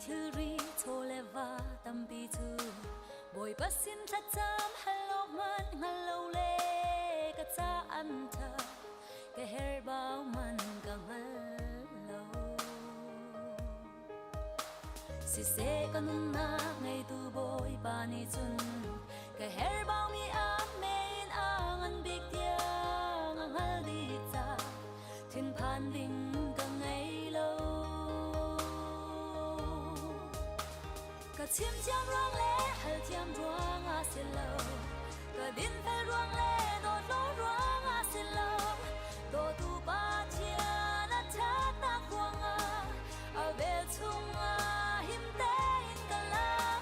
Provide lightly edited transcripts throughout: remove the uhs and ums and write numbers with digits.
Thilri chaw le va tampi cu Bawipa sin thlacam hal awk hmanh hngal lo le ka ca an ṭha ka herbau man ka hngal lo. Siseh ka nunnak ngeitu Bawipa nih cun ka herbaumi a men a ngan bik tiang a hngal dih ca thinphan ding ka ngei lo. Ka chim thiam ruang le hal thiam ruang ah si lo, ka dinfel ruang le dawtlo ruang ah si lo, dawtu Pathian a ṭhatnak ruangah a vel chungah him tein ka lam.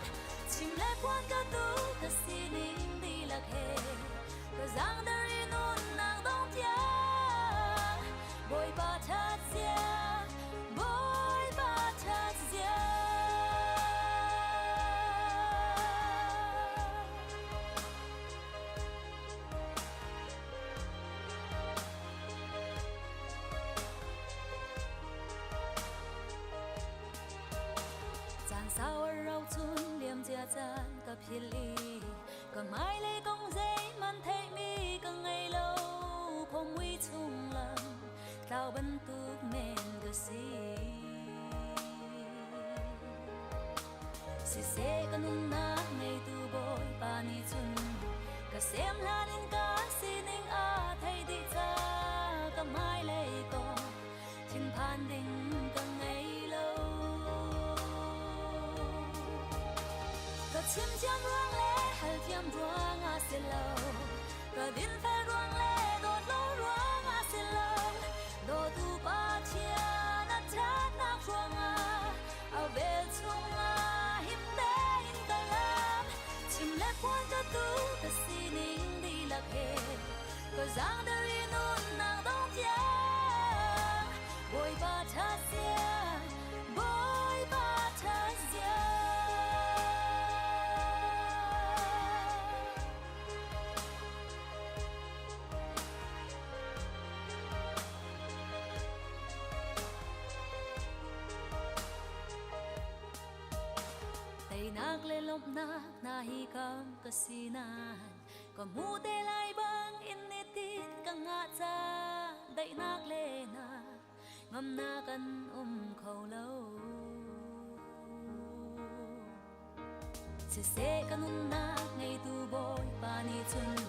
Chim le phuan ka duh ka sining dihlak he ka zaangder i nunnak dong tiang Bawipa ṭhat zia, Bawipa ṭhat zia. Caan sau a rau cun liamcia caan ka philh i ka hmailei kong zeihmanh theihmi ka ngei lo. Khawmui chung lam tlau bantuk men ka si. Siseh ka nunnak ngeitu Bawipa nih cun ka sem hlan in ka sining a thei dih ca ka hmailei kong thinphan ding ka ngei lo. Ka chim thiam ruang le hal thiam ruang ah si lo, ka dinfel ruang le dawt lo ruang ah si lo, dawtu Pathian a ṭhatnak ruangah a vel chungah him tein ka lam. Chim le phuan ka tu ka sining dihlak he ka zaangder i nunnak dong tiang Bawipa ṭha sia, Bawipa ṭha sia. Teinak le lawmhnak hna hi kam ka si nain ka hmu te lai bang in nitin ka ngah ca daihnak le na ngamnak an um kho lo. Siseh ka nunnak ngeitu Bawipa nih cun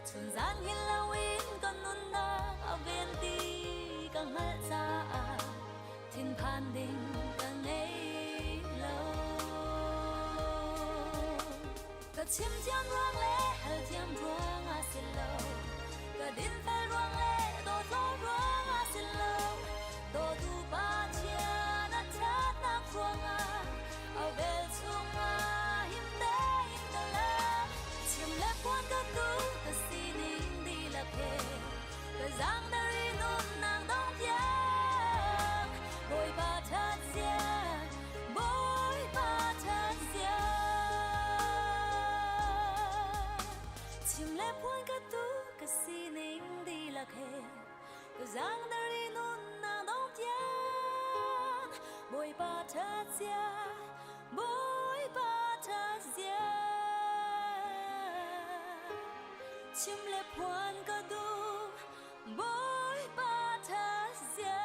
chunzan hngilh loin ka nunnak a ven ti ka hngalh caah thinphan ding ka ngei lo. Ka chim thiam ruang le hal thiam ruang ah si lo, ka dinfel ruang le dawtlo ruang ah si lo, dawtu Pathian a ṭhatnak ruangah a vel chungah him tein ka lam. Chim le phuan ka duh ka sining dihlak he ka zaangder i nunnak dong tiang Bawipa ṭhat zia, Bawipa ṭhat zia. Chim le phuan ka duh ka sining dihlak he ka zaangder i nunnak dong tiang Bawipa ṭhat zia, Bawipa ṭhat zia. Chim le phuan ka duh Bawipa ṭhat zia.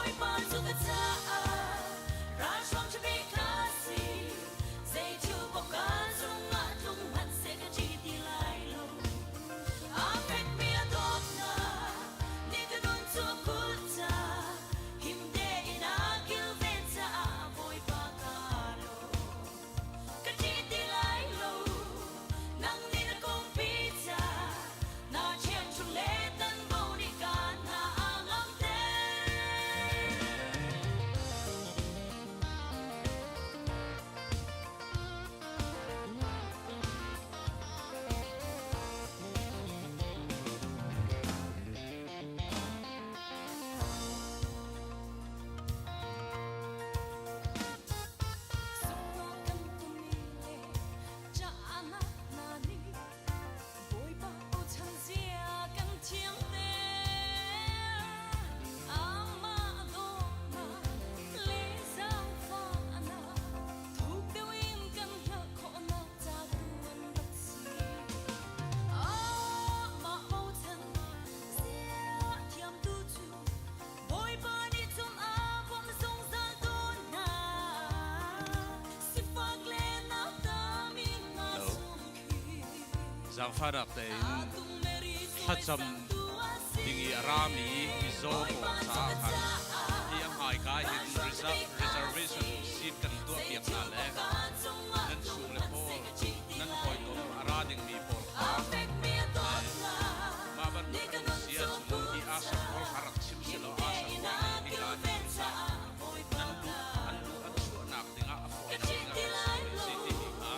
Bawipa cu ka caah ralhruang ṭhabik ka si. Zei thil paoh ka cungah tlung hmanhseh ka ṭih ti lai lo. Aa fekmi a dawtnak nih ka nun cu a kulh caah him tein a kilven caah Bawipa kaa lawm. Ka ṭih ti lai lo, nang nih na kungpi caah na ṭhiangṭhunh le tanbo nih ka hna a ngamter. Sunglaw kan tumi le cahnak hna nih Bawipa bochan zia kan thiamter. Amah dawtnak le zaangfahnak thuk deuh in kan hngalh khawhnak ca tu an rak si. Amah bochan zia thiamtu cu Bawipa nih cun a bawmh zungzal tawn hna. Sifak le nauta-mi hna sung khi. Zaangfahnak tein thlacam ding i a rami mizaw pawl caah khan hi a hmaika hin reservation seat kan tuahpiak hna le nan chung le pawl nan hawikom a ra dingmi pawl kha mah bantuk an um si ahcun hi ASA pawl kha rak chim selaw ASA pawl nih hika hin nan luh an luh an chuahnak dingah a fawinak dingah kan si timi kha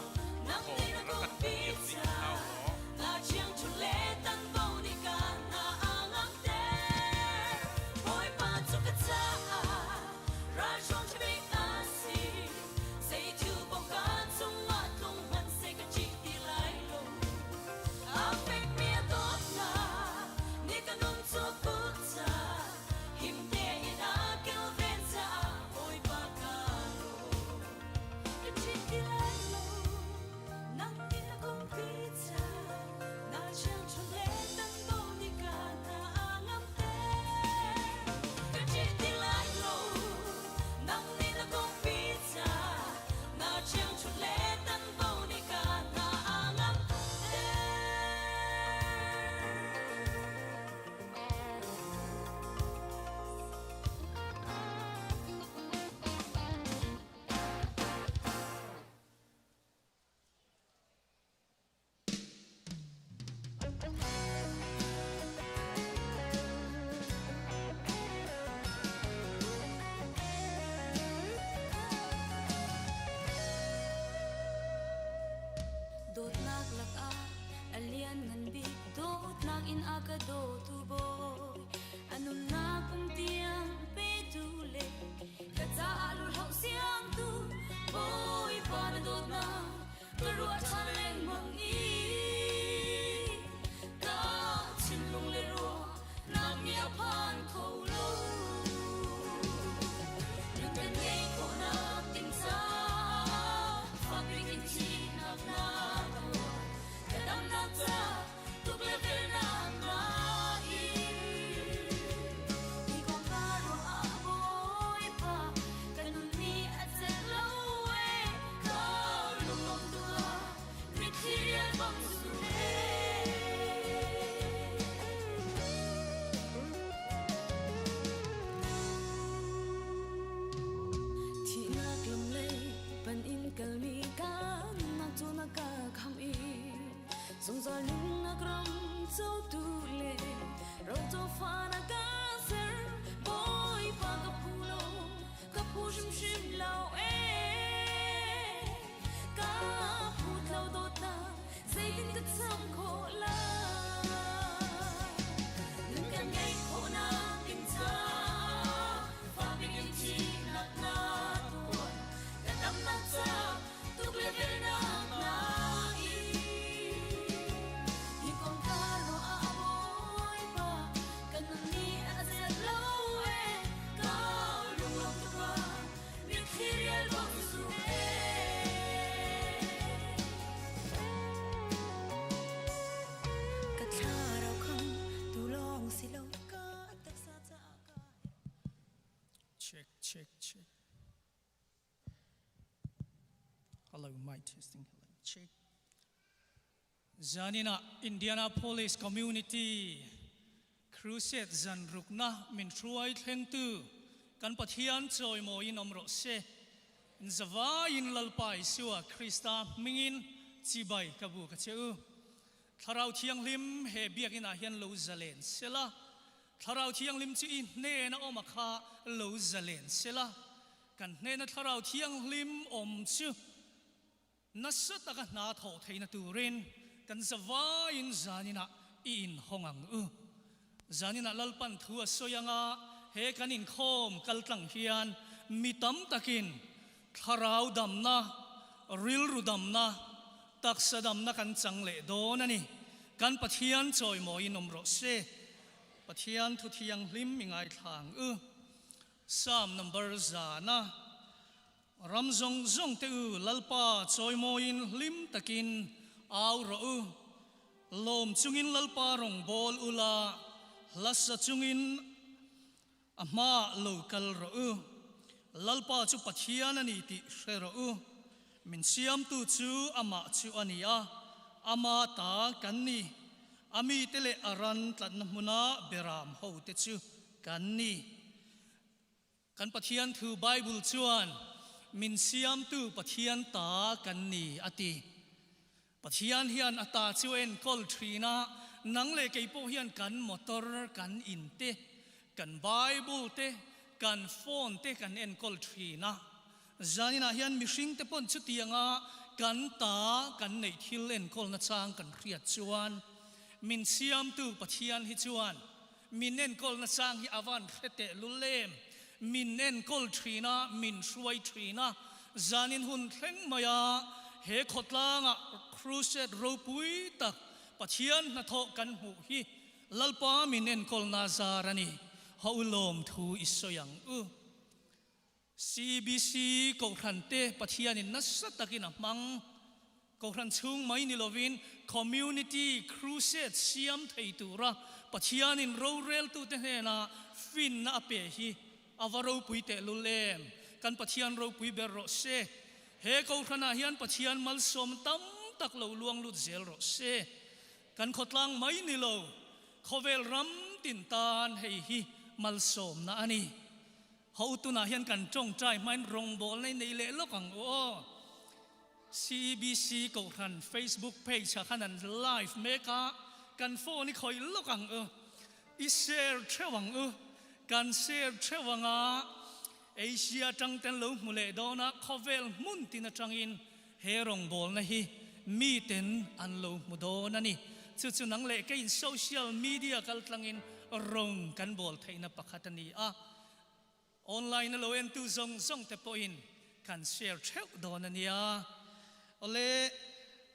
thawng rak kan piak dih hna u law. Dawtnak lakah a lianngan bik dawtnak in a ka dawtu bawi a nunnak kum tiang petu le ka caah lulhauh siangtu Bawipa na dawtnak ka ruah ṭhan lengmang i ka thinlung le ruahnak nih a phan kho lo. Nun kan ngeih khawhnak ding caah fak bik in thihnak na tuah. Ka damnak ca tuk le velnak na in. Hi kong ka ruah ah Bawipa ka nun nih a celh lo ee. Ka lunglawm tuk ah mitthli rial bang. Check, check. Hello, mic testing. Hello, check. Zanin ah Indianapolis Community Crusade zan rukna min hruai thlengtu kan Pathian chawimawi in awm rawh se. Zavai in Lalpa Isua Krista hmingin chibai ka bu ka che u. Thlarau Thianghlim he biakinn ah hian lo zalen sela, Thlarau Thianghlim chu i hnena awm a kha lo zalen sela, kan hnena Thlarau Thianghlim awm chu nasa taka hna thawh theihna turin kan zavaiin zaninah i inhawng ang u. Zaninah Lalpan thu a sawi anga he kan inkhawm kal tlang hian mi tam takin thlarau damna, rilru damna, taksa damna kan chang leh dawn a ni. Kan Pathian chawimawiin awm rawh se. Pathian thu thianghlim i ngaithla ang u. Psalm number zana. Ram zawng zawng te u, Lalpa chawimawiin hlim takin au rawh u. Lawm chungin Lalpa rawn bawl u la, hlasa chungin a hmaah lo kal rawh u. Lalpa chu Pathian a ni tih hre rawh u. Min siamtu chu amah chu a ni a, ama ta kan ni. A mite leh a ran tlatna hmuna beram hote chu kan ni. Kan Pathian thu Bible chuan min siamtu Pathian ta kan ni a ti. Pathian hian a ta chu a enkawl thin a, nang leh kei pawh hian kan motor, kan in te, kan Bible te, kan phone te kan enkawl thin a. Zaninah hian mihring te pawn chutianga kan ta kan neih thil enkawlna chang kan hriat chuan min siamtu Pathian hi chuan Min enkawlna chang hi a van hre teh lul em? Min enkawl thin a, min hruai thin a, zanin hun thleng mai a, he khawtlangah crusade ropui tak Pathian hnathawh kan hmuh hi Lalpa min enkawlna zar a ni. Ho lawm thu i sawi ang u. CBC Kohhran te Pathianin nasa takin a hmang. Kohhran chhung mai ni lovin Community Crusade siam thei tura Pathianin roreltute hnena finna a pe hi a va ropui tehlul em? Kan Pathian ropui ber rawh se. He Kohhranah hian Pathian malsawm tam tak lo luang lut zel rawh se. Kan khawtlang mai ni lo, khawvel ram tin tan hei hi malsawmna a ni. Ho tunah hian kan tawngtai hmain rawngbawlna i nei leh lawk ang u aw. CEBC Kohhran Facebook page ah khan an live mek a, kan phone i khawih lawk ang u. I share theuh ang u. Kan share theuh ang a, Asia atang ten lo hmu leh dawn a, khawvel hmun tin atangin he rawngbawlna hi miten an lo hmu dawn a ni. Chu chu nang leh keiin social media kaltlangin rawng kan bawl theihna pakhat a ni a. Online a lo entu zawng zawng te pawhin kan share theuh dawn a nia. Awle,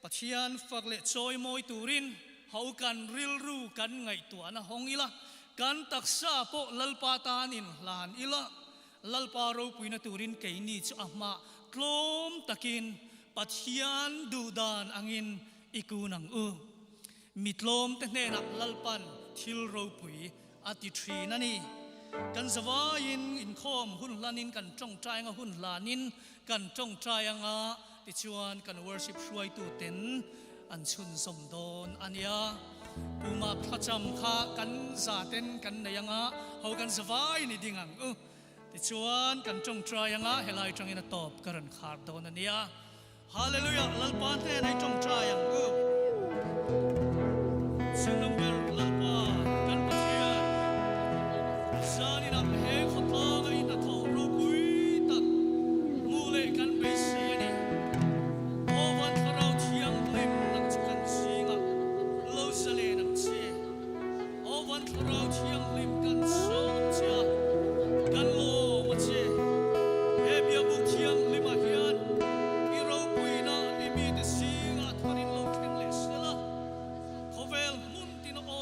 Pathian fak leh chawi mawi turin ho kan rilru kan ngaihtuahna hawng ila, kan taksa pawh Lalpa tan inhlan ila, Lalpa ropuina turin keini chu a hmah tlawm takin Pathian duhdan angin i kun ang u. Mi tlawmte hnenah Lalpan thil ropui a ti thin a ni. Kan zavaiin inkhawm hun hlanin kan tawngtai anga hun hlanin kan tawngtai anga tichuan kan worship hruaituten an chhunzawm dawn a nia. Puma thlacham kha kan zaten kan nei anga ho kan zavaiin i ding ang u. Tichuan kan tawngtai anga helai tangin a tawp ka rawn khar dawn a nia. Hallelujah Lalpa hnenah i tawngtai ang u. Chungnung ber Lalpa kan Pathian, zaninah he khawtlanga i hnathawh ropui tak hmuh leh kan beisei a ni. Aw van Thlarau Thianghlim nang chu kan zingah lo zalen ang che. Aw van Thlarau Thianghlim kan sawm che a, kan lawm a che. He Biakbuk Thianghlimah hian i ropuina i mite zingah tharin lo thleng leh sel a, khawvel hmun tin a awm.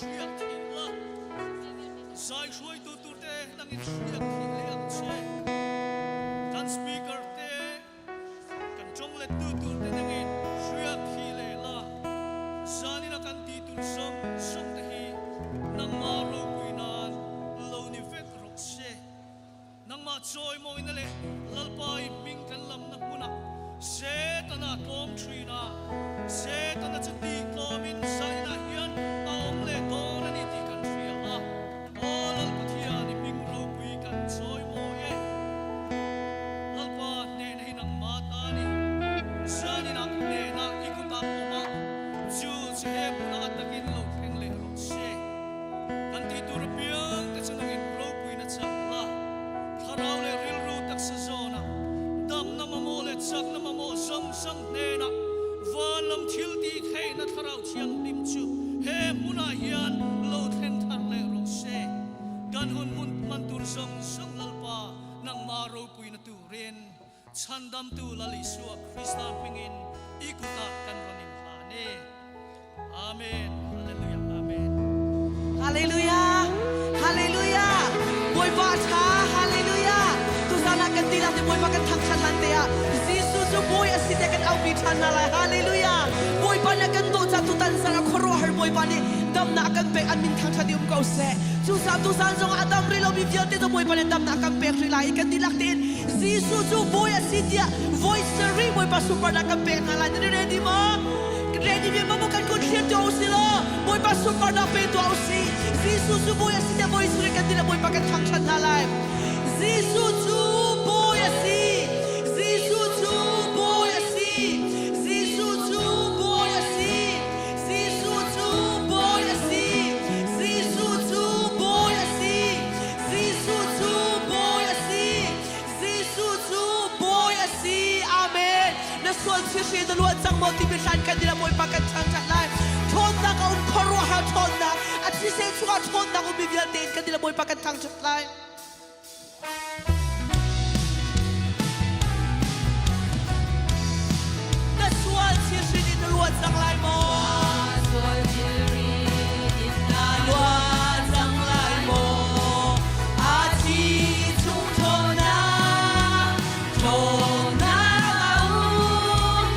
hriak thih la. Zai hruaitu tur te nangin hriak thih le ang che. Kan speaker te kan ṭong lettu tur te nangin hriak thih le la. Zanin a kan ti tur zawng zawng te hi nangmah ropui nan lo ni vek rawh se. Nangmah chawimawina le Lalpa i hming kan lamnak hmunah Setana tlawm ṭhin a, Setana cu ti tlawm in zanin ah hian a um leh dawn a ni ti kan hria a. Aw Lal Pathian i hming ropui kan chawimawi e. Lalpa hnehna hi nangmah ta a ni. Zanin ah hnehna i kutah awm a, chu chu he hmunah a takin lo thleng leh rawh se. Kan tih tur apiang te chu nangin ropuina chak la, thlarau leh rilru taksa zawnah damna mamawh leh chakna mamawh zawng zawng hnenah van lam thil tih theihna thlarau thianghlim chu he hmunah hian lo thlen thar leh rawh se. Kan hun hmun hman tur zawng zawng Lalpa nangmah ropuina turin Chhandamtu Lal Isua Krista hmingin i kutah kan rawn inhlan e. Amen. Hallelujah. Amen. Hallelujah. Hallelujah. Bawipa a ṭha. Hallelujah. Tuzan ah kan dihlak nih Bawipa kan thangṭhat hlan te ah Jesuh cu Bawi a si tiah kan aupi ṭhan hna lai. Hallelujah. Bawipa nih a kan dawt caah tutan zan ah khuaruahhar Bawipa nih damnak a kan pek an min thangṭhat i um ko seh. Cucaah tuzan zongah a dam rih lomi vialte cu Bawipa nih damnak a kan pek rih lai i kan dihlak tein Jesuh cu Bawi a si tiah voi sarih Bawipa sunparnak kan pek hna lai. Nan i ready maw? Ready ve maw kan kut thlir tuah usih law Bawipa sunparnak pe tuah usih. Jesuh cu Bawi a si tiah voi sarih kan ti le Bawipa kan thangṭhat hna lai. Jesuh cu Bawi a si. Jesuh cu Bawi a si. Jesuh cu Bawi a si. Jesuh cu Bawi a si. Jesuh cu Bawi a si. Jesuh cu Bawi a si. Jesuh cu Bawi a si. Amen. Na sual thihri na luan cang maw timi hlan kan dila Bawipa kan thangṭhat lai. Ṭhawnnak a um khuaruahhar ṭhawnnak a thisen chungah ṭhawnnak ummi vialte in kan dila Bawipa kan thangṭhat lai. Na sual thihri in na luan cang lai maw? Sual thilri in Na luan cang lai maw? A thi chung ṭhawnnak, ṭhawnnak a um.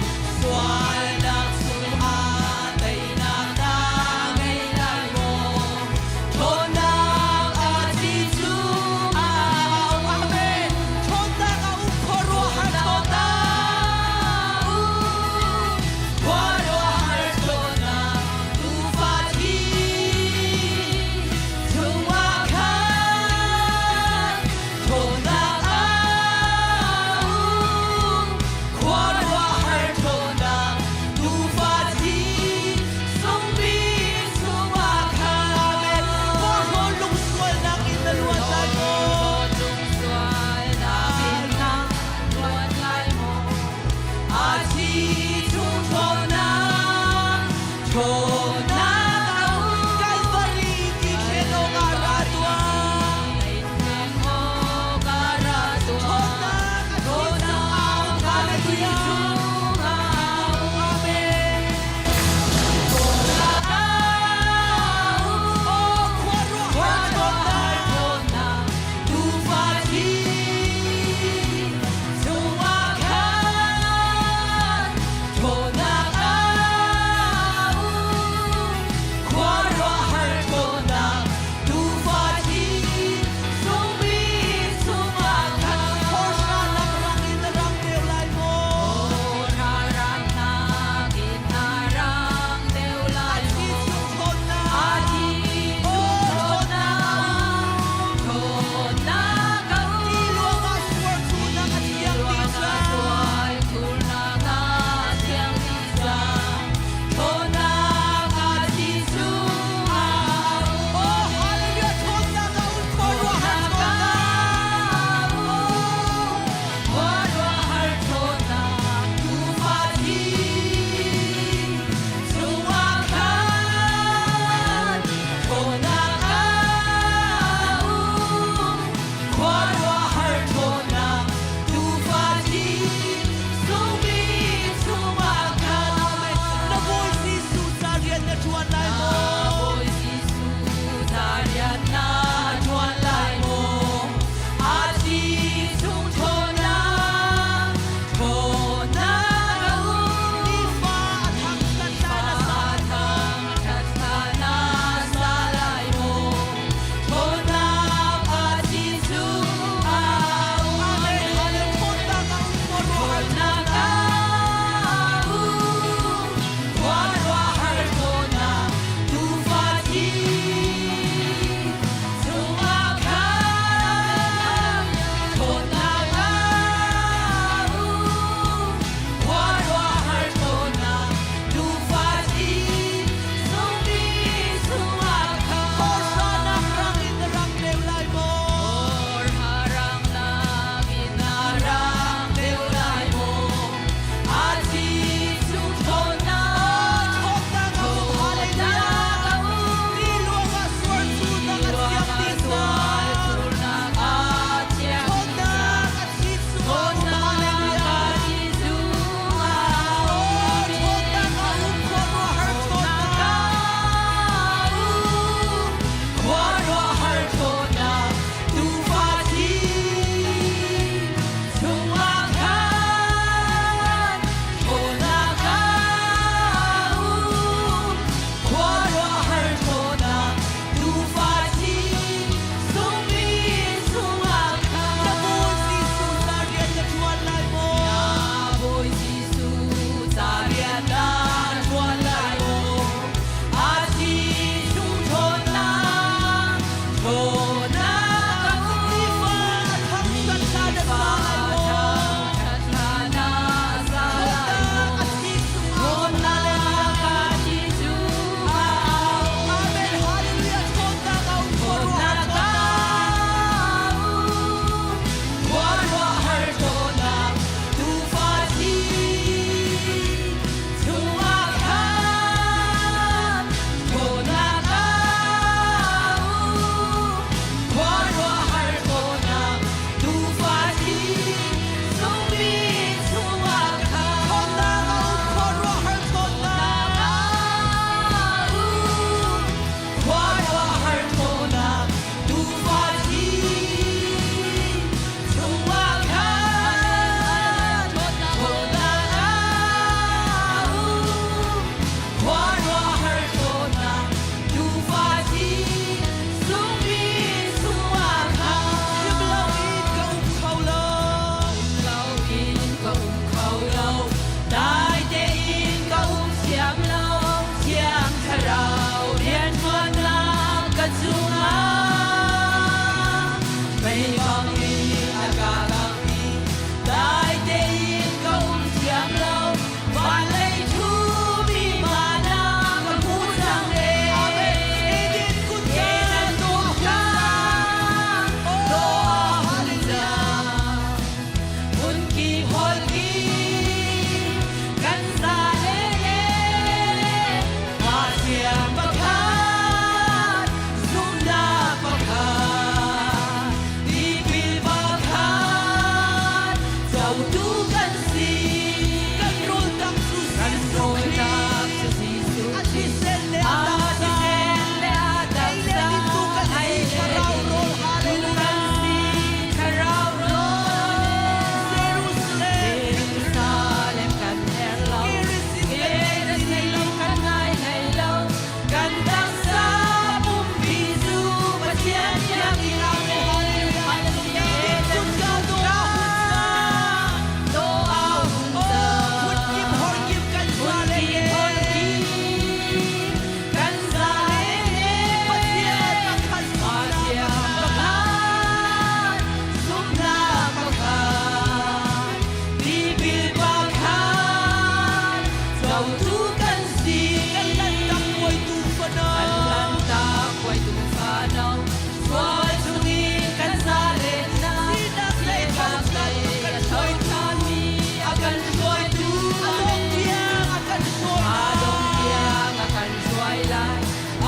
Sualnak chungah teinak na ngei lai maw? Ṭhawnnak a thi chung a um. Amen. Ṭhawnnak a um, khuaruahhar ṭhawnnak. Khuaruahhar. Ka cungah mei bangin a ka kangh i dai tein ka um thiam lo. Van lei ṭhumi mana ka hmu cang e. Eden kutka Eden kutka dawh a hun cang. Hmunki holki kan za le Pathian pakhat, zumhnak pakhat, tipil pakhat, cotu kan si. Kan rawl tak cu Kan Jesuh rawl Khrih. tak cu Jesuh A thisen le a A taksa. thisen le a Ei le taksa. dingtu kan si Ei le thlarau rawl. dingtu Hallelujah. kan si thlarau rawl. Jerusalem. Jerusalem kan herh lo. Gerizim kan Gerizim kan ngai hlei lo. Kan taksa pumpi cu Pathian biakinn. Amen. Hallelujah. Hallelujah. Eden kutka dawh a hun cang. Dawh a hun Oh, cang. phun kip hor kip kan za le Phun kip hor kip kan za le Pathian pakhat zumhnak Pathian pakhat. pakhat, zumhnak pakhat, tipil pakhat, cotu kan si. Kan lantak bawitu fano. Kan lantak bawitu fano, sual chungin kan zalennak, Sinak lei sinak thawngthan lei kan a hruaitu. thawngthanmi a kan hruaitu. A dong tiang a kan hruai A dong lai. tiang a kan hruai lai.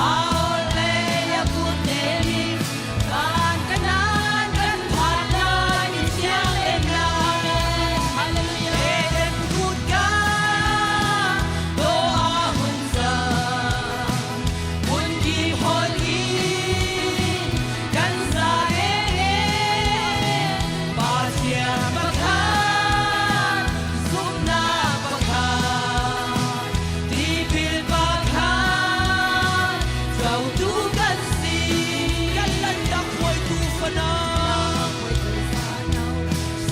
A orhlei a kut nemin, van kanan kan phan lai, mithiang lennak. Hallelujah. Eden kutka dawh a hun cang. Hmun kip hol in kan za le Pathian pakhat, zumhnak pakhat, tipil pakhat, cotu kan si. Kan lantak bawitu fano.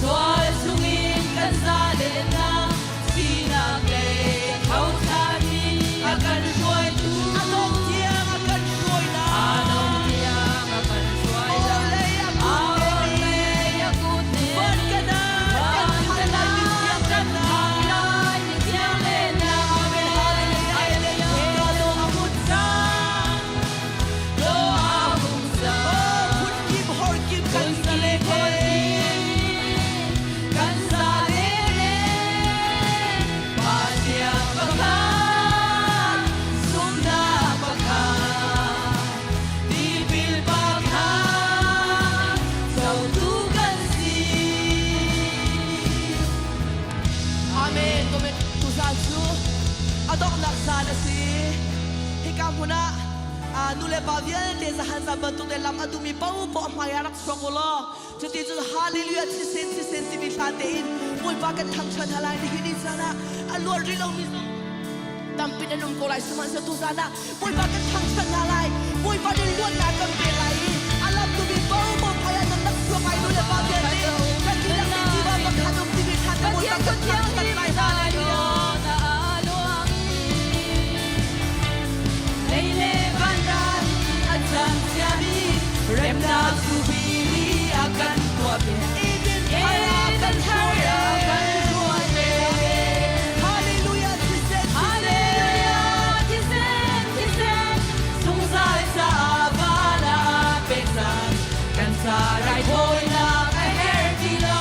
Sual chungin kan zalennak, sinak lei thothanmi a kan hruaitu. A dong tiang a kan hruai A dong lai. tiang a kan hruai lai. Orhlei a A kut orhlei a kut Van nemin, kanan kan van phan lai kanan mithiang kan phan lennak. lai mithiang lennak. Amen. Hallelujah. Eden kutka dawh a hun cang. Dawh a hun Oh, cang. phun kip hor kip kan Phun za le kip hor kip kan za le Pathian pakhat, zumhnak pakhat, tipil pakhat, cotu kan si. Amen. Komen tuzan cu a donghnak zan a si. Hika hmun ah ah, nu le pa vialte zahan zan bantuk le lam a dumi paohpaoh a hmai ah rak chuak u law cuti cun hallelujah thisen thisen timi hla tein Bawipa kan thangṭhat hna lai. Nihin ni caan ah a luan rih lomi zong tampi nan um ko lai sihmanhsehlaw tuzan ah Bawipa kan thangṭhat hna lai. Bawipa nih luatnak kan pek lai i a lam dumi paohpaoh hmai ah nan rak chuak lai nu le pa vialte kan dihlak in tiva pakhat um timi hla te Bawipa Pathian kan kut thangṭhat thianghlim lai. Hallelujah. na a luang i lei le vanram a cang ciami remnak subi nih a kan tuahpiak. Eden thar ah Eden kan thar hruai ah kan hruai ve. Hallelujah thisen thisen Hallelujah, thisen, thisen, zungzal caah van ah pek cang. Kan ca raithawinak a herh ti lo.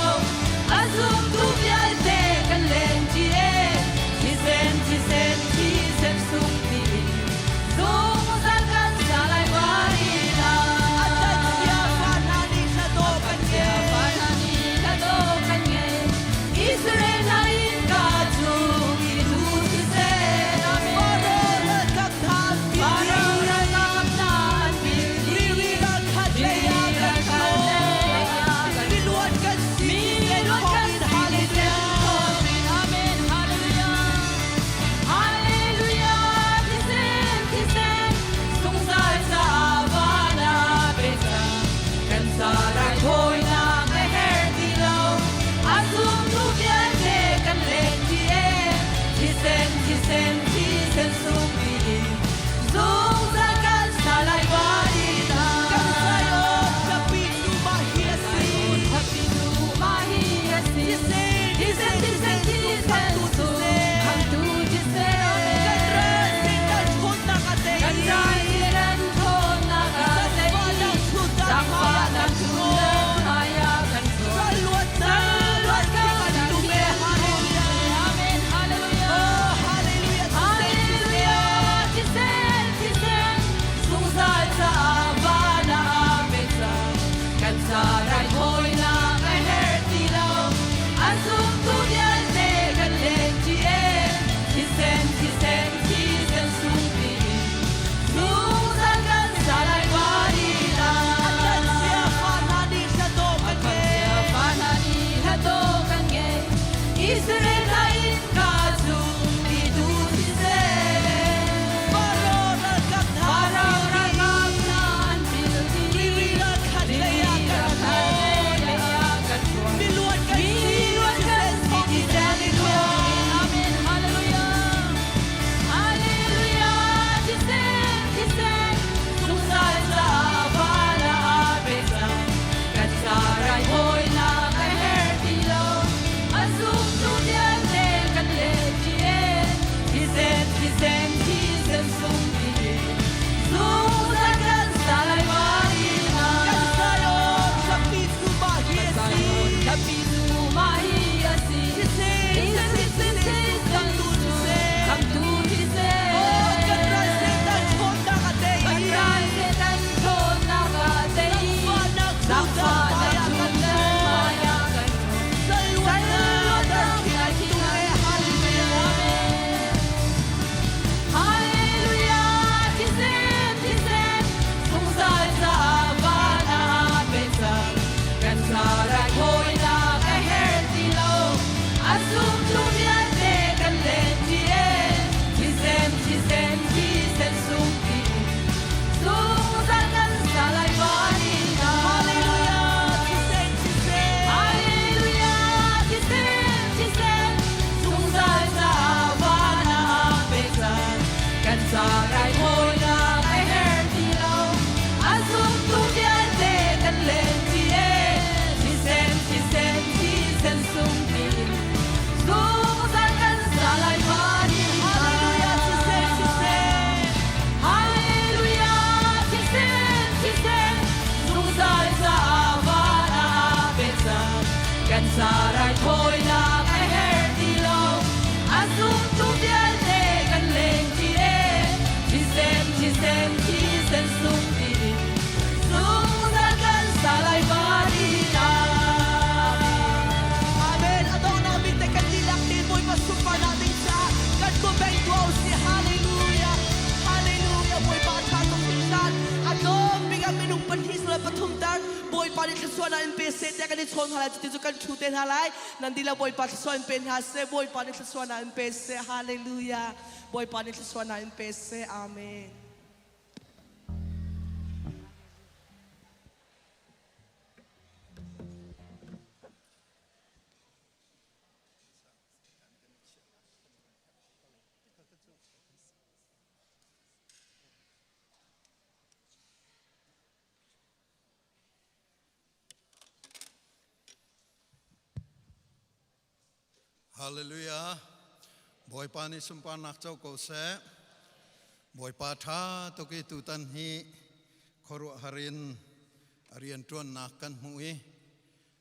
A zumtu vialte kan lengṭi e. Thisen, thisen, thisen sung tiin zungzal kan sa lai A varinah. tlanchia fa hna nih hla dawh kan Chia ngeih. fa hna pathum tar Bawipa nih thluachuahnak in pe seh tiah kan i chawn hna lai cuti cu kan ṭhu te hna lai. Nan dihlak Bawipa thluachuah in pe hna seh. Bawipa nih thluachuahnak in pe seh. Hallelujah. Bawipa nih thluachuahnak in pe seh. Amen. Hallelujah. Bawipa nih sunparnak co ko seh. Bawipa ṭha tuk i tutan hi khuaruahhar in a rianṭuannak kan hmuh i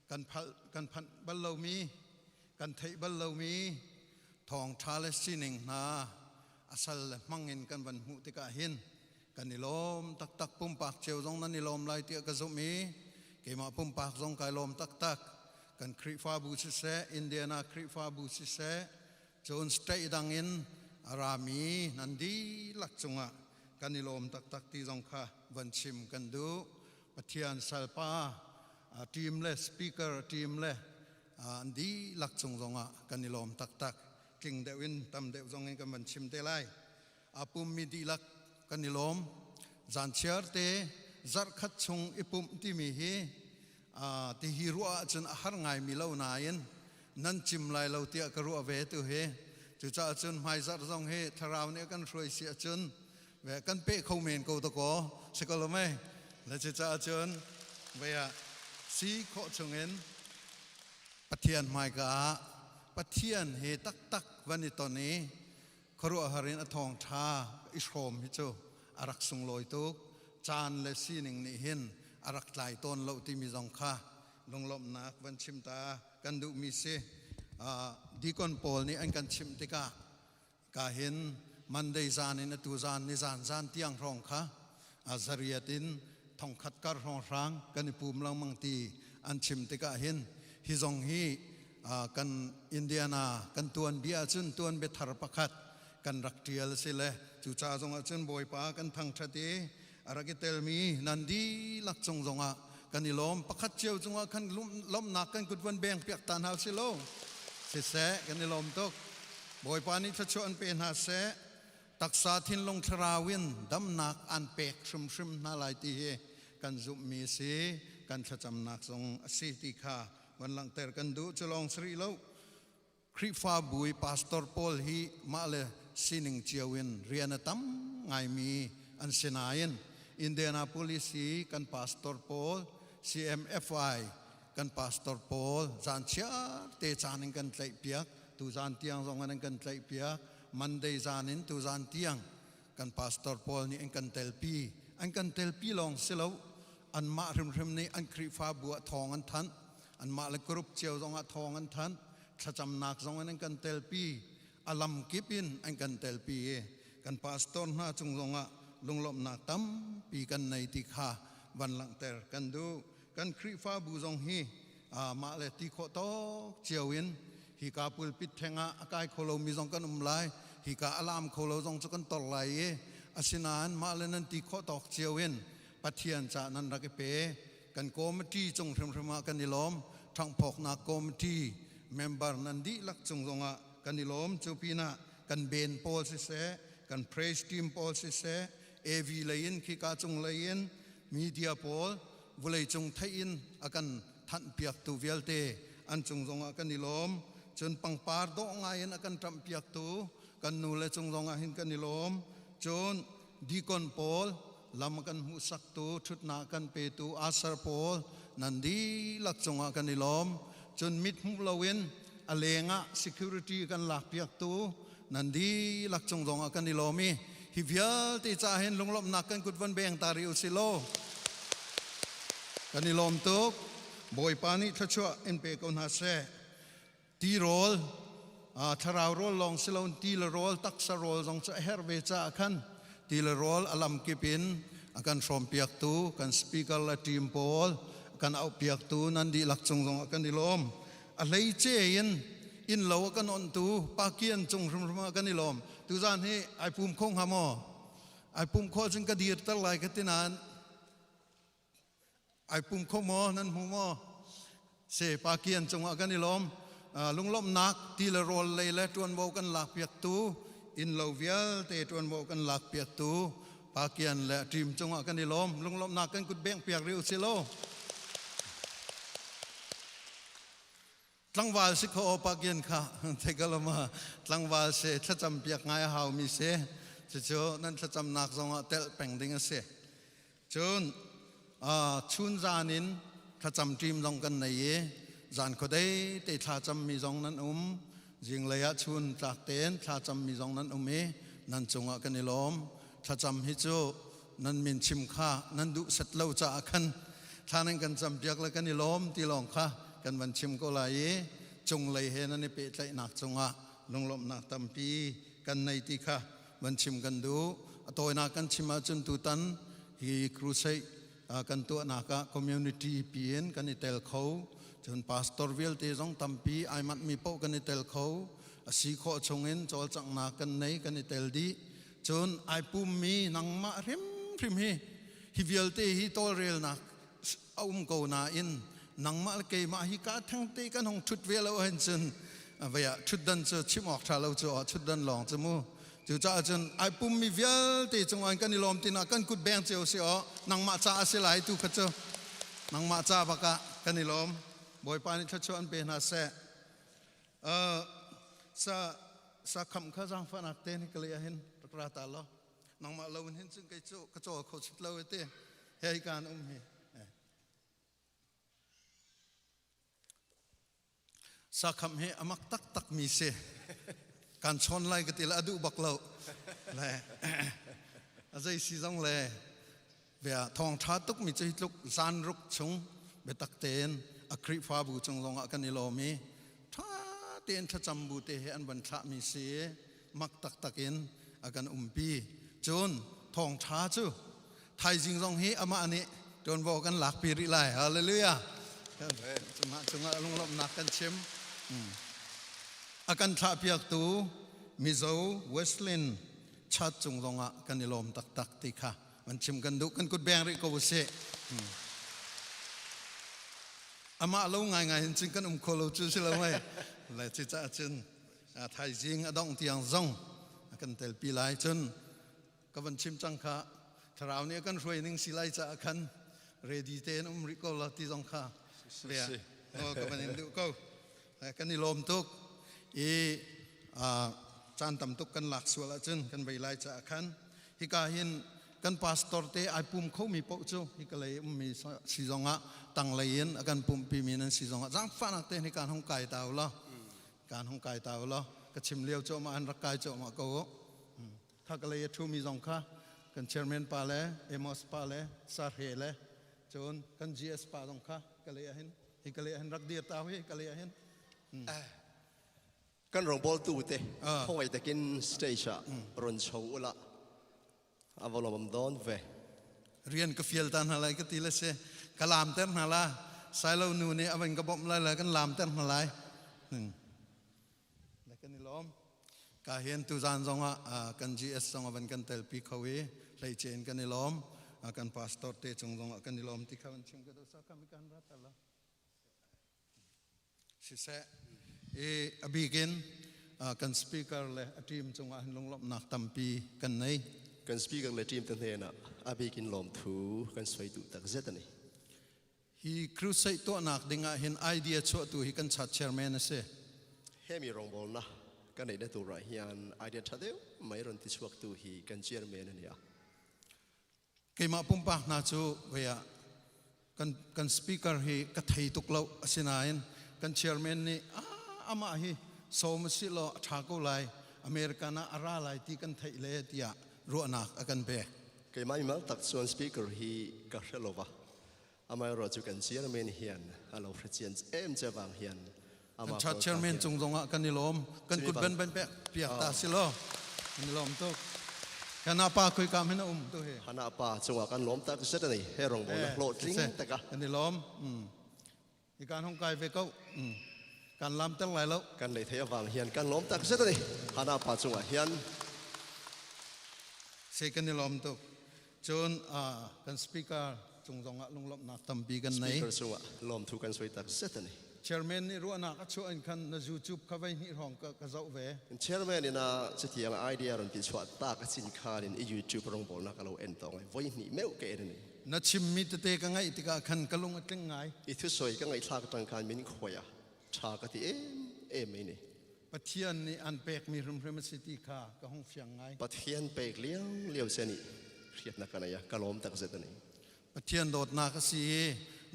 kan phal kan phanh bal lomi kan theih bal lomi thawngṭha le sining hna a sal le hmang in kan van hmuh tikah hin kan i lawm taktak. Pumpak cio zong nan i lawm lai tiah ka zumh i keimah pumpak zong kai lawm taktak. Kan Khrihfabu siseh, Indiana Khrihfabu siseh, cun state dang in a rami nan dihlak cungah kan i lawm taktak ti zong kha van chim kan duh. Pathian salpa team le speaker team le an dihlak cung zongah kan i lawm taktak. Tling deuh in tam deuh zong in kan van chim te lai. A pummi dihlak kan i lawm. Zan chiar te zarhkhat chung i pumh timi hi ti hi ruah ahcun a har ngaimi lo nain nan cim lai lo tiah ka ruah ve tu hi. Cucaah cun hmaizarh zong hi thlarau nih a kan hruai si ahcun ve kan pe kho men ko to ko si ko lo mei. Le cucaah cun ve ah si khawh chungin Pathian hmaika ah Pathian he taktak van i ton i khuaruahhar in a thawngṭha i hrawm hi cu a rak sunglawi tuk. Caan le sining nih hin a rak tlai tawn lo timi zong kha lunglawmhnak van chim ta kan duhmi si. Deacon pawl nih an kan chimh tikah ka hin Monday zan in atu zan ni zan zan tiang hrawng kha zariat in thongkhat kar hrawng hrang kan i pum lengmang ti an chim tikah hin hi zong hi kan Indiana kan tuanbia ahcun tuanbia thar pakhat kan rak ṭial si le cucaah zongah cun Bawipa kan thangṭhat i a rak i telmi nan dihlak cung zongah kan i lawm. Pakhat cio cungah khan lawmhnak kan kut van beng piak ta hna si lo siseh, kan i lawm tuk. Bawipa nih thluachuah an pe hna seh. Taksa thinlung thlarau in damnak an pek hrimhrim hna lai ti hi kan zumhmi a si, kan thlacamnak zong a si ti kha van langhter kan duh. Cu lawng si rih lo, Khrihfabu i pastor pawl hi mah le sining cio in rian a tam ngaimi an si nain Indianapolis i kan pastor pawl, CMFI kan pastor pawl zan chiar te caan in kan tlaihpiak. Tu zan tiang zong an kan tlaihpiak. Monday zan in tu zan tiang kan pastor pawl nih an kan telpi. An kan telpi lawng si lo, anmah hrimhrim nih an Khrihfabu ah thawng an thanh, anmah le group cio zong ah thawng an thanh, thlacamnak zong in an kan telpi, a lam kip in an kan telpi i kan pastor hna cung zong ah lunglawmhnak tampi kan nei ti kha van langhter kan duh. Kan Khrihfabu zong hi mah le ti khawh tawk cio in hika pulpit theng ah a kai kho lomi zong kan um lai, hika a lam kho lo zong cu kan tor lai i asinain mah le nan ti khawh tawk cio in Pathian ca nan rak i pe. Kan committee cung hrimhrim ah kan i lawm. Ṭhanghphawknak committee member nan dihlak cung zongah kan i lawm. Cu pinah kan band pawl siseh, kan praise team pawl siseh, AV lei in khika cung lei in media pawl vawleicung theih in a kan thanhpiaktu vialte an cung zongah kan i lawm. Cun pangpar dawh ngai in a kan ṭamhpiaktu kan nu le cung zongah hin kan i lawm. Cun deacon pawl, lam kan hmuhsaktu, ṭhutnak kan petu asar pawl nan dihlak cungah kan i lawm. Cun mit hmuh loin a lengah security kan lakpiaktu nan dihlak cung zongah kan i lawm i hi vialte ca hin lunglawmhnak kan kut van beng ta rih u si law kan i lawm tuk. Bawipa nih thluachuah in pe ko hna seh. Ti rawl, thlarau rawl lawng si loin ti le rawl, taksa rawl zong cu a herh ve caah khan ti le rawl a lamkip in a kan hrawmpiaktu kan speaker le team pawl kan auhpiaktu nan dihlak cung zongah kan i lawm. A hleice in inn lo a kan onhtu pakian cung hrimhrim ah kan i lawm. Tuzaan hi ai pum kho hnga maw? Ai pum kho cun ka dirter lai ka ti nain. Ai pum kho maw nan hmu maw? Se Pakian cungah kan i lawm. Lunglawmhnak ti le rawl lei le ṭuanvo kan lak piaktu innlo vialte ṭuanvo kan lak piaktu Pakian le a team cungah kan i lawm. Lunglawmhnak kan kut bengh piak rih usih law. Tlangval si kho aw Pakian kha thekalama tlangval se thlacam piak ngai a hau mi se cucu nan thlacamnak zongah telh peng ding a si. Cun chun zan in thlacam ṭim zong kan nei i zan khuadei te thlacam mi zong nan um zinglei ah chun tlak tein thlacam mi zong nan um i nan cungah kan i lawm. Thlacam hi cu nan min chim kha nan duh set lo caah khan thla nan kan campiak le kan i lawm ti lawng kha kan van chim ko lai i cunglei he nan i pehtlaihnak cungah lunglawmhnak tampi kan nei ti kha van chim kan duh. A tawinak kan chim ahcun tutan hi crusade kan tuahnak ah community piin kan i tel kho, cun pastor vialte zong tampi ai manhmi paoh kan i tel kho, a si khawh chungin cawlcanghnak kan nei, kan i tel dih. Cun ai pummi nangmah hrimhrim hi hi vialte hi tawlrelnak a um ko nain nangmah le keimah hi ka thengte kan hong ṭhut ve lo ahhin cun vei ah ṭhutdan cu chim awk ṭha lo cu ṭhutdan lawng cu mu. Cucaah cun ai pummi vialte cungah kan i lawm tinah kan kut beng cio si aw nangmah ca a si lai tu kha cu nangmah ca bak ah kan i lawm. Bawipa nih thluachuah an pe hna seh. Sa sa kham kha zaangfahnak te ni ka lei ahhin rak ra ta law nangmah lo in hin cun kei cu ka cawl kho chit lo te hei kan um hi. Sakham hi amak taktak mi si. Kan chawn lai ka ti le a duh bak lo. Le a zei si zong le bia thawng ṭha tuk mi cu hi tluk zan ruk chung biatak tein a Khrihfabu cung zong ah kan i lawm i ṭha tein thlacam bu te he an van thlah mi si mak taktak in a kan umpi. Cun thawng ṭha cu thaizing zong hi amah nih ṭuanvo kan lakpi rih lai. Hallelujah. Cungah cungah lunglawmhnak kan chim. A kan thlahpiaktu Mizo Weslin chat cung zongah kan i lawm taktak ti kha van chim kan duh. Kan kut beng rih ko usih. Amah lo ngaingai hin cun kan um kho lo cu si lo mei. Le cucaah cun thaizing a dongh tiang zong a kan telpi lai. Cun ka van chim cang kha thlarau nih a kan hruai ning si lai caah khan ready tein um rih ko la ti zong kha bia ka van in duh ko. Kan i lawm tuk i caan tam tuk kan lak sual ahcun kan vei lai caah khan hika hin kan pastor te ai pum khomi paoh cu hika lei ummi si zongah tanglei in a kan pumpi mi nan si zongah zaangfahnak te hika hong kai ta u law kan hong kai ta u law ka chim lio cuahmah an rak kai cuahmah ko u. Kha ka lei a ṭhumi zong kha kan chairman pa le Amos pa le Sarhe le cun kan GS pa zong kha ka lei ahhin hi ka lei ahhin rak dir ta hi ka lei ahhin. Kan rawngbawltu te khawai takin stage ah ron cho ula a va lawmawm dawn ve. Rian ka fial ta hna lai ka ti le si ka laam ter hna la Sailo nu nih a van ka bawmh lai le kan laam ter hna lai. Le kan i lawm. Ka hin tuzan zongah kan GS zong a van kan telpi kho i hleice in kan i lawm. Kan pastor te cung zongah kan i lawm ti kha van chim ka dosa kam kan rat ala. Siseh i a bikin kan speaker le a team cungah hin lunglawmhnak tampi kan nei. Kan speaker le team te hnenah a bikin lawm thu kan soi duh tak zet ani. Hi crusade tuahnak ding ah hin idea chuahtu hi kan chat chairman a si. Hemi rawngbawlna kan neih na tur ah hian idea tha deuh mai rawn ti chuaktu hi kan chairman a ni a. Keimah pumpak hna cu vei ah kan kan speaker hi ka thei tuk lo, asinain kan chairman nih amah hi sawm a si law a tha ko lai, American ah a ra lai ti kan theih le tiah ruahnak a kan pek. Keimah mimal tak chuan speaker hi ka hre lova. Amaherawh chu kan chairman hian a lo hre chian em che wang hian ama kan chairman cung zong ah kan i lawm. Kan kut ben ben pek piak ta si lo kan i lawm tuk. Kana pa khoi kam hin a um tu hi hana pa chungah kan lawm tak zet ani he rong bol hlo tling taka kan i lawm. I kan hong kai ve ko kan lam ter lai lo kan lei thei awang hian kan lawm tak zet ani hana pa chungah hian se kan i lawm tuk. Cun kan speaker cung zongah lunglawmhnak tampi kan nei. Speaker cungah lawmthu kan soi tak zet ani. Chairman nih ruahnak a chuah in khan na YouTube kha vei hnih hrawng ka, ka zoh ve. Chairman in a chutiang idea ron ti chuah ta ka cin khan in i YouTube rong bolnak ka lo en tong ai voi hnih meuh ka en ani. Na chimmi tete ka ngaih tikah khan ka lung a tling ngai. I thu soi ka ngaihthlak tang khan min khoya tha ka ti em em mai ni. Pathian nih an pekmi hrimhrim a si ti kha ka hung fiang ngai. Pathian pek liau liau se nih hriatnak ka nei a ka lawm tak zet ani. Pathian dawtnak a si i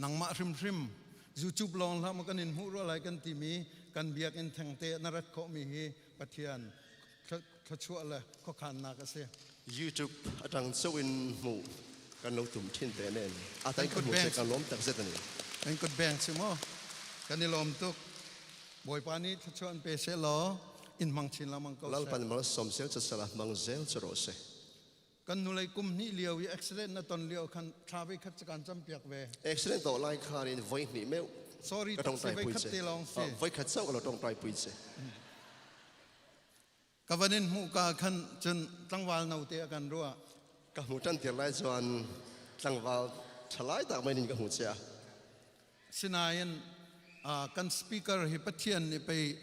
nangmah hrimhrim YouTube lawng hlah maw kan in hmuh rua lai kan timi kan biakinn thengte na rat khawhmi hi Pathian thluachuah le khuakhannak a si. YouTube atang cheu in hmuh kan lo tum thin te nen atan kan hmuh che kan lawm tak zet ani. Kan kut beng si maw kan i lawm tuk. Bawipa nih thluachuah an pe seh law in hmang chin lengmang ko seh. Lalpan mal som sel cha sala hmang zel chu rawh se. Kan hnulei kum hnih lio i accident na ton lio khan thla voi khat kan cam piak ve. Accident to lai khan in voi hnih meu Sorry ka tong tai voi pui khat che. te lawng si. Voi khat chau ka lo tong tai pui che. Ka van in hmuh ka khan cun tlangval no te a kan ruah. Ka hmu tan tir lai chuan tlangval thalai tak mai nin ka hmu che a. Sinain kan speaker hi Pathian nih pei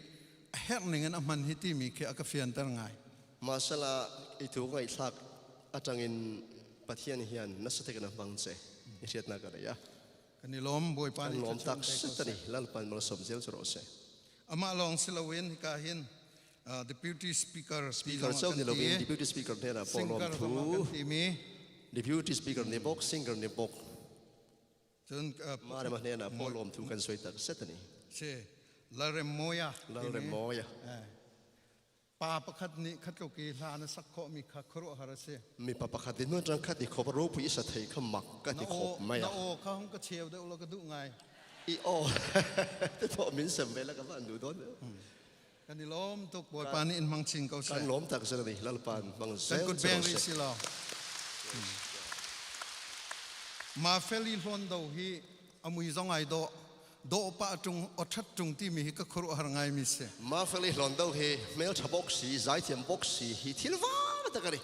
a herh ning in a hman hi timi khi a ka fianter ngai. Masala i thu ngaihthlak atangin Pathian hian nasa takin a hmang che i hriatnak a nei a. Kan i lawm Bawipa Kan nih lawm thluachuah tak pe ko set seh. ani Lalpan malsawm zel chu rawh se. Amah lawng si loin hika hin deputy speaker Speaker chau ni loin deputy speaker hnenah pawh lawm singer zong ah thu kan timi deputy speaker ni bawk singer ni bawk Cun Mah le mah hnenah pawl lawmthu kan soi tak set ani. Si Lalremmoya. Lalremmoya. Pa pakhat nih khatluk i hla na sak khawhmi kha khuaruahhar a si. Mi pa pakhat in nun khat i khop ropui i sa thei kha mak ka ti khop mai Na aw kha hung ka cheu deuh lo ka duh ngai. I aw te pawh min sem ve la ka van duh dawn. Kan i lawm tuk Bawipa nih in hmang chin ko seh. Kan lawm tak zel ani Lalpan hmang Kan zel kut beng rih si law. Ma feli hlawn do hi amui zong ai do do pa tung othat tung ti mi hi ka khuru har ngai mi si. Ma feli hlawn do hi hmel tha bok si zaithiam bok si hi thil va tak ani.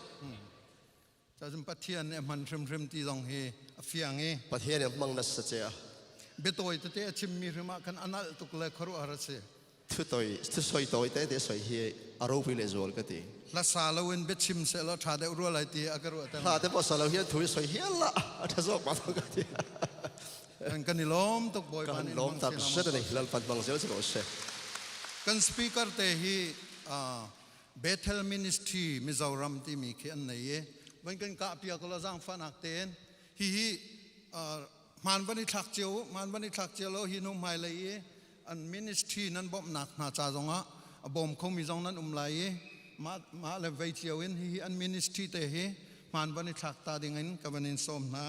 Cazin Pathian nih a hman hrimhrim ti zong hi a fiang i Pathian nih a hmang nasa che a. Biatawi tete a chimmi hrim ah khan a nalh tuk le khuaruahhar a si. Thutoi thusoi tawi te te soi hi a ropui le zual ka ti. Hlasa loin biachim sehlaw ṭha deuh rua lai ti a ka ruah ter. Hla te pawh sa lo hian thu i soi hial la a ṭha zawk ma ka ti. Kan kan i lawm tuk Bawipa Kan nih lawm tak set ani Lalpan hmang zel si rawh se. Kan speaker te hi Bethel Ministry Mizoram timi khi an nei i van kan kah piak la zaangfahnak tein hihi hmaan van i thlak cio hmaan van i thlak cio lo hi nu hmailei i an ministry nan bawmhnak hna ca zongah a bawm khomi zong nan um lai i mah mah le vei cio in hihi an ministry te hi hmaan van i thlak ta ding in ka van in sawm hna.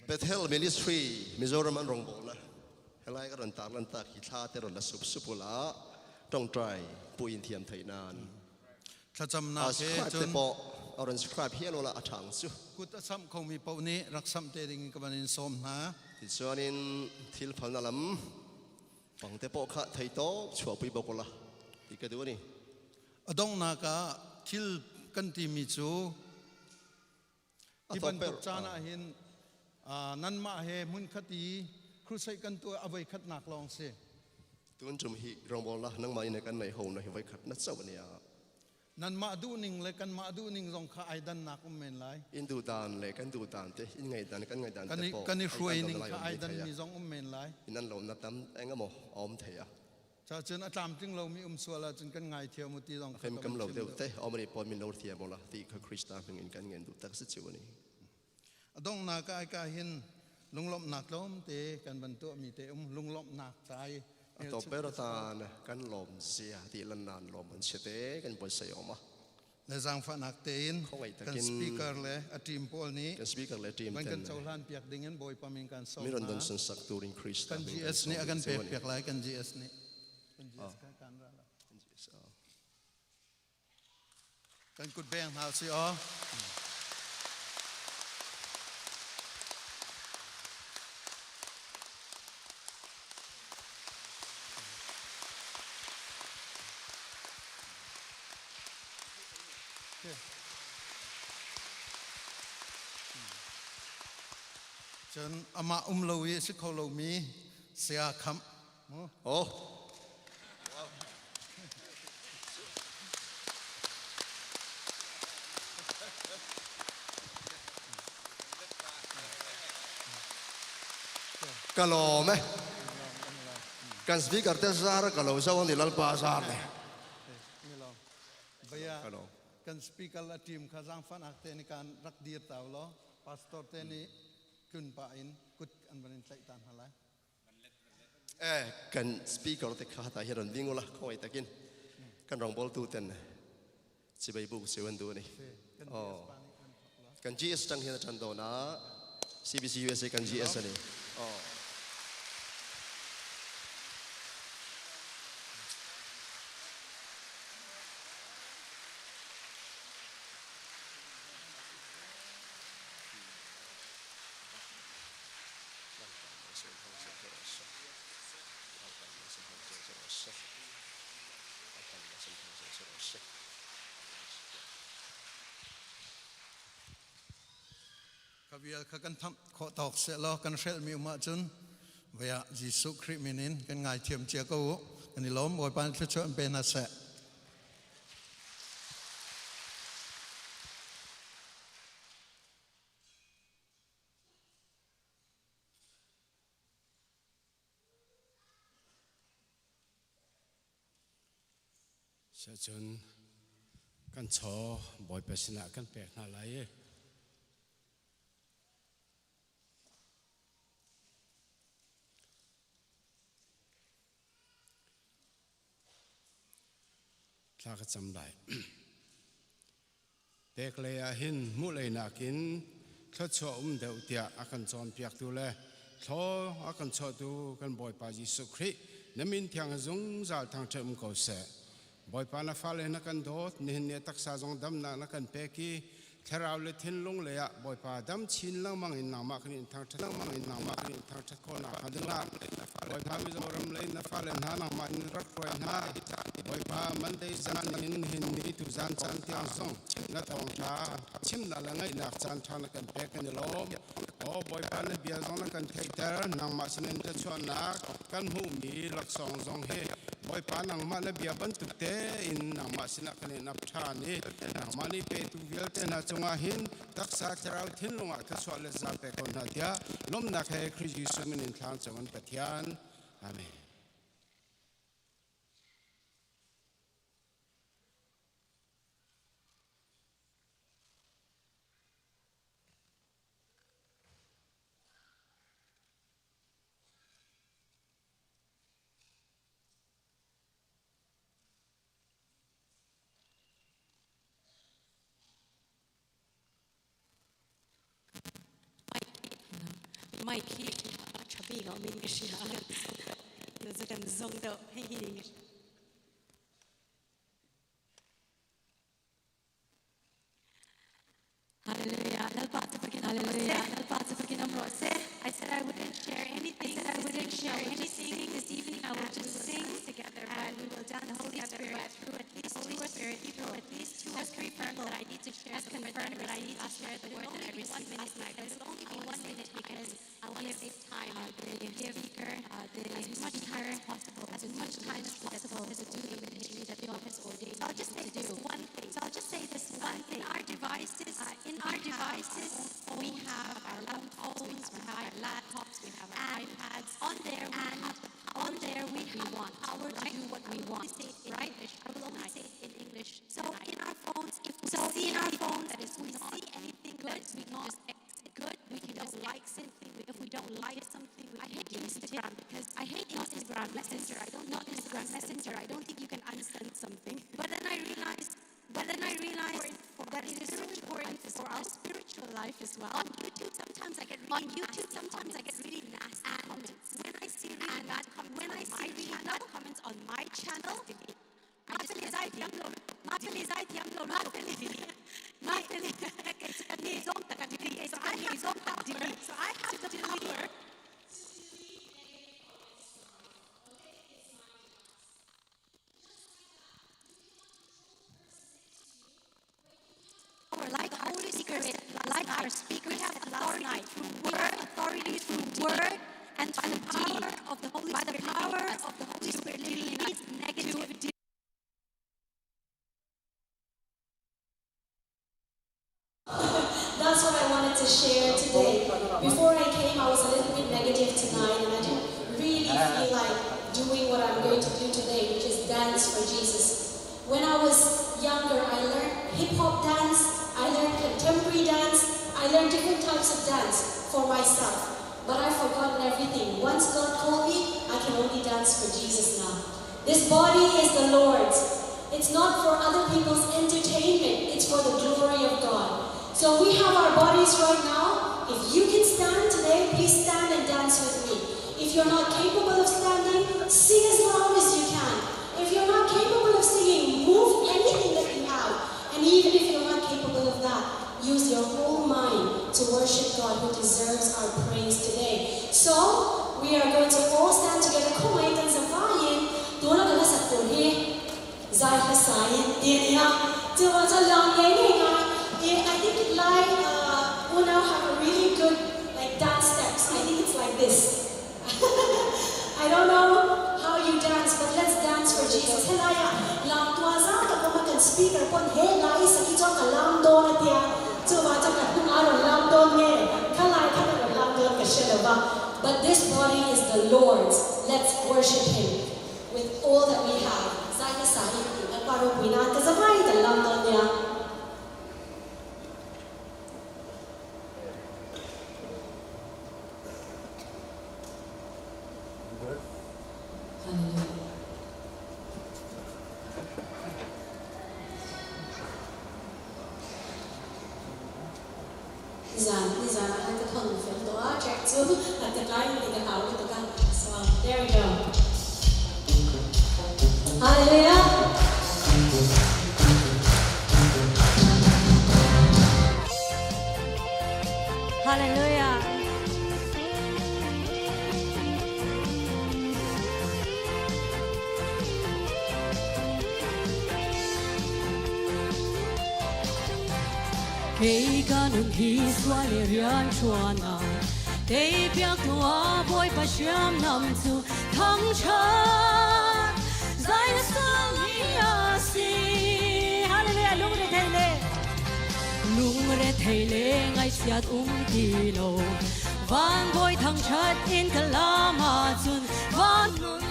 Bethel Ministry Mizoram an rawngbawlna helai ka ron tarlan tak hi thla te ron la sup supula tongtrai puin thiam thei nan thlacamnak he subscribe te cun pawh a ron subscribe hian ola a thang chu kut a samh khomi paoh nih rak samh te ding in ka van in sawm hna. Tichuanin thil phalna lam pang te pawh kha thei tawp chuahpui bawk ula ti ka duh ani. A donghnak ah thil kan timi cu Hi bantuk caan ah hin nanmah he hmunkhat i crusade kan tuah a voikhatnak lawng si. Tun tum hi rawngbawl la nangmah in kan nei ho na hi voikhat na chau ania. Nanmah duhning le kanmah duhning zong kha ai dannak um men lai. In duh dan le kan duh dan te in ngai dan kan ngai dan te po. Kan i hruai ning kha ai dan mi zong um men lai. In an lo na tam engemaw awm thei a. Cacun a tlamtling lomi um sual ahcun kan ngaithiam u ti zong Fem kam lo deuh te omani pon min lo thiam ola ti kha Krista hming in kan ngen duh tak si chiu ani. A donghnak ah ka hin lunglawmhnak tlawmte kan van tuahmi te um lunglawmhnak ca i A to pero tan kan lawm zia ti lan nan lawm an si te kan poi sai oma. Le zaangfahnak tein kan speaker le a team pawl nih kan speaker le team van kan cohlan piak ding in Bawipa min kan sawm mi ron don sun sak turin Krista kan GS nih a kan pek piak lai kan GS nih kan GS kan kan ra la kan kut beng hna si aw. Cun amah um lo i a si kho lomi saya Khamh. Oh. Ka lawm e. Kan speaker te zar ka lo zo ni lalpa zar ne. Baya kan speaker la team kha zangfan ak te ni kan rak dir taw lo pastor te ni tlun pa in kut an van in tlaih ta hna lai. Eh kan speaker te kha ta hi ron ding ula khoi takin kan rong bol tu ten chibai bu sewan du ni. Oh. Kan GS tang hian tan do na CBC USA kan GS ani. Oh. Ka vial kha kan thamh khawh tawk seh law kan hrelhmi um ahcun vaya Jesuh Khrih min in kan ngaithiam cia ko u. Kan i lawm. Bawipa nih thluachuah in pe hna seh. Siahcun kan chaw Bawipa sinah kan pek hna lai i thla ka cam lai. Pek lei ah hin hmuh lei nakin thluachuah um deuh tiah a kan cawnpiaktu le thlaw a kan chuahtu kan Bawipa Jesuh Khrih na min thiang zungzal thangṭhat um ko seh. Bawipa na fale na kan dawt, nihin ni taksa zong damnak na kan pek i thlarau le thinlung lei ah Bawipa dam chin lengmang in nangmah kan in thangṭhat lengmang in nangmah kan in thangṭhat khawhnak hnga dingah Bawipa Mizoram lei na fale hna nangmah in rak hruai hna. Bawipa Monday zan in hin ni tu zan caan tiang zong na thawngṭha chimnak le ngaihnak caan ṭha na kan pek kan i lawm. Aw Bawipa na bia zong na kan theihter nangmah sinin thluachuahnak kan hmuhmi laksawng zong hi Bawipa nangmah na bia bantuk tein nangmah sinah kan in ap ṭhan i nangmah nih petu vialte hna cungah hin taksa thlarau thinlung ah thluachuah le za pe ko hna tiah lawmhnak he Khrih Jesuh min in thlang cang in Pathian. Amen. Mike hi a ṭha bik a min ka hria. Na zu kan zong deuh hei hi ning. Hallelujah. Lalpa cu fakin Hallelujah. Lalpa cu fakin um rawh seh. I said I wouldn't share anything. I said I wouldn't share anything this evening. I will just sing together and we will dance the Holy Spirit through at least Holy Spirit through at least two has confirmed that I need to share has confirmed that I need to share the word that I received last night. It will only be 1 minute because I want to save time and give speaker as much time as possible, as much time as possible to do the ministry that God has ordained. So I'll just say this one thing. So I'll just say this one thing. In our devices, in our devices, we have our own phones, we have our laptops, we have our iPads. On there, and on there we have want power to do what we want. Right? I will only say it in English. So in our phones, if we see in our phones, that if we see anything good, we can just exit good. We can just like something. If we don't like something, we I hate Instagram because I hate Instagram Messenger. I don't not Instagram Messenger. I don't think you can unsend something. But then I realized but then I realized that it is so important for our spiritual life as well. On YouTube, sometimes I get really on YouTube, sometimes I get really nasty and comments. When I see really bad comments, when I see really bad comments on my channel, so I have the power. Like Holy Spirit, like our speaker we have authority through word, authority Word and through the power of the Holy Spirit, the power of the Holy Spirit living in us, negativity. That's what I wanted to share today. Before I came, I was a little bit negative tonight, and I didn't really feel like doing what I'm going to do today, which is dance for Jesus. When I was younger, I learned hip hop dance, I learned contemporary dance, I learned different types of dance for myself. But I've forgotten everything. Once God called me, I can only dance for Jesus now. This body is the Lord's. It's not for other people's entertainment, it's for the glory of God. So we have our bodies right now. If you can stand today, please stand and dance with me. If you're not capable of standing, sing as loud as you can. If you're not capable of singing, move anything that you have. And even if you're not capable of that, use your whole mind to worship God who deserves our praise today. So, we are going to all stand together. Kung kan zavayin, tuna ka sa hi, zai hasayin, tiya. Chu wa cha lang nge nge nga. I think Lai Unau have a really good like dance steps. I think it's like this. I don't know how you dance, but let's dance for Jesus. Helaya, lam tua za ta ko makan speaker pon he lai sa ki chong ka lam do na tia. Chu wa cha ka tung aron lam do nge. Ka lai ka ron lam do ka shelova. But this body is the Lord's. Let's worship Him with all that we have. Zai na sa hi ti na paro puina ka zawai ka lam do nia. Hallelujah. Zan ni zan a ka thon fel to a check chu a te lai ti ka hau to ka. So there we go. Hallelujah. Hallelujah. Kei ka nun hi sual e rian chuana te piak tua boy pa siam nam chu thang cha zai na sa li a si. Hallelujah. Lung re thei le, lung re thei le ngai siat ti lo van boy thang chat in ka lama chun van nun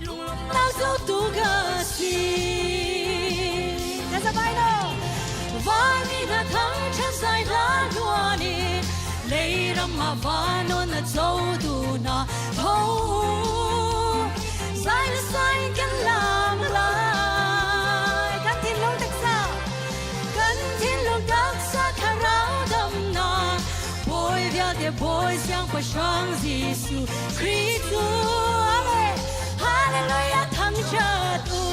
lung lum nau zo tu ga si na sa bai no van mi na thang chat sai la ni lấy ram ma van non na zo tu na tho sai la sai kan lam lai kan tin long tak sa kan tin long tak sa tharau dam na boy via de boy siang pa shang Jesu Christu. Amen. Hallelujah. Thang cha tu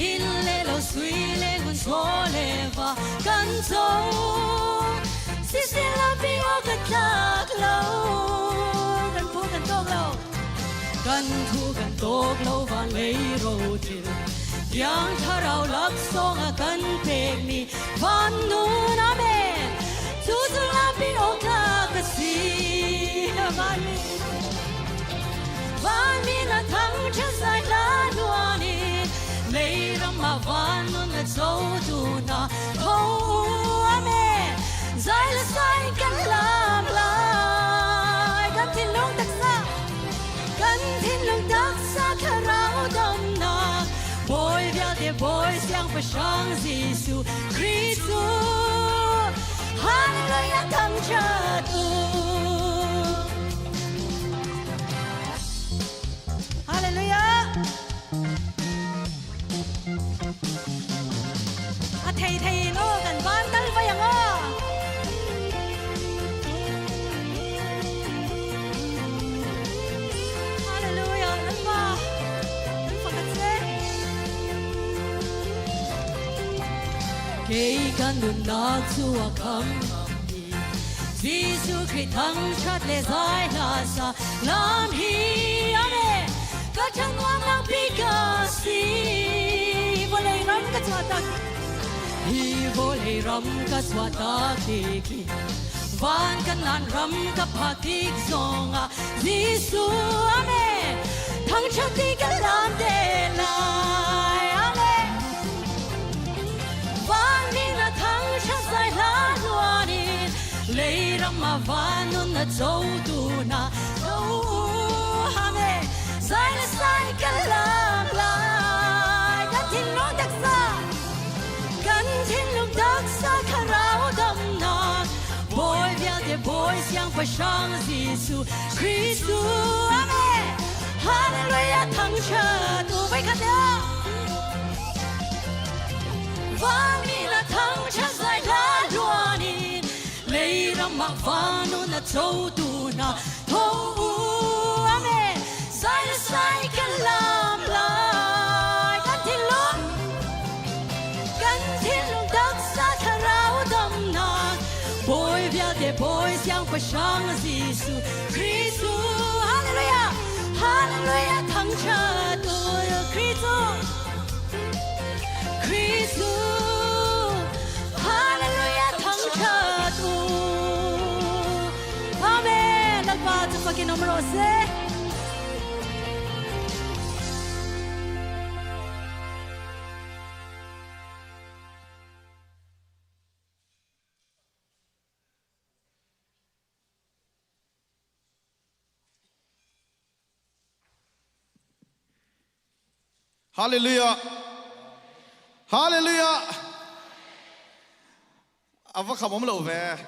in le lo sui le gun so le va kan zo si si la bi o ka tlak lo kan phu kan tok lo kan thu kan tok lo van lei ro til yang tharau lak song a kan pek mi van nu na men chu chu la bi o tlak ka si van mi van mi na thang cha sai la lua ni lấy ram ma van nun na zo tu na tho. Amen. Zai la sai kan lam lai kan thin lung tak sa kan thin lung tak sa tharau dam na boy via de boy siang pa shang Jesu Christu. Hallelujah. Thang cha tu. Hallelujah. A thei thei no kan ban tal vai ang o. Hallelujah. Lalpa kan fakat se kei kan nun nak chu a kham mi Jesu Christ thang chat le zai la sa lam hi. Amen. Ka chang wang lang pi ka si volei ram ka cha tak. Hi vawlei ram ka chuah tak tik i van kan lan ram ka phak tik zongah Jesuh amen thangṭhat ti ka lam te lai amen Van min a thangṭhat zai hla hluan in lei ram ah van nun a cotu hna tho u amen zai le sai ka lam lai kan thinlung taksa kan thinlung taksa thlarau damnak Bawi vialte Bawi siangpahrang Jesuh Khristu amen Hallelujah thangṭhat u voi khat Vanmi la thangṭhat zai hla hluan in lei ram ah vanun a cotu hna tho u amen zai le sai kan lam lai kan thinlung kan thinlung taksa thlarau damnak Bawi vialte Bawi siangpahrang Jesuh Khristu Hallelujah Hallelujah thangṭhat u Khristu Khristu Hallelujah thangṭhat u Amen Lalpa cu fakin um rawh seh Hallelujah. Hallelujah. Ava kham om lo ve.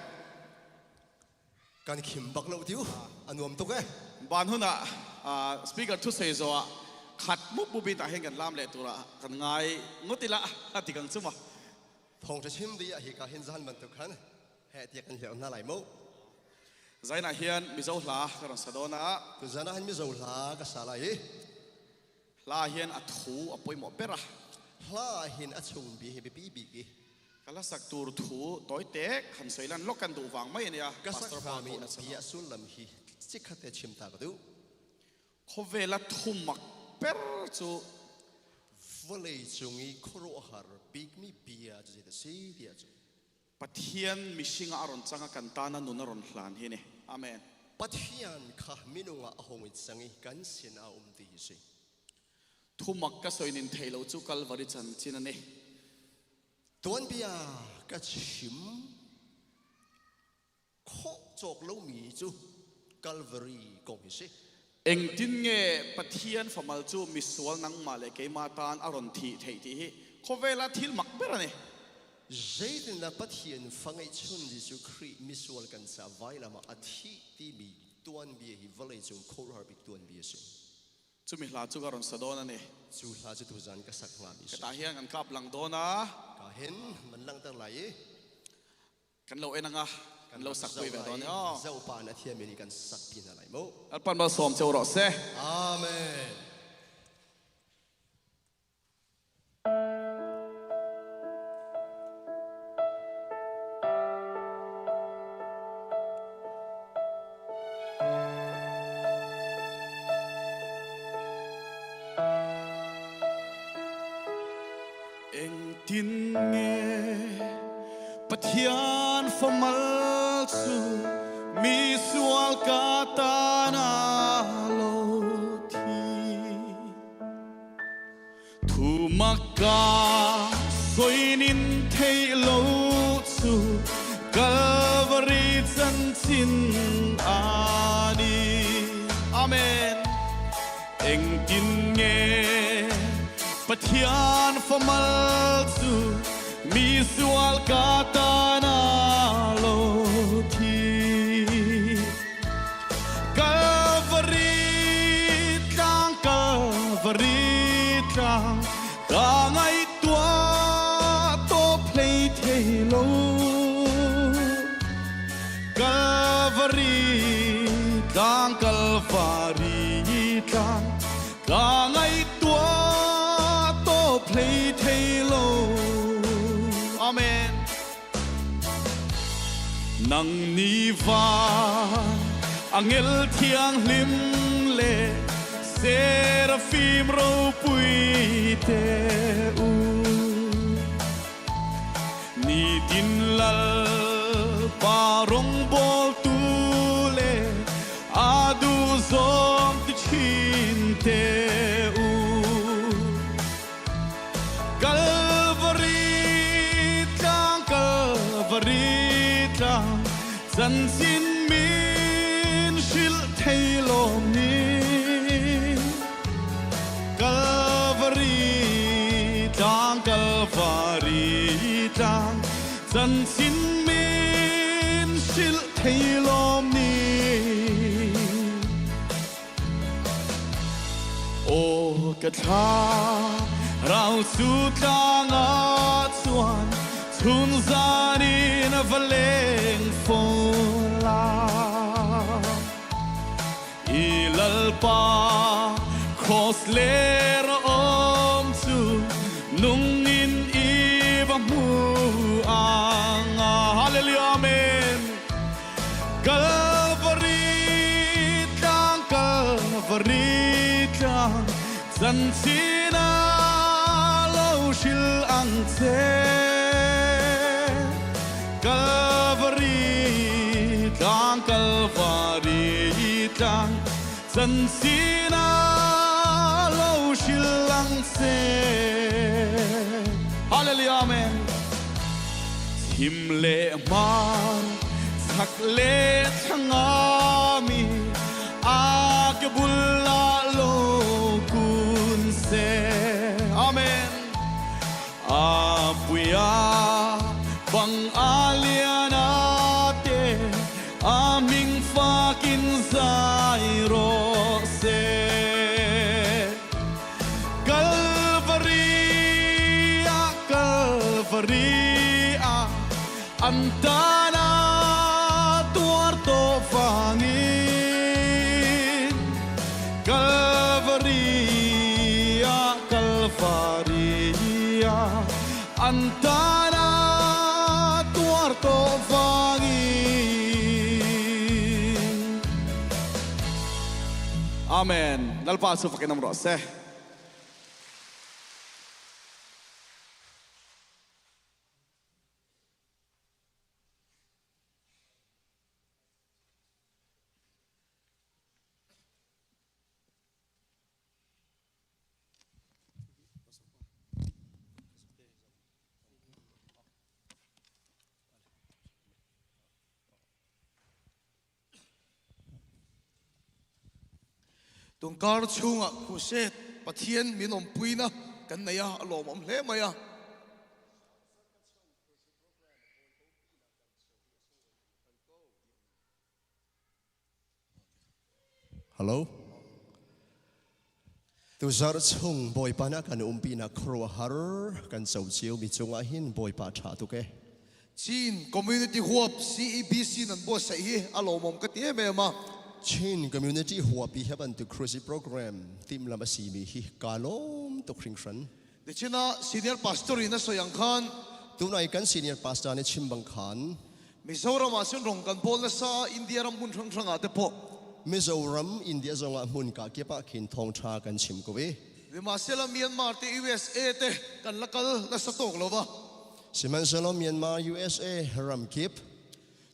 Kan khim bak lo tiu. Anuam tuk eh. Ban hun ah speaker thu sei zo ah khat mup mubi ta hen kan lam le tura kan ngai ngotila ati kang chuma. Thong tha chim di a hi ka hin zan bantuk khan he tia kan hleuh hna lai mu. Zaina hian Mizo hla ka ron sa dawn a. Tu zan ah hin Mizo hla ka sa lai i. Hla hian a thu a pawimawh ber a. Hla hin a chung bi hi biapi bik i. Ka hla sak tur thu tawi tek han sawi lan lawk kan duh vang mai a nia. Ka sak hlami a bia sullam hi chikkhat te chim ta ka duh. Khawvela thumak ber chu vawlei cung i khuaruahhar bikmi bia cu zei dah si tiah cu Pathian mihring ah a rawn cang a kan tan a nun a rawn hlan hi ni. Amen. Pathian kha minung ah a hung i cang i kan sin ah a um ti hi si. Thumak ka soi nin thei lo cu Kalvari chanchin a ni. Tuanbia ka chim khawh cawk lomi cu Calvary kong hi si. Engtin nge Pathian famal chu misual nangmah le keimah tan a rawn thih theih tih hi khawvel ah thil mak ber a ni. Zeitindah Pathian fa ngeihchun Jesuh Khrih misual kan ca vailam ah a thih timi tuanbia hi vawleicung khuaruahhar bik tuanbia a si. Chumi hla chu ka rawn sa dawn a ni. Cu hla cu tuzan ka sak hngami si. Ka tah hian kan kap lang dawn a. Ka hin man langhter lai i. Kan lo en anga kan lo sak pui ve dawn aw. Zopa na thiam in kan sak pi hna lai mu. Alpan mal sawm cheu rawh se. Amen. Engtin nge Pathian famal chu mi sual ka tan a lo thi Thu mak ka soinin thei lo chu Calvary chanchin ani Amen Engtin nge Pathian famal chu mi sual ka tan a lo thi Calvary tlang Calvary tlang ka ngaihtuah tawp hlei thei lo Calvary tlang Calvary tlang ka ngaihtuah tawp hlei thei lo Amen Nang ni va angel thianghlim le seraphim ropui te u. Chanchin min hrilh thei lawm ni. Calvary tlang Calvary tlang chanchin min hrilh thei lawm ni. Aw ka thla rau cu tlang ah chuan chun zan in va leng fawn la. I lalpa cross ler a um cu nung in i va hmu ang. Hallelujah amen. Calvary tlang Calvary tlang chanchin ah lo hril ang che. Calvary tlang Calvary tlang chanchin ah lo hril ang che. Hallelujah amen. Thim le hmar chak le thlangami a ke bul ah lo kun se. Amen. A puia bang a lian a te a ming fakin zai rawh se. Calvary ah Calvary ah an tana tuar to fangin Calvary ah Calvary ah an tana tuar to fangin Amen. Lalpa cu fakin um rawh seh. Tungkar chungah crusade Pathian min awmpuina kan nei a, a lawmawm hle mai a. Hello. Tuzarh chung Bawipa na kan umpi nak khuaruahhar kan co cio mi cungah hin Bawipa ṭha tuk e. Chin Community huap CEBC nan buatsaih hi a lawmawm ka ti em em a. Chin Community huap i hi bantuk crusade program timhlamh a simi hi kaa lawm tuk hringhran. Nichin ah senior pastor in a sawi ang khan Tunai kan senior pastor nih chim bang khan Mizoram ah cun rong kan bawl nasa a India ram hmun hranghrang ah te pawh Mizoram India zong ah hmun ka kip ah khin thawngṭha kan chim ko i Sihmanhsehlaw Myanmar te USA te kan la kal nasa tawk lo va. Sihmanhsehlaw Myanmar USA ramkip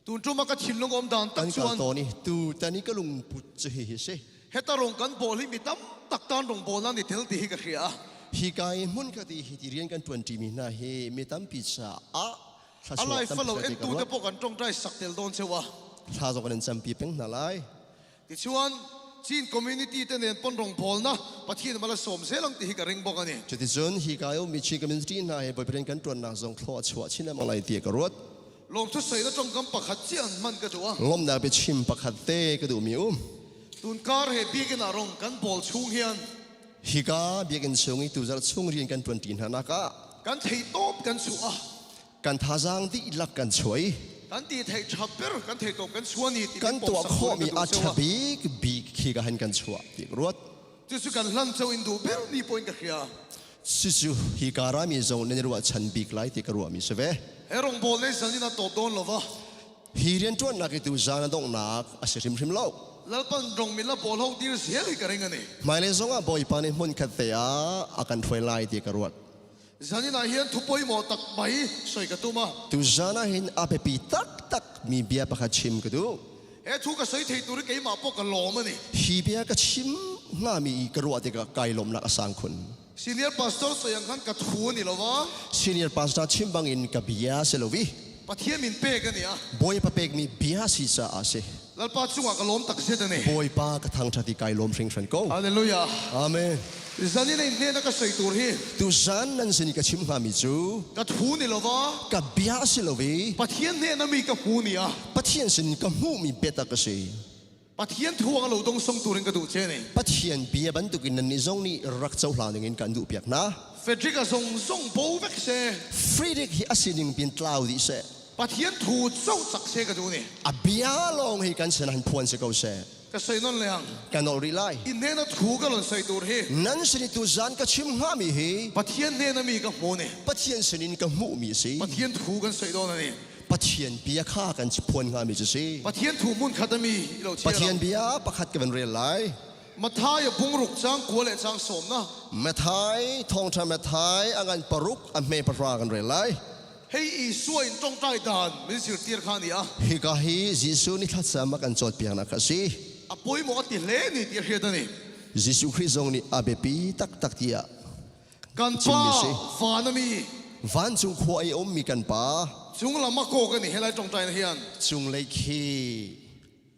Tun ṭum ah ka thinlung um dan tak kan kal chuan tawn i tutan i ka lungput cu hihi si. Heta rong kan bawl hi mi tam tak tan rong bawl nan i tel ti hi ka hria. Hika i hmun khat i hiti rian kan ṭuanṭimi hna hi mi tampi caah A thluachuah lai tampi falo ka ti ka entu te ruat. pawh kan ṭawngṭai sak tel dawn cheu a. Thla zong kan in campi peng hna lai. Tichuan Chin community te nen pawn rawngbawlna Pathian mal a sawm zel ang tih hi ka ring bawk a ni. Cuticun hika i ummi Chin community hna he Bawipa rian kan ṭuannak zong thlawh a chuah chin lengmang lai tiah ka ruat. Lawmthu sawinak ṭawngkam pakhat chiah an hman ka duh a. Lawmhnak biachim pakhat te ka duhmi um. Tunkar he biakinn ah rong kan bawl chung hian Hika biakinn chung i tuzarh chung rian kan ṭuanṭi hna nak ah kan theihtawp kan chuah a. Kan thazaang dihlak kan chuah i kan ti theih ṭha ber kan thei tawp kan chuah ni ti kan tuah khawhmi a ṭha bik bik khi ka han kan chuah ti ka ruat. Cucu kan hlan cho in duh ber ni pawh in ka hria. Cucu hi ka rami zong nan i ruahchan bik lai ti ka ruahmi si ve. He rawngbawl nei zan in a tawp dawn lo va. Hi rianṭuannak i tu zan a donghnak a si hrimhrim lo. Lalpan rong min la bawl ho dir zel hi ka ring a ni. Hmailei zongah Bawipa nih hmunkhat te ah a kan hruai lai ti ka ruat. Zanin ah hin thu pawimawh tak mai sawi ka tum a. Tuzan ah hin a biapi taktak mi bia pakhat chim ka duh. He thu ka sawi thei tur hi keimah pawh ka lawm a ni. Hi bia ka chim hngami i ka ruah tikah kai lawmnak a sang khun. Senior pastor sawi ang khan ka thu a ni lo va. Senior pastor chim bangin ka bia si lo i. Pathian min pek ani a. Bawipa pekmi bia si caah a si. Lalpa cungah ka lawm takzet ani. Bawipa ka thangṭhat i kai lawm hringhran ko. Hallelujah. Amen. Zan in in hnen a ka soi tur hi. Tuzan nan sin i ka chim hngami cu. Ka thu ni lova. Ka bia si lo i. Pathian hnen a mi ka hmu ni a. Pathian sin ka hmuhmi biatak a si. Pathian thu ang lo dong song turin ka duh che ni. Pathian bia bantukin nannih zong nih rak cohlang dingin kan duhpiak hna. Frederick a zong zong bo vek seh. Frederick hi a sining pin tlau dih seh. Pathian thu co cak seh ka duh ni. A bia lawng hi kan sin han phuan si ko seh. Ka soi non leang. Ka nol rih lai. In hnen a thu ka lon soi tur hi. Nan sin i tuzan ka chim hngami hi. Pathian hnen a mi ka hmu ni. Pathian sinin ka hmuhmi a si. Pathian thu kan soi dawn ani. Pathian bia kha kan phuan hngami cu si. Pathian thu hmun khat a mi i lo chia Pathian bia pakhat ka van rel lai. Matthai a bungruk cang kua le cang sawm na. Matthai thawngṭha Matthai a ngan paruk a hme pahra kan rel lai. Hei Isua in ṭongṭai dan min zirtir kha ni a. Hika hi Jesuh nih thlacam a kan cawnpiaknak a si. A pawimawh a ti hle ni ti a hriat a ni. Jesuh Khrih zong nih a biapi taktak tiah Kan chimmi pa si. van a mi. Vancung khua i a ummi kan pa. Cunglam a kawk a ni he lai ṭongṭai na hian. Cunglei khi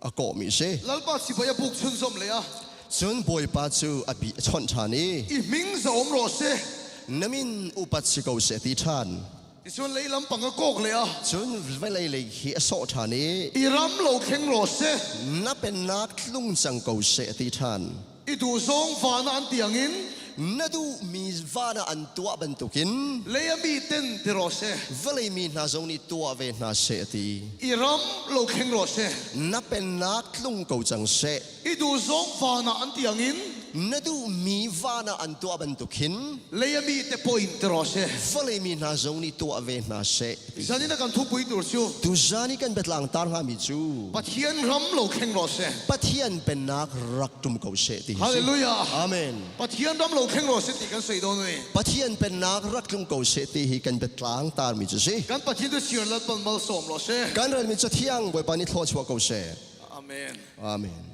a kawhmi si. Lalpa sipai a buk chunzom le a. Cun Bawipa cu a bi a chawnh ṭhan i. I hming za um rawh seh. Na min upat si ko seh ti ṭhan. Ticun lei lampang a kawk le a. Cun vawlei lei khi a sawh ṭhan i. I ram lo thleng rawh seh. Na pennak tlung cang ko seh ti ṭhan. I duh zong van ah an tiangin. Na duhmi van ah an tuah bantukin. Lei a mi ten ti rawh seh. Vawlei mi hna zong nih tuah ve hna seh a ti. I ram lo thleng rawh seh. Na pennak tlung ko cang seh. I duh zong van ah an tiangin. Na duhmi van ah an tuah bantuk hin. Lei a mi te pawh in ti rawh seh. Vawlei mi hna zong nih tuah ve hna seh. Zan in a kan thupui tur cu. Tuzan i kan biatlang tar hngami cu. Pathian ram lo thleng rawh seh. Pathian pennak rak tum ko seh ti hi si. Hallelujah. Amen. Pathian ram lo thleng rawh seh ti kan soi dawn ni. Pathian pennak rak tlung ko seh ti hi kan biatlang tarmi cu si. Kan Pathian tu sir lat pan mal sawm rawh seh. Kan relmi cathiang Bawipa nih thlua chuah ko seh. Amen. Amen.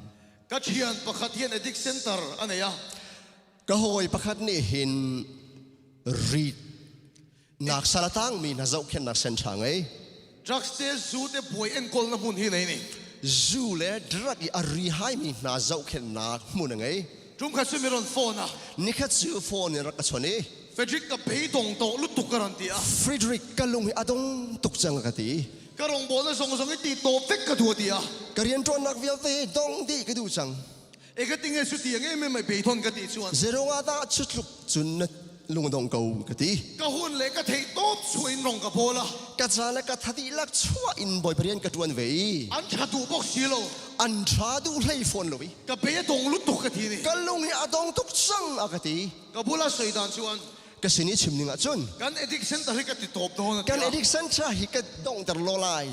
Ka thian pakhat hian addict center a nei a. Ka hawi pakhat nih hin rit nak salatang mi hna zohkhenhnak senṭha ngei. Drugs te zu te buai enkawl na hmun hi nei ni. Zu le drug i a ri hai mi hna zohkhenhnak hmun a ngei. Tum khat cu mi ron phone a. Nikhat cu phone in rak ka chon i. Frederick ka beidong to lutuk ka ran ti a. Frederick ka lung hi a dong tuk cang ka ti. Ka rong bol na zong zong i ti top vek ka du ti a. Ka rianṭuannak vialte dong dih ka duh cang. E ka tinge su ti nge me mai beithon ka ti chuan. Zerong ah dah cutluk cun na lungdong ko ka ti. Ka hun le ka thei top chu in rong ka bola. Ka ca le ka thadi lak chua in bawi parian ka tuan ve i. An tha duh bok si lo. An tha duh hlei fawn lo i. Ka pe a dong lu tuk ka ti ni. Ka lung hi a dong tuk cang a ka ti. Ka bula soi dan chuan. Ka sin i chim ning ah cun. Kan addiction ta hi ka ti top dawn. Kan addiction cha hi ka dongter lo lai.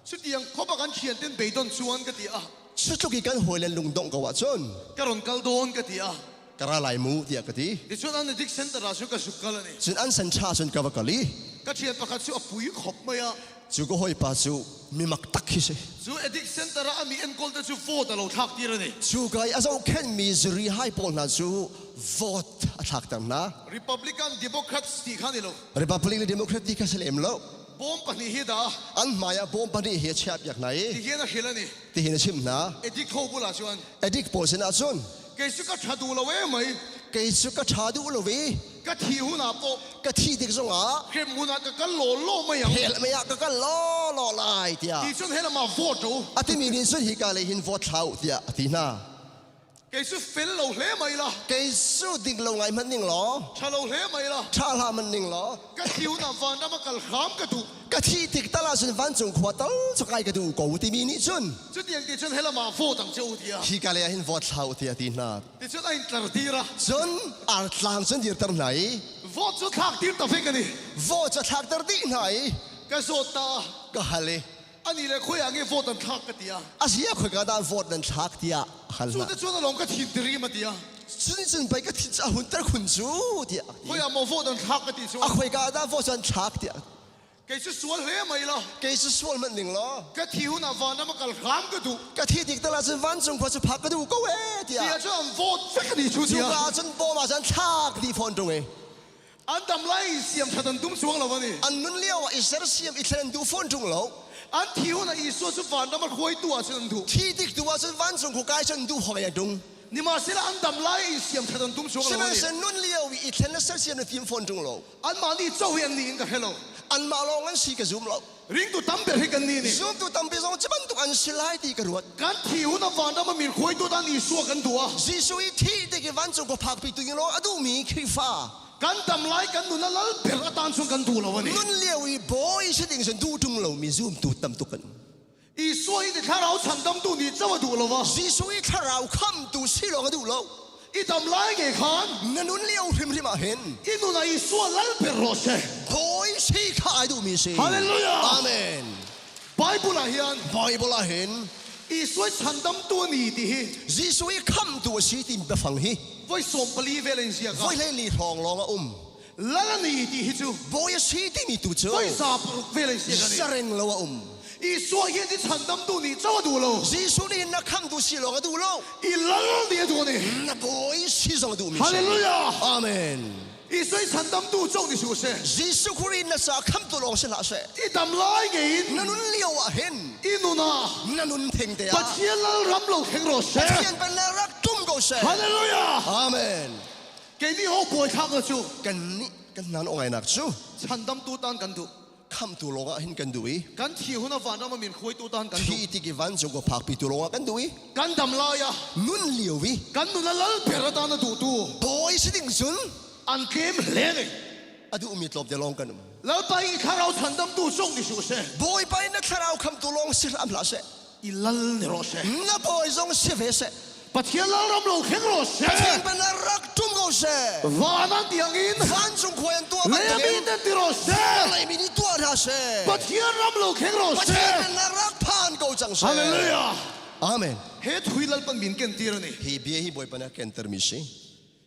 Cutiang khop kan thian ten beidon chuan ka ti a. Cutluk i kan hawi le lungdongh ko ahcun. Ka ron kal dawn ka ti a. Ka ra lai mu tiah ka ti. Ticun an addict center ah cun ka zuk kal ani. Cun an san tha cun ka va kal i. Ka thian pakhat cu a pui khop mai a. Cu ka hawipa cu mimak tak khi si. Cu addict center ah ami enkawl te cu vote a lo thlak tir ani. Cu ka i a zohkhenhmi zuri hai pawl hna cu vote a thlakter hna. Republican Democrats ti kha ni lo. Republic le Democrat ti kha si lem lo. Bawm pahnih hi dah. An hmai ah bawm pahnih hi a chiahpiak hna i. Ti hian a hril ani. Ti hin a chimh hna. Addict ho bulah cun. Addict pawl sinah cun. Kei cu ka ṭha duh lo e mei. Kei cu ka ṭha duh lo i. Ka thi hun ah pawh. Ka thi tik zongah. Hrem hun ah ka kal law law mei ang. Hell mei ah ka kal law law lai tiah. Ti cun hell ah vote u. A timi nih cun hika lei hin vote thla u tiah a ti hna. Kei cu fel lo hle mai la. Kei cu ding lo ngai hmanh ning law. Ṭha lo hle mai la. Ṭha hlah hmanh ning law. Ka thi hun ah vanram a kal hram ka duh. Ka thi tik tal ahcun vancung khua tal cu kai ka duh ko timi nih cun. Cutiang ti cun helam ah vote ang che u tiah. Hi ka lei ah hin vote thla u tiah a ti hna. Ticun a in tlar dir a. Cun artlang cun dirter hna i. Vote cu thlak dir ta vek ani. Vote cu thlak ter dih hna i. Ka zawt ta. Ka hal i. Ani le khoi ah nge vote an thlak ka ti a. A sia khoi ka dah vote nan thlak tiah hal Cu te cun along ka thin tirim a ti a. Cun cun pei ka thin a hun ter khun cu tiah. Khoi ah maw vote an thlak ka ti cu. A khoi ka dah vote an thlak tiah. Kei cu sual hle mai la. Kei cu sual manh ning law. Ka thi hun ah van am kal hram ka duh. Ka thi tik tal ah cun vancung khua cu phak ka duh ko e tiah. Tiah cun an vote vek ni cu tiah. Cu ka cun bawm ah cun thlak dih fawn tung e. An dam lai siam that an tum chuang lo ani. An nun lio ah i sersiam i thlen an duh fawn ṭung lo. An thi hun ah Isua cu vanram a hruaitu ah cun an duh. Thi tik tu ah cun vancung khu kai cun duh hoi an tung. Nimahsela an dam lai i siam that an tum chuang lo ani. Sihmanhsehlaw nun lio i i thlen le sersiam na tim fawn ṭung lo. Anmah nih co hi an nih in ka hre lo. Anmah lawng an si ka zum lo. Ringtu tam ber hi kan nih nih. Zumtu tampi zong cu bantuk an si lai ti ka ruat. Kan thi hun ah vanram a min hruaitu tan Isua kan duh a. Jesuh i thih tik i vancung khua phakpi tu ding lawng a duhmi Khrihfa. Kan dam lai kan nun a lal ber a tan chung kan duh lo ani. Nun lio i bawi si ding cun duh ṭung lomi zumtu tam tuk kan um. Isua hi thlarau chhandamtu nih co a duh lo a. Jesuh i thlarau khamtu si lawng a duh lo. I dam lai nge khan. Na nun lio hrimhrim ah hin. I nun ah Isua lal ber rawh seh. Bawi si kha ai duhmi si. Hallelujah. Amen. Bible ah hian. Bible ah hin. Isua chhandamtu a ni ti hi. Jesuh i khamtu a si ti biafang hi. Voi 14 vel in ziak a. Voi 14 hrawng lawng a um. Lal a ni ti hi cu. Bawi a si timi tu cu. Voi 6 vel in ziak a ni. Zareng lo a um. Isua hi ti chhandamtu nih co a duh lo. Jesuh nih na khamtu si lawng a duh lo. I lal nih a duh ni. Na bawi si zong a duhmi si. Hallelujah. Amen. Isua i chhandamtu co ni su seh. Jesuh Khrih na ca khamtu lawng si hlah seh. I dam lai ngei Na nun lio ah hin. I nun ah. Na nun theng te ah. Pathian lal ram lo kheng ro seh. Pathian pen le rak tum ko seh. Hallelujah. Amen. Kei nih ho buai thlak na cu. Kan nih kan nan ongai nak cu. Chhandamtu tan kan duh. Khamtu lawng ah hin kan duh i. Kan thi hun a van ram a min hruaitu tan kan duh. Thi tik i vancung ko phakpi tu lawng ah kan duh i. Kan dam lai ah. Nun lio i. Kan nun a lal ber atan a duh tu. Bawi si ding cun. An tlem hle ne. A duhmi tlawm te lawng kan um. Lalpa i thlarau chhandamtu sung ni su seh. Bawipa in na thlarau khamtu lawng si hram hlah seh. I lal ni rawh seh. Na bawi zong si ve seh. Pathian lalram lo thleng rawh seh. Pathian pen rak tum ko seh. Van an tiang in. Vancung khua in tuah bantukin. Leimi ten ti rawh seh. Leimi nih tuah hna seh. Pathian ram lo thleng rawh seh. Pathian pen rak phan ko cang seh. Hallelujah. Amen. He thui lalpan min ken tir ani. Hi bia hi Bawipa nih a kenter mi si.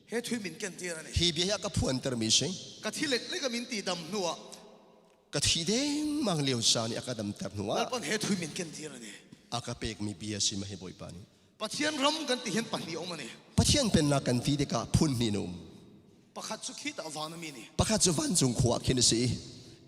He thui min ken tir ani. Hi bia hi a ka phuanter mi si. Ka thi lek lek a min ti dam hnu ah. Ka thi dengmang lio caan i a ka damter hnu ah. Lalpan he thui min ken tir ani. A ka pekmi bia si ma hi Bawipa nih. Pathian ram kan ti hin pahnih um ani. Pathian pennak kan ti tikah phun hnih in um. Pakhat cu khi tah van ami ni. Pakhat cu vancung khua khin a si.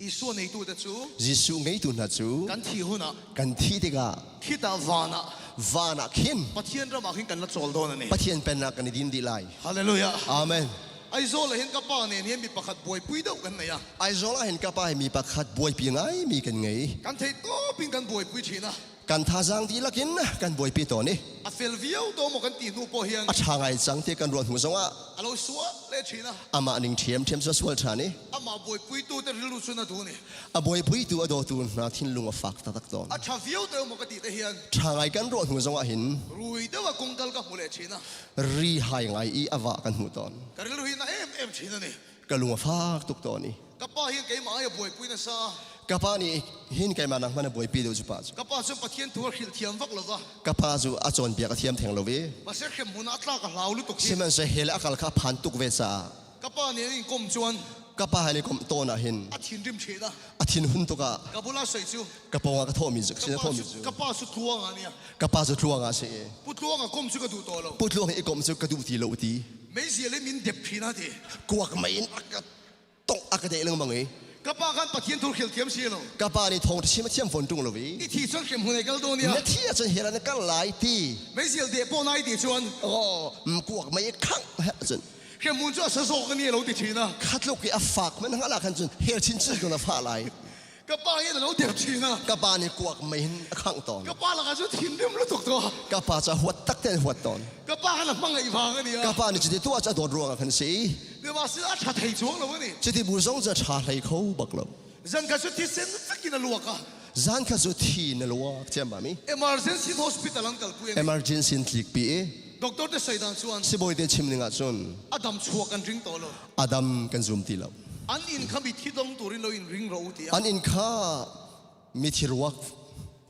Isua neitu te cu Jesuh ngeitu hna cu kan thi hun ah kan thi tikah khi tah van ah van ah khin Pathian ram ah khin kan la chawl dawn ani. Pathian pennak kan i din dih lai. Hallelujah. Amen. Aizawl ah hin ka pa nen hian mi pakhat buaipui deuh kan nei a. Aizawl ah hin ka pa hi mi pakhat buaipi ngai mi kan ngei. Kan theih tawp in kan buaipui thin a. Kan thazaang dihlak in kan buaipi tawn i. A fel viau to maw kan ti hnu pawh hian. A ṭha ngai cang ti kan ruah hnu zongah. A lo sual le ṭhin a. Amah ning ṭhiamṭhiam cu a sual ṭhan i. Amah buaipuitu te rilru cun a duh ni. A buaipuitu a dawtu hna thinlung a fak taktak tawn. A ṭha viau te maw ka ti te hian. Ṭha ngai kan ruah hnu zongah hin. Rui deuh a kongkal ka hmu leh ṭhin a. Ri hai ngai i a vah kan hmuh tawn. Ka rilru hi na em em ṭhin a ni. Ka lung a fak tuk tawn i. Ka pa hin keimah ai a buaipui nasa. Ka pa nih hin keimah nak hmanh a buaipi deuh cu pa cu. Ka pa cu Pathian thu a hrilh thiam vak lo va. Ka pa cu a cawnpiak a thiam theng lo i. Mase hremhmun ah a tlak a hlau lutuk hi. Sihmanhseh hell a kal kha a phan tuk ve caah. Ka pa nih an in kom chuan. Ka pa he ni kom tawn ah hin. A thinrim ṭhin a. A thinhun tuk ah. Ka bula soi cu. Ka pawng ah ka thawhmi cu. Sin a thawhmi cu. Ka pa cu tluang ah nia. Ka pa cu tluang ah si. Pu tluang a kom cu ka duh to lo. Pu tluang i kom cu ka duh ti lo ti. Meizial in min dep ṭhin a ti. Kuak mei in a ka tongh a ka deh lengmang i. Ka pa khan Pathian thu hril thiam si lo. Ka pa nih thawng chim a thiam fawn ṭung lo i. I thi cun hrem hun ei kal dawn ia. Na thi ahcun hell ah na kal lai ti. Meizial deh pawh nai ti chuan. Oh, kuak mei khangh herh cun. Hremhmun cu a sa zawk ani lo ti ṭhin a. Khatluk i a fak man hngah khan cun hell chinchin kun a fah lai. Ka pa hi na lo der ṭhin a. Ka pa nih kuak mei hin a khangh tawn. Ka pa lakah cun thinrim lutuk tuah. Ka pa cu a huat tak tein huat tawn. Ka pa khan a hmangaih vang ani a. Ka pa nih cuti tuah cu a dawt ruangah khan si. Mah sin a ṭha thei chuang lo ani. Cuti bu zong cu a ṭha hlei kho bak lo. Zan kha cu thisen vek in a luak a. Zan kha cu thi na luak ciam mami. Emergency hospital an kalpui ani. Emergency in tlik pi i. Doctor te soi dan chuan. Sibawi te chim ning ah cun. A dam chuak an ring to lo. A dam kan zum ti lo. An inn kha mithi dong turin lo in ring ro ti An inn kha mithi ruak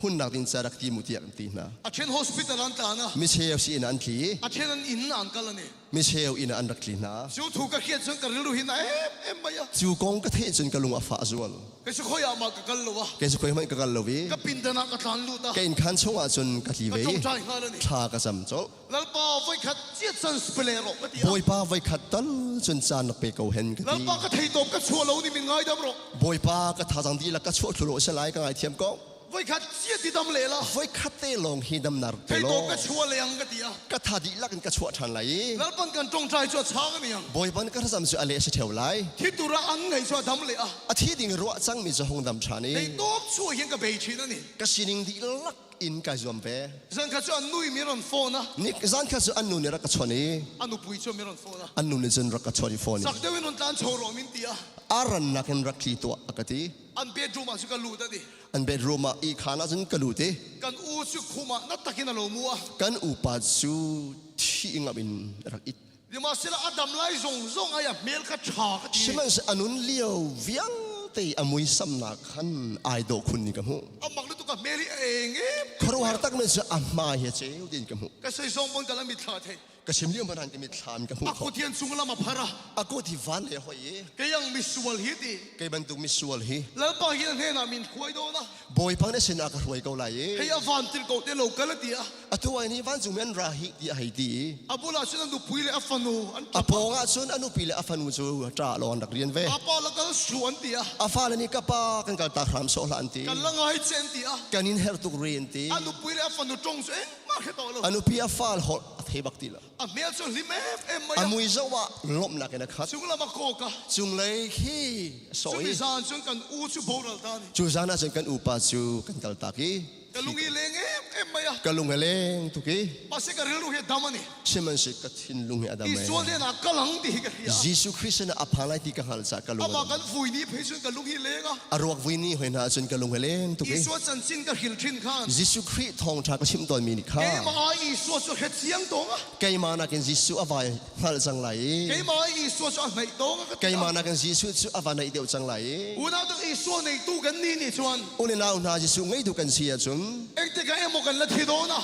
Hunnak ding ca rak ti mu tiah kan ti hna. A then hospital an tlan a. Micheu si in an tli. A then an inn an kal ani. Micheu inn ah an rak tli hna. Cu thu ka hriat cun ka rilru hi na em em mai a. Cu kong ka theih cun ka lung a fah zual. Kei cu khoi ah ma ka kal lo a. Kei cu khoi hmanh ka kal lo i. Ka pindan ah ka tlan lut a. Ka inn khan chung ah cun ka tli ve i. Ka ṭongṭai hngal ani. Thla ka cam colh. Lalpa voikhat chiat san spele ro ka ti a. Bawipa voikhat tal cun caan rak pe ko hen ka ti. Lalpa ka thei tawp ka chuah lo ni min ngaidam ro. Bawipa ka thazang dihlak ka chuah thlu lo se lai ka ngaithiam ko. Voikhat chiat i dam le la. Voikhat te lawng hi dam nar te Thei law. tawp ka chuah leng ka ti a. Ka tha dihlak in ka chuah ṭhan lai i. Lalpan kan ṭongṭai cu a chang ani ang. Bawipa ka thlacam cu a leh si ṭheo lai. Thi tur ah an ngei cu a dam le a. A thi ding ruah cangmi cu hung dam ṭhan i. Thei tawp chuah hin ka bei ṭhin ani. Ka sining dihlak in kai zuam ve. Zan khat cu an nu i mi ron phone a. Ni zan khat cu an nu nih rak ka chawnh i. A nupui cu mi ron phone a. An nu nih cun rak ka chawnh i phone i. Sak deuh in ron tlan cho rawh min ti a. A rannak in rak tli tuah a ka ti. An bedroom ah cu ka lut a ti. An bedroom ah ihkhan ah cun ka lut i Kan u cu khum ah na takin a lo mu a. Kan upa cu thi ngam in rak it. Sihmanhsehlaw a dam lai zong zong ai a hmel kha ṭha ka ti. Sihmanhsehlaw a nun lio vialte a muisamnak khan ai dawh khun ni ka hmuh. A mak lutuk a hmel hi a eng em. Khuaruahhar tak men cu a hmai he ceu tiin ka hmuh. Ka sei zong bon kal a mitthla thei. Ka chim lio hmanh timi thlam ka hmuh A kut hian cung lam a phar a. A kut hi van le hoi i. Kei ang misual hi ti. Kei bantuk misual hi. Lalpa hi na hnenah min hruai dawn a. Bawipa na sinah ka hruai ko lai i. Hei a van til ko te lo kal a ti a. Atu ai nih vancung mi an ra hi ti a hei ti i. A bulah cun a nupui le a fanu an A pawng ah cun a nupi le a fanu cu ṭah lawng an rak rian ve. A pa la kal su an ti a. A fale nih ka pa kan kal tak hram sawh hlah an ti. Kan la ngai che an ti a. Kan in herh tuk ri an ti. A nupui le a fanu ṭong cu engmah hre tawh lo. A nupi a fal holh a thei bak ti lo. A hmel cu hlim em em mai a. A mui zoh ah lawmhnak in a khat. Cunglam a kawk a. Cunglei khi a sawh i. Cumi zan cun kan u cu boral ta ni. Cu zan ah cun kan upa cu kan kal tak i. Ka lung i leng em em mai a. Ka lung a leng tuk i. Mahse ka rilru hi a dam ani. Sihmanhsehlaw ka thinlung hi a dam ai. Isual len ah ka lang ti hi ka hria. Jesuh Christ sin ah a phan lai ti ka hngalh caah ka lung a dam. Amah kan vui ni phei cun ka lung hi leng a. A ruak vui ni hoi hna cun ka lung a leng tuk i. Isua chanchin ka hril ṭhin khan. Jesuh Khrih thawngṭha ka chim tawnmi nih kha. Keimah ah Isua cu hre chiang tawng a. Keimah nakin Jesuh a vai hngalh cang lai i. Keimah ah Isua cu a hnaih tawng a ka ti. Keimah nakin Jesuh cu a va naih deuh cang lai i. Unau dang Isua neitu kan nih nih cun. Unau hna Jesuh ngeitu kan si ahcun. Engtik ah emaw kan la thi dawn a.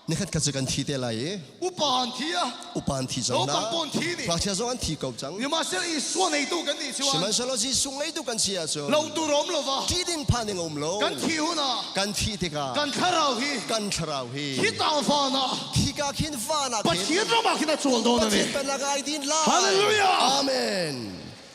Nikhat khat cu kan thi te lai i upa an thi a upa an thi cang na pon thi ni ngakchia zong an thi ko cang Sihmanhsehlaw Isua neitu kan nih chuan Sihmanhsehlaw Jesuh ngeitu kan si ahcun lo tu rom lova thi ding phan ding um lo kan thi hun ah kan thi tikah kan thlarau hi kan thlarau hi hi ta van ah khi ka khin van ah Pathian ram ah khin a chawl dawn ani Pathian pennak ai din lai Hallelujah Amen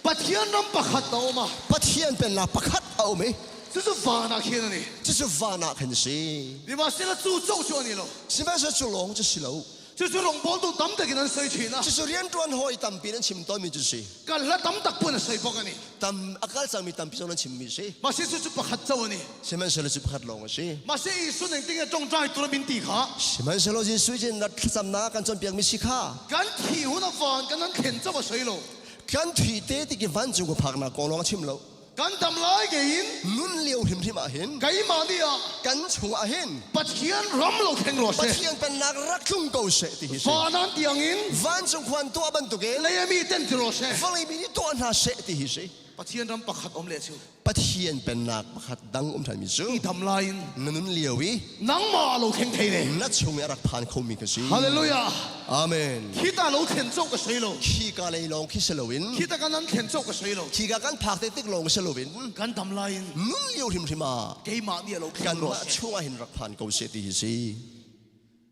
Pathian ram pakhat a um a. Pathian pennak pakhat a um i. Cucu van ah khin ani. Cucu van ah khin a si. Sihmanhsehlaw cu co cu ani lo. Sihmanhsehlaw cu lawng cu si lo. Cucu rawngbawltu tam takin an soi ṭhin a. Cucu rianṭuan hawi tampi nan chim tawnmi cu si. Kal hla tam tak pun a soi bak ani. Tam a kal cangmi tampi zong nan chimmi si. Mahse cucu pakhat co ani. Sihmanhsehlaw cu pakhat lawng a si. Mahse Jesuh ning tinge ṭongṭai tur min ti kha. Sihmanhsehlaw Jesuh cin na thlacamnak kan cawnpiakmi si kha. Kan thi hun a van kan an thlen co a soi lo. Kan thi te ti ki vancung ka phaknak kong lawng a chim lo. Kan dam lai ke in nun lio hrimhrim ah hin keimah nih ah kan chung ah hin Pathian ram lo thleng lo seh. Pathian pennak rak tlung ko seh ti hi si. Vanan tiang in vancung khuan tuah bantukin lei mi ten ti ro seh. Vawlei mi nih tuah hna seh ti hi si. Pathian ram pakhat om le cu. Pathian pennak pakhat dang um ṭhanmi cu i dam lai in na nun lio i nangmah lo thleng thei ne na chung i a rak phan khomi ka si. Hallelujah. Amen. Khi ta lo thlen cawk ka sei lo. Khi ka lei lawng khi si loin khi ta kan an thlen cawk ka sei lo. Khi ka kan phak te tik lawng si loin kan dam lai in nun lio hrimhrim ah keimah nih a lo thlen kanmah chungah hin rak phan ko seh ti hi si.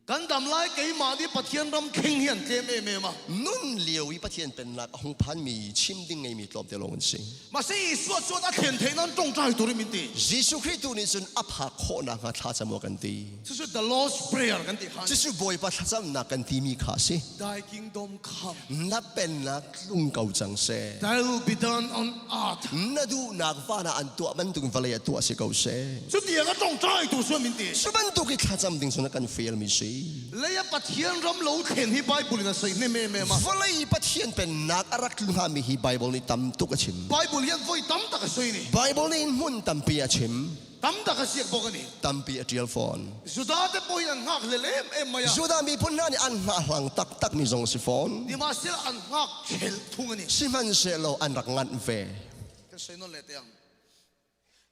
Kan dam lai keimah nih Pathian ram kheng hi an tlem em em a. Nun lio i Pathian pennak a hung phanmi chim ding ngeimi tlawmte lawng an si. Mahse Isua chuan a thlen theih nan ṭongṭai tur in min ti. Jesuh Khrih tu nih cun a phak khawh nakhnga thlacam awk kan ti. Cucu the Lord's Prayer kan ti kha. Cucu Bawipa thlacamnak kan timi kha a si. Thy kingdom come. Na pennak tlung ko cang seh. Thy will be done on earth. Na duhnak van ah an tuah bantuk vawlei ah tuah si ko seh. Cutiang a ṭongṭai tu cu min ti. Cu bantuk i thlacam ding cun a kan fialmi si. Lei ah Pathian ram lo thlen hi Bible in a soi hnem em em a. Vawlei Pathian pennak a rak tlun hngami hi Bible nih tam tuk a chim. Bible hian voi tam tak a soi ni. Bible nih hmun tampi a chim. Tam tak a siak bawk ani. Tampi a ṭial fawn. Judah te pawh in an hngak hlel em em mai a. Judah miphun hna nih an hngahhlang taktak mi zong si fawn. Sihmanhsehlaw an hngak chel thung ani. Sihmanhsehlaw an rak nganh ve. Kan soi non le te ang.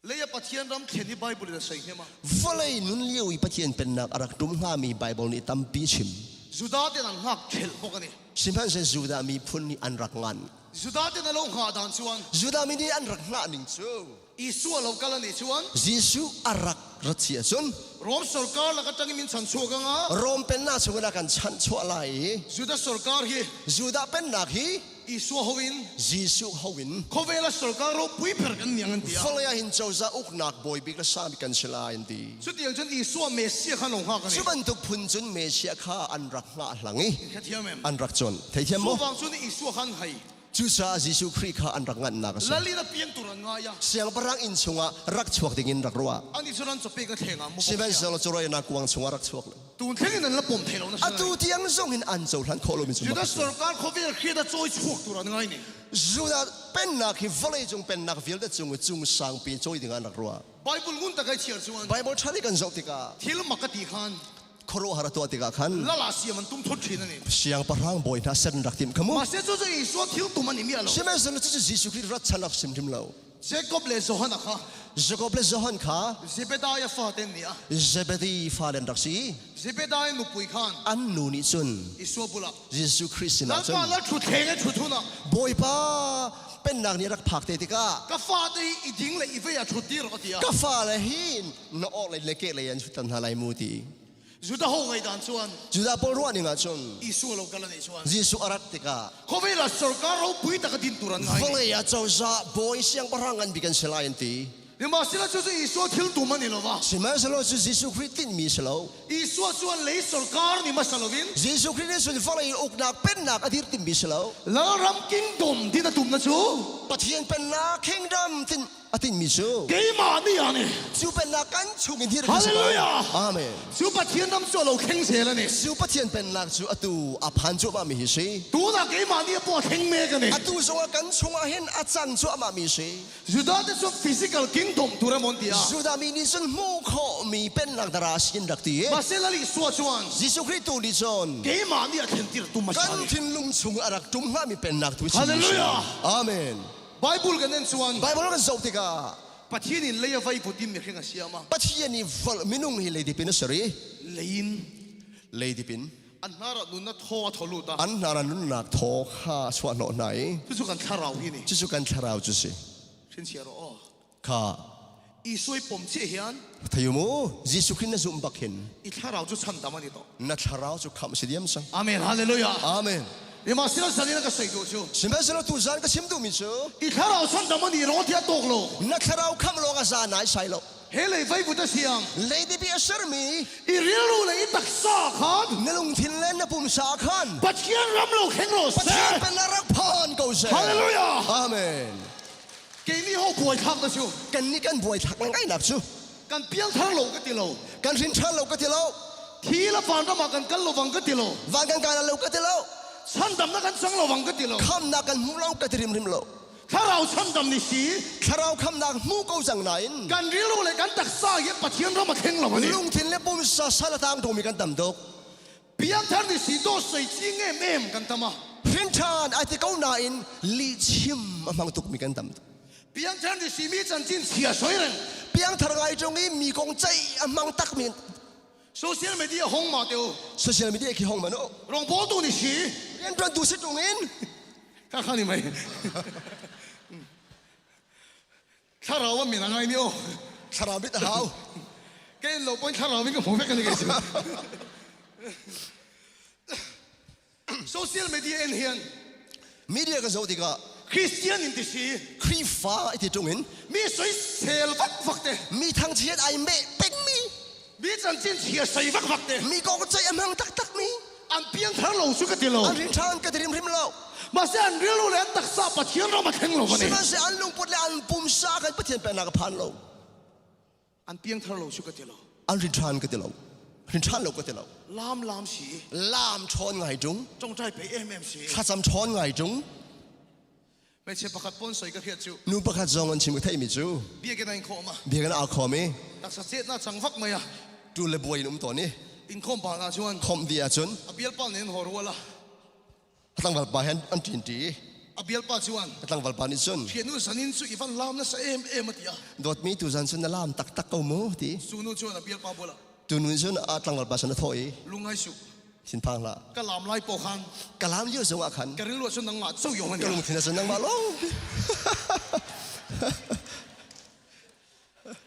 Lei ah Pathian ram thlen hi Bible in a soi hnem a. Vawlei nun lio i Pathian pennak a rak tum hngami Bible nih tampi a chim. Judah ten an hngak ṭhelh bawk a ni. Sihmanhsehlaw Judah miphun nih an rak ngan. Judah ten a lo hngah dan chuan. Judah mi nih an rak hngah ning cu. Jesuh a lo kal a nih chuan. Jesuh a rak rat si ahcun. Rom sorkar lak aṭangin min chanchuak anga. Rom pennak chungin a kan chanhchuah lai i. Judah sorkar hi. Judah pennak hi. Isua ho in Jesuh ho in khawvel a sorkar ropui ber kan niang an ti a. Vawlei ah hin cozah uknak bawi bik le sami kan si lai an ti. Cutiang cun Isua Messiah kha an lo hngak a ni. Cu bantuk phun cun Messiah kha an rak hngah hlang i an rak cawn. Theithiam maw? Cuvang cun Isua kha an hai. Cucaah Jesuh Khrih kha an rak nganhnak a si. Lal in a piang tur an ngai a. Siangpahrang inn chungah rak chuak dingin rak ruah. Anih cun an cawpek a thleng ah mu. Sihmanhsehlaw cu roinak kuang chungah rak chuak lo. Tun thleng in an la pom thei lo na Atu tiang zong in an cohlan khawh lomi cu Judah sorkar khawvel hriat a cawi chuak tur an ngai ni. Judah pennak hi vawleicung pennak vialte cung i cung sangpi cawi ding ah an rak ruah. Bible ngun tak ai chiar chuan Bible ṭha kan zoh tikah thil mak ka ti khan khuaruahhar a tuah tikah khan lala siam an tum thut ṭhin ani. Siangpahrang bawi hna ser an rak timh kha mu. Mahse cu cu Isua thil tum an i mi a lo. Sihmanhsehlaw cucu Jesuh Khrih rat chan rak sim hrim lo. Jakob le Johan a kha. Jakob le Johan kha Zebediah fate an ni a. Zebedi fale an rak si. Zebediah nupui khan an nu nih cun Isua bulah Jesuh Khrih sinah cun Lalpa lal ṭhutthleng in ṭhut hunah Bawipa pennak nih rak phak te tikah ka fate hi i ding le i vei ah ṭhut dir rawh a ti a. Ka fale hi na awk lei le ke lei an ṭhutter hna lai mu ti. Judah ho ngaidan chuan Judah pawl ruah ning ah cun Jesuh lo kal ani chuan Jesuh a rat tikah khawvel ah sorkar ropui tak a din tur an ngai vawlei ah cozah bawi siangpahrang ngan bik an si lai an ti. Sihmanhsehlaw cu Jesuh thil tum ani lo va. Sihmanhsehlaw cu Jesuh Khrih tinhmi si lo. Isua chuan lei sorkar ni hmasa loin Jesuh Khrih nih cun vawlei uknak pennak a dir timmi si lo. Lalram kingdom din a tumna cu Pathian pennak kingdom tin a tinhmi cu keimah nih ani cu pennak kan chung in hir Hallelujah Amen. Cu Pathian ram cu lo thleng zel ani. Cu Pathian pennak cu atu a phan cuahmah mi hi si. Tunah keimah nih a paw thleng mek ani. Atu zongah kan chungah hin a cang cuahmah mi si. Judah te cu physical kingdom tu ramon ti a. Judah mi nih cun hmuh khawh mi pennak dara sin rak ti. Mahse lali sua chuan Jesuh Khrih tu nih cun keimah nih a thlen tir tum a kan thinlung chung a rak tum hnga mi pennak tu Hallelujah. Amen. Bible kan en chuan Bible kan zoh tikah Pathian in lei a vai putin mihring a siam a. Pathian i vol minung hi leidip in a ser i Lein leidip in an hnarah nunnak thaw a thaw lut a. An hnarah nunnak thaw kha a chuah hnawh hna i Cucu kan thlarau hi ni. Cucu kan thlarau cu si. Hrin rawh aw. Kha Isui pom che hian Thei mu Jesuh Khrih na zum bak hin i thlarau cu chan dam ani to. Na thlarau cu khamh si diam sang. Amen. Hallelujah. Amen. Sihmanhsehlaw zan in ka soi duh cu. Sihmanhsehlaw tu zan ka chim duhmi cu I thlarau chan dam ani ro tia tok lo. Na thlarau khamh lawng a za nai sai lo. He lei vaivut a siang. Lei bi a sermi I rilru le i taksa khan na lungthin le na pumsa khan Pathian ram lo kheng ro seh. Pathian pen rak phan ko seh. Hallelujah. Amen. Keini ho buai thlak na cu. Kan nih kan buai thlak ngai nak cu. Kan piang thar lo ka ti lo. Kan hrin ṭhan lo ka ti lo. Thi la van ram ah kan kal lo vang ka ti lo. Van kan kai lo ka ti lo. Chandamnak kan cang lo vang ka ti lo. Khamnak kan hmu lo ka ti rimrim lo. Thlarau chandam ni si. Thlarau khamnak hmu ko cang nain. Kan rilru le kan taksa hi Pathian ram a thleng lo ani. Lungthin le pumsa sal a tang mi kan tam tuk. Piangthar ni si do soi ching em em kan tam a. Hrin ṭhan ai ti ko nain lihchim a hmang tuk mi kan tam tuk. Piangthar ni si mi chanchin chia soi reng. Piangthar ngai ṭung i mi kong ceih a hmang tak mi Social media hong ma teu. Social media khi hong ma no. Rong bol tu ni si. Rian ṭuan tu si ṭung in. Ka kha ni mai. Thlarau a min a ngai ni o. Thlarau mit a hau. Ke lo pon thlarau in ka hmu vek ani ke chu. Social media en hian media ka zoh tikah Christian in ti si Khrihfa i ti ṭung in mi soisel vak vak te mi thangchiat ai meh pengmi mi chanchin chia sei vak vak te mi kong ceih a hmang taktak mi an piangthar lo cu ka ti lo an rinṭhan ka ti rimrim lo mahse an rilru le an taksa Pathian ram a thleng lo ani sihmanhsehlaw an lungput le an pumsa kan Pathian pennak a phan lo an piangthar lo cu ka ti lo an rinṭhan ka ti lo rinṭhan lo ka ti lo lam lam si lam ṭhawn ngai ṭung ṭongṭai pe em em si thlacam ṭhawn ngai ṭung Hmeichhe pakhat pawn soi ka hriat cu. Nu pakhat zong an chim ka theihmi cu. Biakinn ah in khawm a. Biakinn ah aa khawm i. Taksa chetnak cang vak mai a. Tu le buai in um tawn i. In khawm pa hna chuan. Khawmh dih ahcun. A bialpa nih an haw rual a. A tlangval pa he an ṭin ṭi. A bialpa chuan. Ka tlangval pa nih cun. Thianu zanin chu i van lam nasa em em a ti a. Dawtmi tu zan cun na lam taktak ko mu ti. Cu nu chuan a bialpa bulah. Tu nu cun a tlangval pa cun a thawh i. Lungai suh. Thinphang hlah. Ka lam lai pawh khan. Ka lam lio zong ah khan. Ka rilru ah cun nangmah co yong an Ka lungthin ah cun nangmah lawng.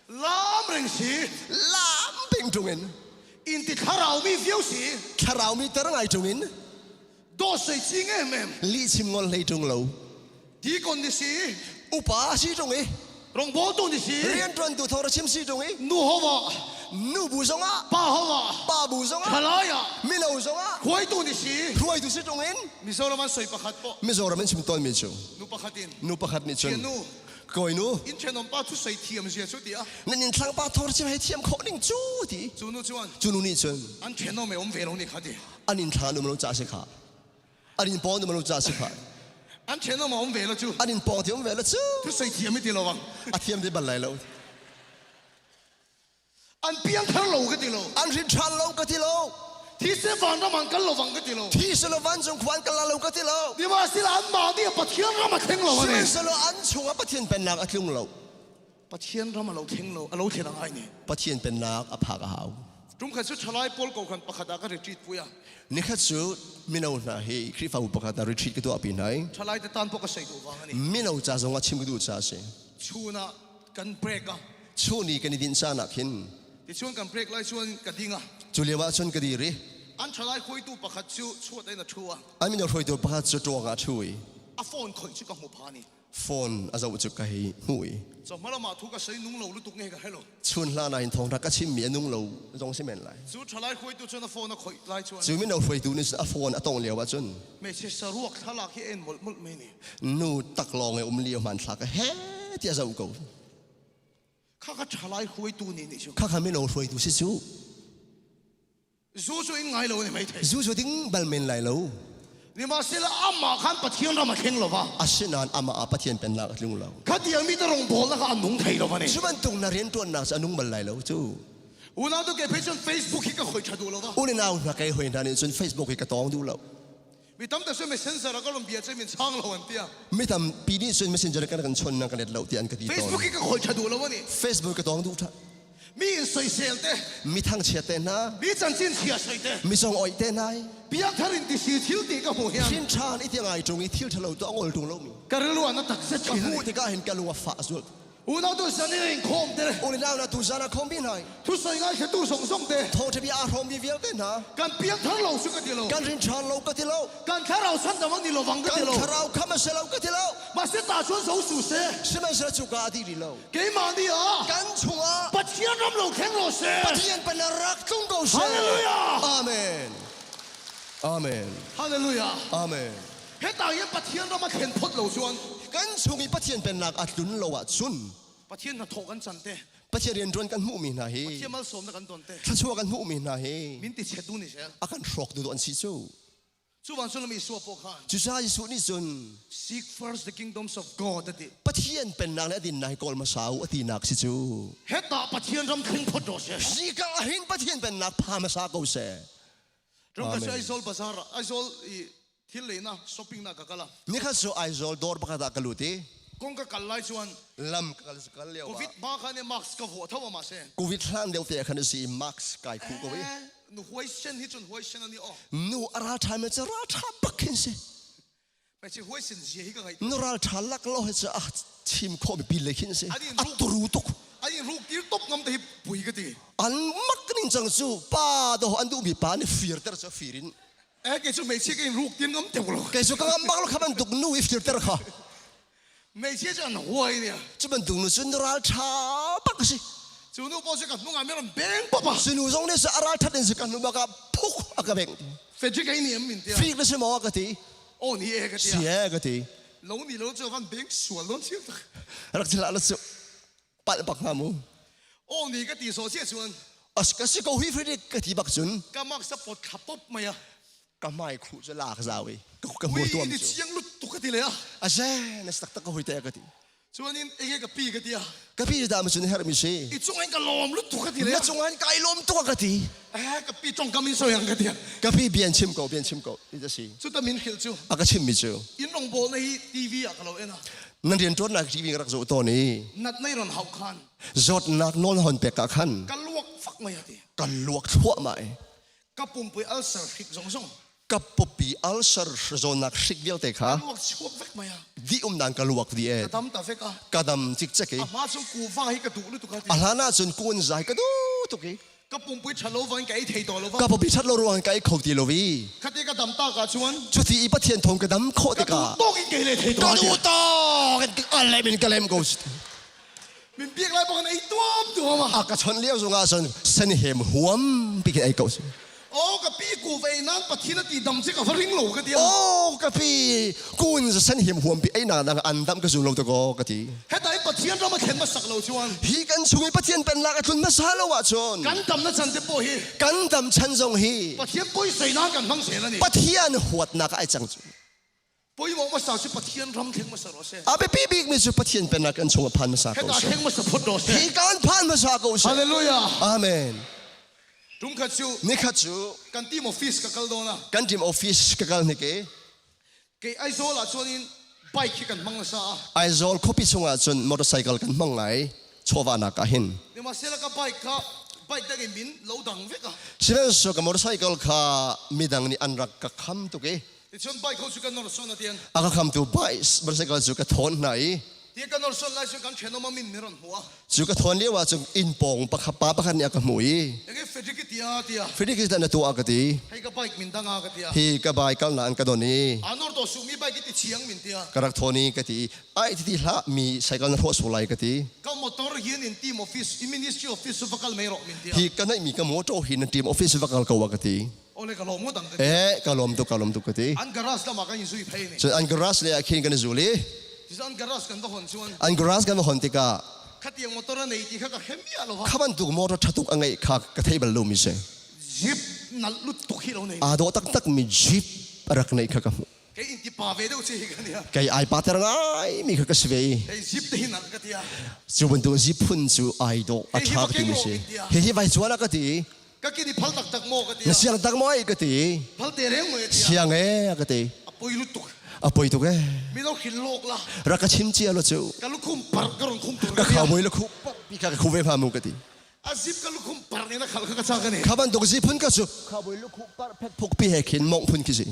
Lam reng si. Lam peng ṭung in. In ti thlarau mi viau si. Thlarau mi ter ngai ṭung in. Dawt sei cing em em. Lih chim ngol hlei ṭung lo. Dikon ni si. Upa si ṭung i. Rawngbawl ni si. Rianṭuantu thawng ra chim si ṭung i. Nu ho ah. Nu bu zong ah. Pa ho ah. Pa bu zong ah. Thalai ah. Mino zong ah. Hruaitu ni si. Hruaitu si ṭung in. Mizoram an soi pakhat pawh. Mizoram in chim tawnmi cu. Nu pakhat in. Nu pakhat nih cun. Nu. Kawinu. Inn ṭhenawm pa thu sei thiam zia cu ti a. Nan inn thlang pa thawr chim hei thiam khawh ning cu ti. Cu nu chuan. Cu nu nih cun. An ṭhenawm e um ve lo ni kha ti. An inn thlang an um lo ca si kha. An inn pawng um lo ca si kha. An ṭhenawm a um ve lo cu. An inn pawng ti um ve lo cu. Thu sei thiam i ti lo ang. A thiam ti bal lai lo. An piangthar lo ka ti lo. An hrin ṭhan lo ka ti lo. Thi se vanram an kal lo vang ka ti lo. Thi se lo vancung khua an kal lo ka ti lo. Sihmanhsehlaw anmah nih Pathian ram a thleng lo ani. Sihmanhsehlaw an chungah Pathian pennak a tlung lo. Pathian ram a lo thleng lo, a lo thlen a ngai ni. Pathian pennak a phak a hau. Tum khat cu ṭhalai pawl ko khan pakhat ah ka retreat pui a. Nikhat cu mino hna hi Khrihfabu pakhat ah retreat ka tuahpi hna i. Ṭhalai te tan pawh ka sei duh vang ani. Mino ca zong ah chim ka duh ca a si. Chun ah kan break a. Chun i kan i dinh caan ah khin. Tichuan kan break lai chuan ka ding a. Cu lio ah cun ka dir i. An ṭhalai hruaitu pakhat cu chuat in a ṭhu a. An mino hruaitu pakhat cu ṭuang ah a ṭhu i. A phone khoih cu ka hmu phan i. Phone a zoh cu ka hei hmuh i. So hmalam ah thu ka sei nung lo lutuk nge ka hello. Chun hlan ah hin thawng ka chimmi a nung lo zong si men lai. Cu ṭhalai hruaitu cun a phone a khoih lai chuan. Cu mino hruaitu nih a phone a tong lio ah cun. Hmeichhe saruak thlalak hi en molh molh me ni. Nu taklawng i um lio hmanthlak he ti a zoh ko. Kha kha ṭhalai hruaitu nih nih cu. Kha kha mino hruaitu si cu. Zu cu in ngai lo ni mei thei. Zu cu ding bal men lai lo. Sihmanhsehlaw amah khan Pathian ram a thleng lo va. Asinain amah ah Pathian pennak a tlung lo. Kha tiang mi te rong bawl kha a nung thei lo va ni. Cu bantuk na rianṭuannak cu a nung bal lai lo cu. Unau tu ke phei cun Facebook hi ka khoi ṭha duh lo va. Unau hna kei hoi hna nih cun Facebook hi ka tawng duh lo. Mi tam te cu messenger ah ka lom bia cu min chang lo an tia. Mi tampi nih cun messenger kan kan chon nang ka let lo ti an ka ti tawn. Facebook hi ka khoi ṭha duh lo ani. Facebook ka tawng duh ṭha. Mi in soisel te. Mi thangchiat te hna. Mi chanchin chia soi te. Mi song oih te hna. Biakthar in ti si thil ti ka hmu hian. Hrin ṭhan i ti ngai ṭung i thil ṭhalo tu a ngol ṭung lo mi. Ka rilru ah na tak zet Ka hmuh tikah hin ka lung a fah zul. Unau tu zan in khawm te. Unau na tu zan ah khawm bi hna. Thu soi ngai khe tu zong zong te. Thawngṭha bia aa hrawmmi vialte hna. Kan piangthar lo cu ka ti lo. Kan rin ṭhan lo ka ti lo. Kan thlarau chan dang ni lo vang ka ti lo. Kan thlarau kham a si lo ka ti lo. Mah se ta cun zo su se. Sihmanhsehlaw cuka a dih rih lo. Keimah nih ah. Kan chungah. Pathian ram lo thleng lo se. Pathian pan rak tlung ko seh. Hallelujah. Amen. Amen. Hallelujah. Amen. Heta hian Pathian ram a thlen phot lo chuan. Kan chung i Pathian pennak a tlun lo ahcun. Pathian hnathawh kan can te. Pathian rianṭuan kan hmuhmi hna hi. Pathian malsawmnak kan ton te. Thluachuah kan hmuhmi hna hi. Min ti chet tu ni sel. A kan hrawk tu an si cu. Cu van sullam Isua pawh khan. Cucaah Jesuh nih cun. Seek first the kingdoms of God a ti. Pathian pennak le a dinnak hi kawl hmasa u a tinak si cu. Hetah Pathian ram thleng phot rawh seh. Hika ah hin Pathian pennak pha hmasa ko seh. Ram ka Aizawl bazar Aizawl i thil leina shopping na ka kala. Nikhat cu Aizawl dawr pakhat ah ka lut i kong ka kal lai chuan lam ka kal kal lio Covid ma khan i mask ka vuah tho ma se. Covid hlan deuh te khan si mask kai khuh ko i. Nu huai sen hi chun huai sen ani o. Nu a ral ṭha me cu ral ṭha bak khin si. Mai chi huai sen zia hi ka ngai. Nu ral ṭha lak lo hi cu a chim khawh mi pi le khin si. A turu tuk. An in ruk tir top ngam te hi pui ka ti. An mak ning cang cu pa do an duh mi pa nih fir ter cu fir in. Eh kei cu hmeichia ka in ruk tir ngam te lo. Kei cu ka ngam bak lo kha bantuk nu i fir ter kha. Hmeichia cu an huai nia. Cu bantuk nu cu nu ral ṭha bak a si. Cu nu pawl cu ka hnung ah mi ram beng pop a. Cu nu zong nih cu a ral ṭhat in cu ka hnu bak ah phuk a ka bengh. Frederick ei ni am min tia. Fik na si maw ka ti. Oh ni e ka ti. Si e ka ti. Lo ni lo cu van beng sual don chiang tak. Rak chila la cu palh bak hnga mu. Oh ni ka ti so sia chuan. As ka si ko hi Frederick ka ti bak cun. Ka mak sa pot thla pop mai a. Ka hmai khuh cu lak zau i ka hmur tuam cu. Ui ni chiang lut tuk ka ti le a. A ze na tak tak ka hui te ka ti. Chuanin enge ka pi ka tia. Ka pi dah ma cun herh mi si. I chungin ka lawm lu tuk ka ti le. Na chungin kai lawm tuk ka ti. Eh ka pi tong kam in soyang ka tia. Ka pi bian chim ko bian chim ko ti ta si. Cu ta min khil cu. A ka chim mi cu. In rong bol na hi TV ah ka lo en a. Nan rian tuan nak TV rak zo to ni. Nat nei ron hau khan. Zawtnak nawl hon pek ah khan. Ka luak fak mai a ti. Ka luak thluah mai. Ka pumpui ulcer hrik zong zong. Ka pupi ulcer zawnak hrik vialte kha. Ka luak chuak vek mai a. Di um nan ka luak di e. Ka dam ta vek a. Ka dam cik cek i. A hma cun kuva hi ka duh lu tuk a ti. A hlan ah cun kun zai ka duh tuk i. Ka pumpui ṭhat lo vang ka ei thei to lo va. Ka pupi ṭhat lo ruang ka ei kho ti lo i. Khati ka dam ta ka chuan. Cuti i Pathian thawng ka dam khawh Ka tikah. duh tawk in kei le thei to. Ka duh tawk in a lem in ka lem ko. Min biak lai bang ei tuam tuam a. A ka chon lio zungah cun sen hem huam pi khin ei ko si. Oh ka pi ku vei nan Pathian a ti dam che ka va ring lo ka ti. Oh ka pi kun sen hem huam pi ei na nang an dam ka zum lo to ko ka ti. Heta i Pathian ram a thlen hmasak lo chuan. Hi kan chung i Pathian pennak a tlun hmasa lo ahcun. Kan dam na chan te pawh hi. Kan dam chan zong hi. Pathian poi nan kan hmang zel ani. Pathian huatnak ai cang cu. Poimawh hmasa cu Pathian ram thleng hmasa rawh seh. A biapi bikmi cu Pathian pennak kan chung ah phan hmasa ko Heta seh. thleng hmasa phot rawh seh. Hi kan phan hmasa ko seh. Hallelujah. Amen. Tum khat cu Nikhat cu kan team office ka kal dawn a. kan team office ka kal hnik i Kei Aizawl ah chuan in bike hi kan hmang nasa a. Aizawl khuapi chungah cun motorcycle kan hmang ngai chawva nak ah hin. Nimahsela ka bike kha bike dang in min lo dang vek a. Sihmanhsehlaw ka motorcycle kha midang nih an rak ka kham tuk i Ticun bike ho cu kan nawr sawn a tian. A ka khamtu bike motorcycle cu ka thawn hna i Ti ka nawr sawn lai cun kan ṭhenawm a min mi ron hmu a. Cu ka thawn lio ah cun inn pawng pakhat pa pakhat nih a ka hmuh i Enge Frederick tia tia. Frederick hi na tuah ka ti. Hei ka bike min dang a ka tia. Hi ka bike kal na an ka don i A nawr to su mi bike i ti chiang min tia. Ka rak thawn i ka ti i ai ti ti hlah mi cycle na hrawh sual lai ka ti. Ka motor hin in team office i ministry office va kal mei rawh min tia. Hi ka neih mi ka motor hi na team office va kal ko a ka ti. Ole ka lawm ngawt ang ka ti. Eh, ka lawm tuk, ka lawm tuk ka ti. An garage lamah kan in zui phei ni. Cun an garage le ah khin kan i zul i. Cucu an garage kan va hon chuan. An garage kan va hon tikah. Khatiang motor a nei ti kha ka hre miah lo. Kha bantuk motor ṭha tuk a ngeih kha ka thei bal lomi si. Jeep nalh lut tuk hi lo nei. Aa dawh taktak mi Jeep a rak neih kha ka hmuh. Kei in ti pa ve deuh chi hi ka nia. Kei ai pa ter ngai mi kha ka si ve i. Hei Jeep te hi nalh ka tia. Cu bantuk Jeep phun cu ai dawh a ṭha ka ti mi si. Hihi vai chuan a ka ti. Ka kin i phal taktak maw ka ti. Na siang tak maw ka ti. Phal te reng maw ti. Siang e ka ti. A poi lu tuk. A poi tuk e. Mi lo khin lok la. Rak ka chim cia lo cu. Ka lukhum par ka ron khum tur ka khau lu khu par pi ka khu ve pha mu ka ti. A zip ka lukhum par ne na khal kha ka cha ka ne. Kha bantuk zi phun ka cu. Khau lu khu par phet phuk pi he khin mong phun khi si.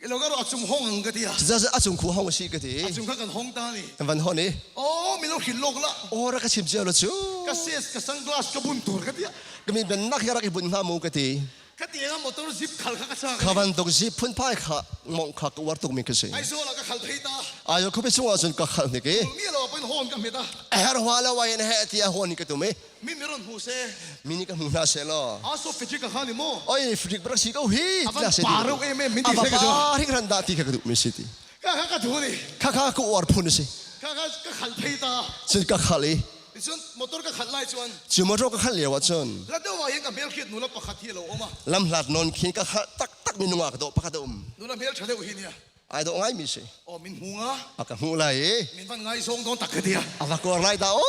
Lo ka ro achung hong ang ka ti a. Za achung khu hong si ka ti. Achung kha kan hong ta ni. Van hon i. Oh mi lo khin lok la. Oh rak ka chim cia lo cu. Ka ses ka sunglass ka bun tur ka ti. Ka mi ben nak rak i bun hna mu ka ti. Ka ti nga motor zip khal kha ka cha. Kha ban tuk zip phun phai kha mong kha ka war tuk mi ka si. Ai zo la ka khal thei ta. Ai zo khupi chungah cun ka khal hnik i. Mi lo pen hon ka met a. Her hwa lo wa in he ti a hon ka tu mi. Mi mi ron hmu se. Mi nih ka hmu hna seh law. A so fridge ka khan i mu. Oi fridge brak si ko hi. A van pa reuh em em min ti se ka ju. A va ring ran dah ti kha ka duh mi si ti. Ka kha ka thu ni. Kha kha ka uar phun si. Kha kha ka khal phei ta. Cun ka khal i. Cun motor ka khalh lai chuan. Cu motor ka khalh lio ah cun. La deuh ah hin ka hmel khiat nula pakhat hi lo um a. Lam hlat non khin ka khalh taktak mi nungak dawh pakhat a um. Nula hmel tha deuh hi nia. Ai dawh ngai mi si. Oh min hmu nga. A ka hmuh lai i. Min van ngai zong dawn tak ka ti a. A va kor lai da o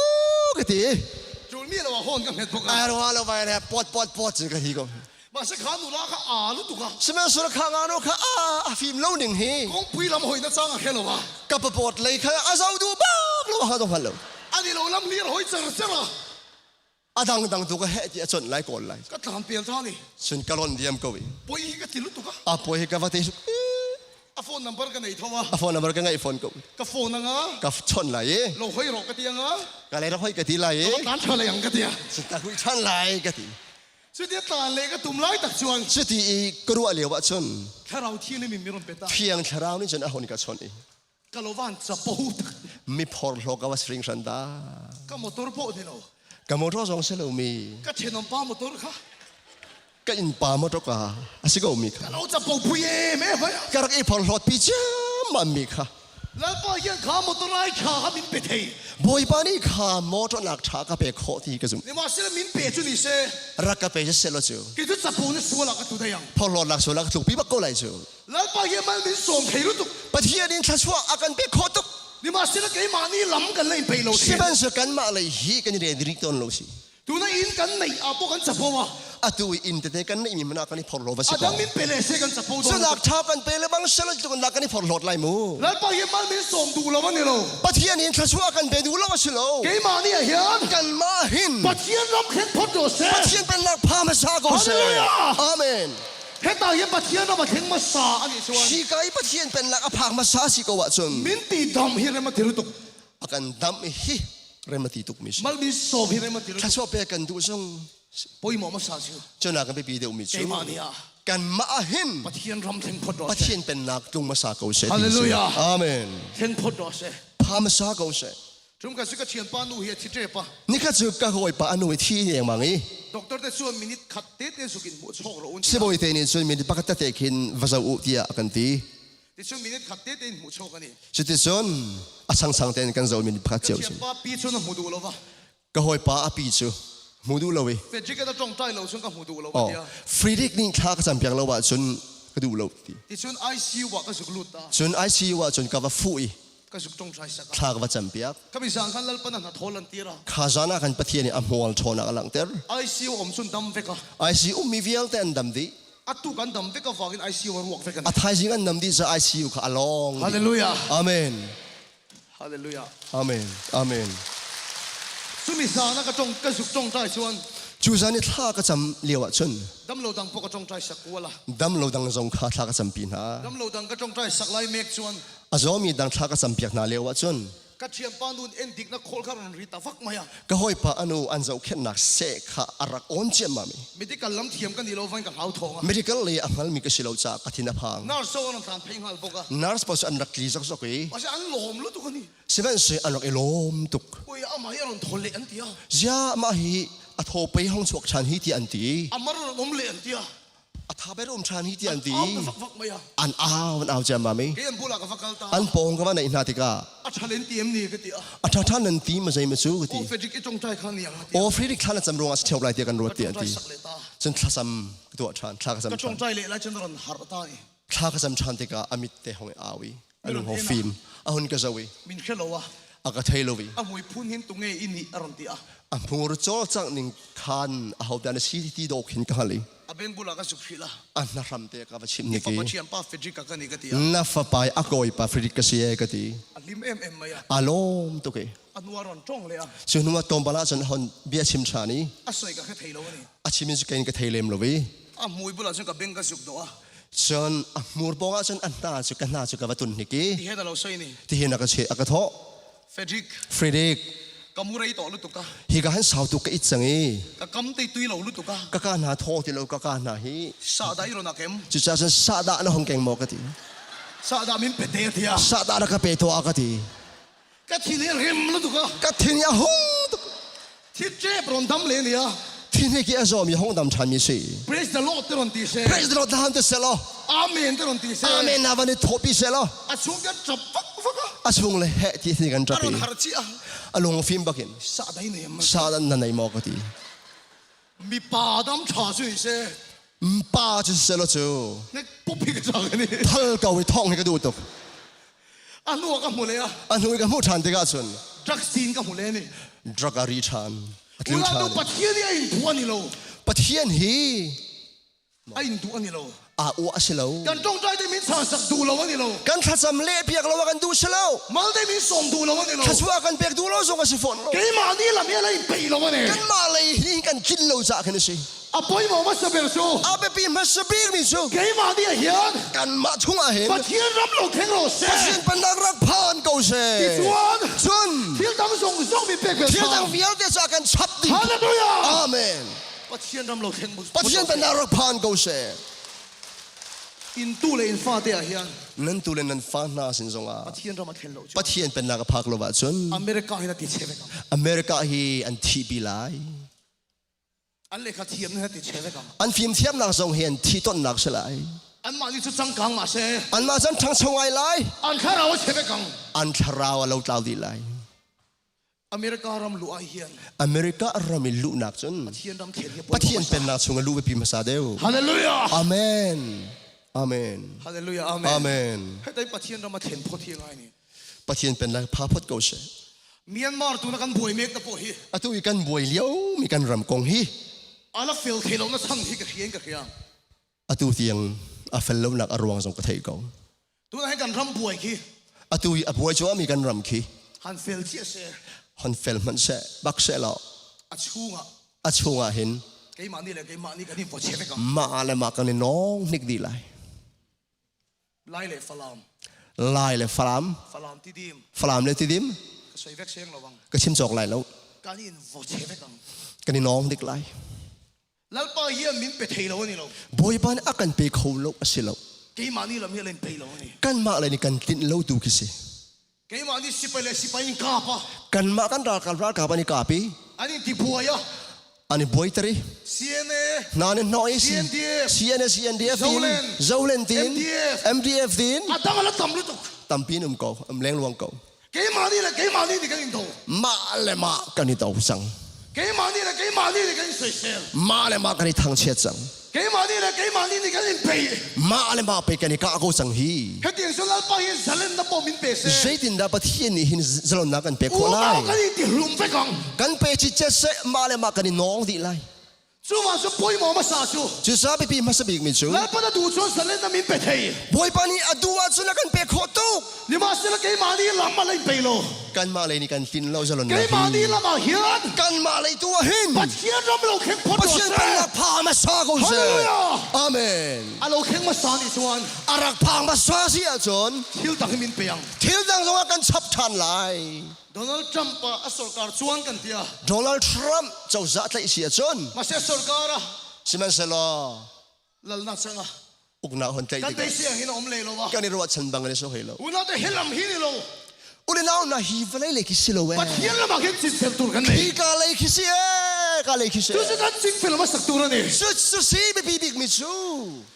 ka ti. Tul mi lo a hon ka hmet bok a. Ai ro lo vai le pot pot pot cu ka hi ko. Ma se kha nula kha a lu tuk a. Sihmanhsehlaw kha nga no kha a a fim lo ning hi. Kongpui lam hoi na chang a khelo a. Ka papot lei kha a zo du bak lo ha do hal lo. Ani lo lam lir hoi char char a. A dang dang tu ka he ti a chon lai kawl lai. Ka tlam pel ta ni. Sun ka lon diam ko i. Poi hi ka ti lu tuk a. A poi hi ka va te A phone number ka nei tho a. A phone number ka ngai phone ko. Ka phone anga. Ka chon lai i. Lo hoi ro ka ti anga. Ka le hoi ka ti lai i. Ka tlan tha lai ang ka ti a. Ta hui chan lai ka ti. Cuti tlan le ka tum lai tak chuan. Cuti i ka ruah lio ah cun. Thlarau thiang nih min ron pe ta. Thiang thlarau nih cun a hon ka chon i. Ka lo van capo tak. Mi phorhlaw ka va sring hran da. Ka motor pawh ni lo. Ka motor zong si lo mi. Ka ṭhenawm pa motor kha. Ka inn pa motor ka a si ko mi kha. Ka lo capo pui em em hai. Ka rak i phorhlawt pi ciammam mi kha. Lalpa hian kha motor ai ṭha kha min pe thei. Bawipa nih kha motor nak ṭha ka pe khawh ti ka zumh. Sihmanhsehlaw min pe cu ni seh. Rak ka pe seh law cu. Kei cu capo na sual ah ka tu dai ang. Phorhlawt nak sual ah ka tluk pi bak ko lai cu. Lalpa hi mal min sawm thei lutuk. Pathian in thluachuah a kan pek khawh tuk. Nimahsela keimah nih lam kan lei pei lo thin. Sihmanhsehlaw kanmah lei hi kan i rel rih tawn lo si. Tuna inn kan neih ah pawh kan capo a. Atu i inn tete kan neihmi hmanh ah kan i phorhlaw va si ko. A dang min pe le se kan capo dawn. Cunak tha kan pe le bang selo tluk in kan i phorhlawt lai mu. Lalpa hi mal min sawm duh lo ani lo. Pathian in thluachuah kan pe duh lo a si lo. Keimah nih ah hin kanmah hin Pathian ram khen phot do seh. Pathian pennak pha hmasa ko seh. Hallelujah. Amen. Heta hi Pathian ram a thleng hmasa ani chuan. Hi ka i Pathian pennak a phak hmasa si ko ahcun min ti dam hi rem a ti tuk. A kan dam hi rem a ti tuk mi si. Mal mi sawm hi rem a ti Thluachuah pe kan duh zong poimawh hmasa si. Cuna kan biapi deuh mi cu keimah nih ah kanmah ah hin Pathian ram thleng phot rawh Pathian pennak tlung hmasa ko seh. Hallelujah. Amen. Thleng phot rawh seh. Pha hmasa ko seh. Tum ka si ka thian pa nu hi a thi ṭep a. Nikhat cu ka hawipa a nu i thi lengmang i Doctor te chuan minute khat te te zukin hmuh chawk rawh un. Sibawi te nih cun minute pakhat tete khin va zoh u tiah a kan ti. Ti cun minute khat te te in hmuh chawk ani. Cuticun a sangsang tein kan zoh minute pakhat cio Ka cu. thian pa pi cun a hmu duh lo va. Ka hawipa a pi cu hmu duh lo i. Frederick a ṭongṭai lo cun ka hmu duh lo Oh, tia. Frederick nih thla ka campiak lo ahcun ka duh lo ti. Ti cun ICU ah ka zuk lut ta. Cun ICU ah cun ka va fuh i Ka zuk ṭongṭai sak. Thla ka va campiak. Ka mi zan khan lalpan a hna thawl an tir a. Kha zan ah khan Pathian nih a hmual ṭhawnnak a langhter. ICU um cun dam vek a. ICU ummi vialte an dam dih. Atu kan dam vek a vangin ICU a ruak vek an. A thaizing an dam dih ca ICU kha a lawng. Hallelujah. Amen. Hallelujah. Amen. Amen. Cumi zan ah ka tong ka zuk ṭongṭai chuan. Cu zan i thla ka cam lio ah cun. Dam lo dang pawh ka ṭongṭai sak kual a. Dam lo dang zong kha thla ka campi hna. Dam lo dang ka ṭongṭai sak lai mek chuan. A zawmi dang thla ka campiak hna lio ahcun ka thianpa nu en dikna khawl kha ron ri ta vak mai a. Ka hawipa anu an zohkhenhnak seh kha a rak awn ciammam i. Medical lam thiam ka ni lo vain ka hlau thawng a. Medical lei a hngalmi ka si lo caah ka thin a phang. Nurse so an tlan phei hngal bawk a. Nurse pawl cu an rak tli zokzok i. Mase an lawm lutuk ani. Sihmanhsehlaw an rak i lawm tuk. Ui amah hi a ron thawl leh an ti a. Ziah mah hi a thaw pei hong chuak ṭhan hi tiah an ti. Amar ron um leh an ti a. A tha ber um ṭhan hi tiah an ti. An An au an au ciammam i. Kei an bulah ka va kal ta. An pawng ka va naih hna tikah. A ṭha len ti em ni ka ti a. A ṭha ṭhan nan ti ma zei ma cu ka ti. Aw Frederick i ṭongṭai kha niang a ti. Aw Frederick thla na cam ruangah si ṭheo lai tiah kan ruat tiah an ti. Cun thlacam ka tuah ṭhan thla ka cam Ka ṭhan. ṭongṭai leh lai cun ron harh ta i. Thla ka cam ṭhan tikah a mit te hong i au i a lung hong fim a hun ka zoh i. Min hre lo a. A ka thei lo i. A mui phun hin tunge i nih a ron ti a. A hmur cawlcangh ning khan ahodah na si ti dawk hin ka hngalh i. A beng bulah ka zuk hrih la. A hnahram te ka va chimh niki. Fapa thian pa Frederick ka ni ka ti a. Na fapa a kawi pa Frederick ka si e ka ti. A lim em em mai a. A lawm tuk i. A hnu a ron tong le a. Cu hnu ah tlawmpal ah cun hon bia chim ṭhan i. A soi ka kha thei lo ani. A chim in cu kei in ka thei lem lo i. A hmui bulah cun ka beng ka zuk dawh a. Cun a hmur pawng ah cun a hna cu ka hna cu ka va tun hnik i. Ti hen a lo soi ni. Ti hin a ka che a ka thawh. Frederick. Frederick. Ka mu rei tawh lutuk a. Hi ka han sau tuk ka it cang i. Ka kam te tui lo lutuk a. Ka ka hna thaw ti lo ka ka hna hi. Sahdah i ron a kem. Cucaah cun sahdah na hong keng maw ka ti. Sahdah min pe te tia. Sahdah na ka pe tuah ka ti. Ka thin hi rim lutuk a. Ka thin hi a hung tuk. Thi ṭep ron dam le nia. Thi hne ki a zawm i hong dam ṭhan mi si. Praise the Lord te ron ti se. Praise the Lord na han te se law. Amen te ron ti se. Amen na van i thawpi se law. A chung kan ṭap vak vak a. A chung le heh ti thi kan ṭap A ron i. har chi a. A lung fim bakin. Sa dai nei am. Sa dan na nei maw ka ti. Mi pa dam ṭha cu ni se. Pa cu se law cu. Nek pup hi ka chang ani. Thal ko i thong hi ka duh tuk. A hnu ah ka hmu le a. A hnu i ka hmuh ṭhan tikah cun. Drug sin ka hmu le ni. Drug a ri ṭhan. A tlu Unau ṭhan. nu Pathian hi a in duh ani lo. Pathian hi a in duh ani lo. Aa uah a si lo. Kan ṭongṭai te min sak duh lo ani lo. Kan thlacam leh piak lo ah kan duh si lo. Mal te min sawm duh lo ani lo. Thluachuah kan pek duh lo zong a si fawn lo. Keimah nih lam hi a lei peih lo ani. Kanmah lei hi kan tlin lo caah khin a si. A poimawh hmasa ber cu A biapi hmasa bikmi cu keimah nih hin kanmah chungah hin Pathian ram lo thleng rawh seh. Pathian pennak rak phan ko seh. Tichuan cun thil dang zong zong mi pek ve thil dang vialte cu a kan chap dih. Hallelujah. Amen. Pathian ram lo thleng Pathian pennak rak phan ko seh. In tu le in fate ah hian nan tu le nan fa hna sin zongah Pathian ram a thlen lo cu Pathian pennak a phak lo ahcun America hi na ti che vek America hi an thih pi lai. An lehkha thiam na ti che vek ang. An fimthiamnak zong hi an thi tonnak si lai. Anmah nih cu cangkang ma se. Anmah cun ṭhangcho ngai lai. An thlarau a che vek ang. An thlarau a lotlau dih lai. America ram luh ah hian America ram i luhnak cun Pathian ram thlen hi Pathian pennak chung a luh biapi hmasa deuh. Hallelujah. Amen. Amen. Hallelujah. Amen. Amen. Hei Pathian ram a thlen phot hi ngai ni. Pathian pennak pha phot ko seh. Myanmar tu na kan buai mek na pawh hi. Atu i kan buai lio mi kan ram kong hi. Ala fel thei lo na chan hi ka hria in ka hria. Atu tiang a fel lo nak a ruang zong ka thei ko. Tu na kan ram buai khi. Atu i a buai cu mi kan ram khi. Han fel chia se. Han fel hmanh seh bak seh lo. A chungah. A chungah hin. Keimah nih le keimah nih kan in vo che vek ang. Mah le mah kan i nong hnik dih lai. Lai le Falam. Lai le Falam. Falam Tidim. Falam le Tidim. Ka soi vek seng lo bang. Ka chim cawk lai lo. Kan in vo che vek ang. Kan i nong dik lai. Lalpa hian min pe thei lo ani lo. Bawipa nih a kan pe kho lo a si lo. Keimah nih lam hi len pe lo ani. Kanmah le nih kan tlinh lo tu khi si. Keimah nih sipai le sipai in kap a. Kanmah kan ralkap ralkap an i kap i. An in ti buai a. An i buai tari. CNA. Hna nih hnawh i CNDF. CNA CNDF tin. Zolen. Zolen tin. MDF. MDF tin. A dang ala tam lutuk. Tampi in um ko, um lengluang ko. Keimah nih le keimah nih nih kan in do. Mah le mah kan i do cang. Keimah nih le keimah nih nih kan in soisel. Mah le mah kan i thangchiat cang. Keimah nih le keimah nih nih kan in bei. Mah le mah pe kan i kah ko cang hi. Hetiang cun Lalpa hi zalen na pawm in pe seh. Zeitindah Pathian nih hin zalonnak kan pek khawh lai? Unau kan i ti hlum vek ang. Kan pe cicet seh mah le mah kan i nawng dih lai. Cuva cu pawimawh hmasa cu. Cucaah biapi hmasa bikmi cu. Lalpa na duh cun salen na min pe thei. Bawipa nih a duh ahcun a kan pek khawh tuk. Sihmanhsehlaw keimah nih lam a lei pe lo. Kanmah lei nih kan tlin lo zalon Keimah nih lam ah hin. Kanmah lei tu ah hin. Pathian ram lo kheng phot Pathian pennak pha hmasa ko seh. Hallelujah. Amen. A lo kheng hmasa nih cun. A rak phang hmasa si ahcun. Thil dang hi min pe ang. Thil dang zongah kan chap ṭhan lai. Donald Trump a sorkar chuan kan tia. Donald Trump cozah tlaih si ahcun. Mase sorkar a. Sihmanhsehlaw. Lalna changa. Uknak hon tlaih Kan beisei ang hin a um le lo wa. Kan i ruahchan bang in so hei lo. Unau te hilam hi ni lo. Unau na hi vawlei lei khi si lo eh. Pathian lamah khin chinfel tur kan nei. Hi ka lei khi si eh, ka lei khi si. Cu cu kan chinfel ma sak tur ani. Cu cu si biapi bik mi cu.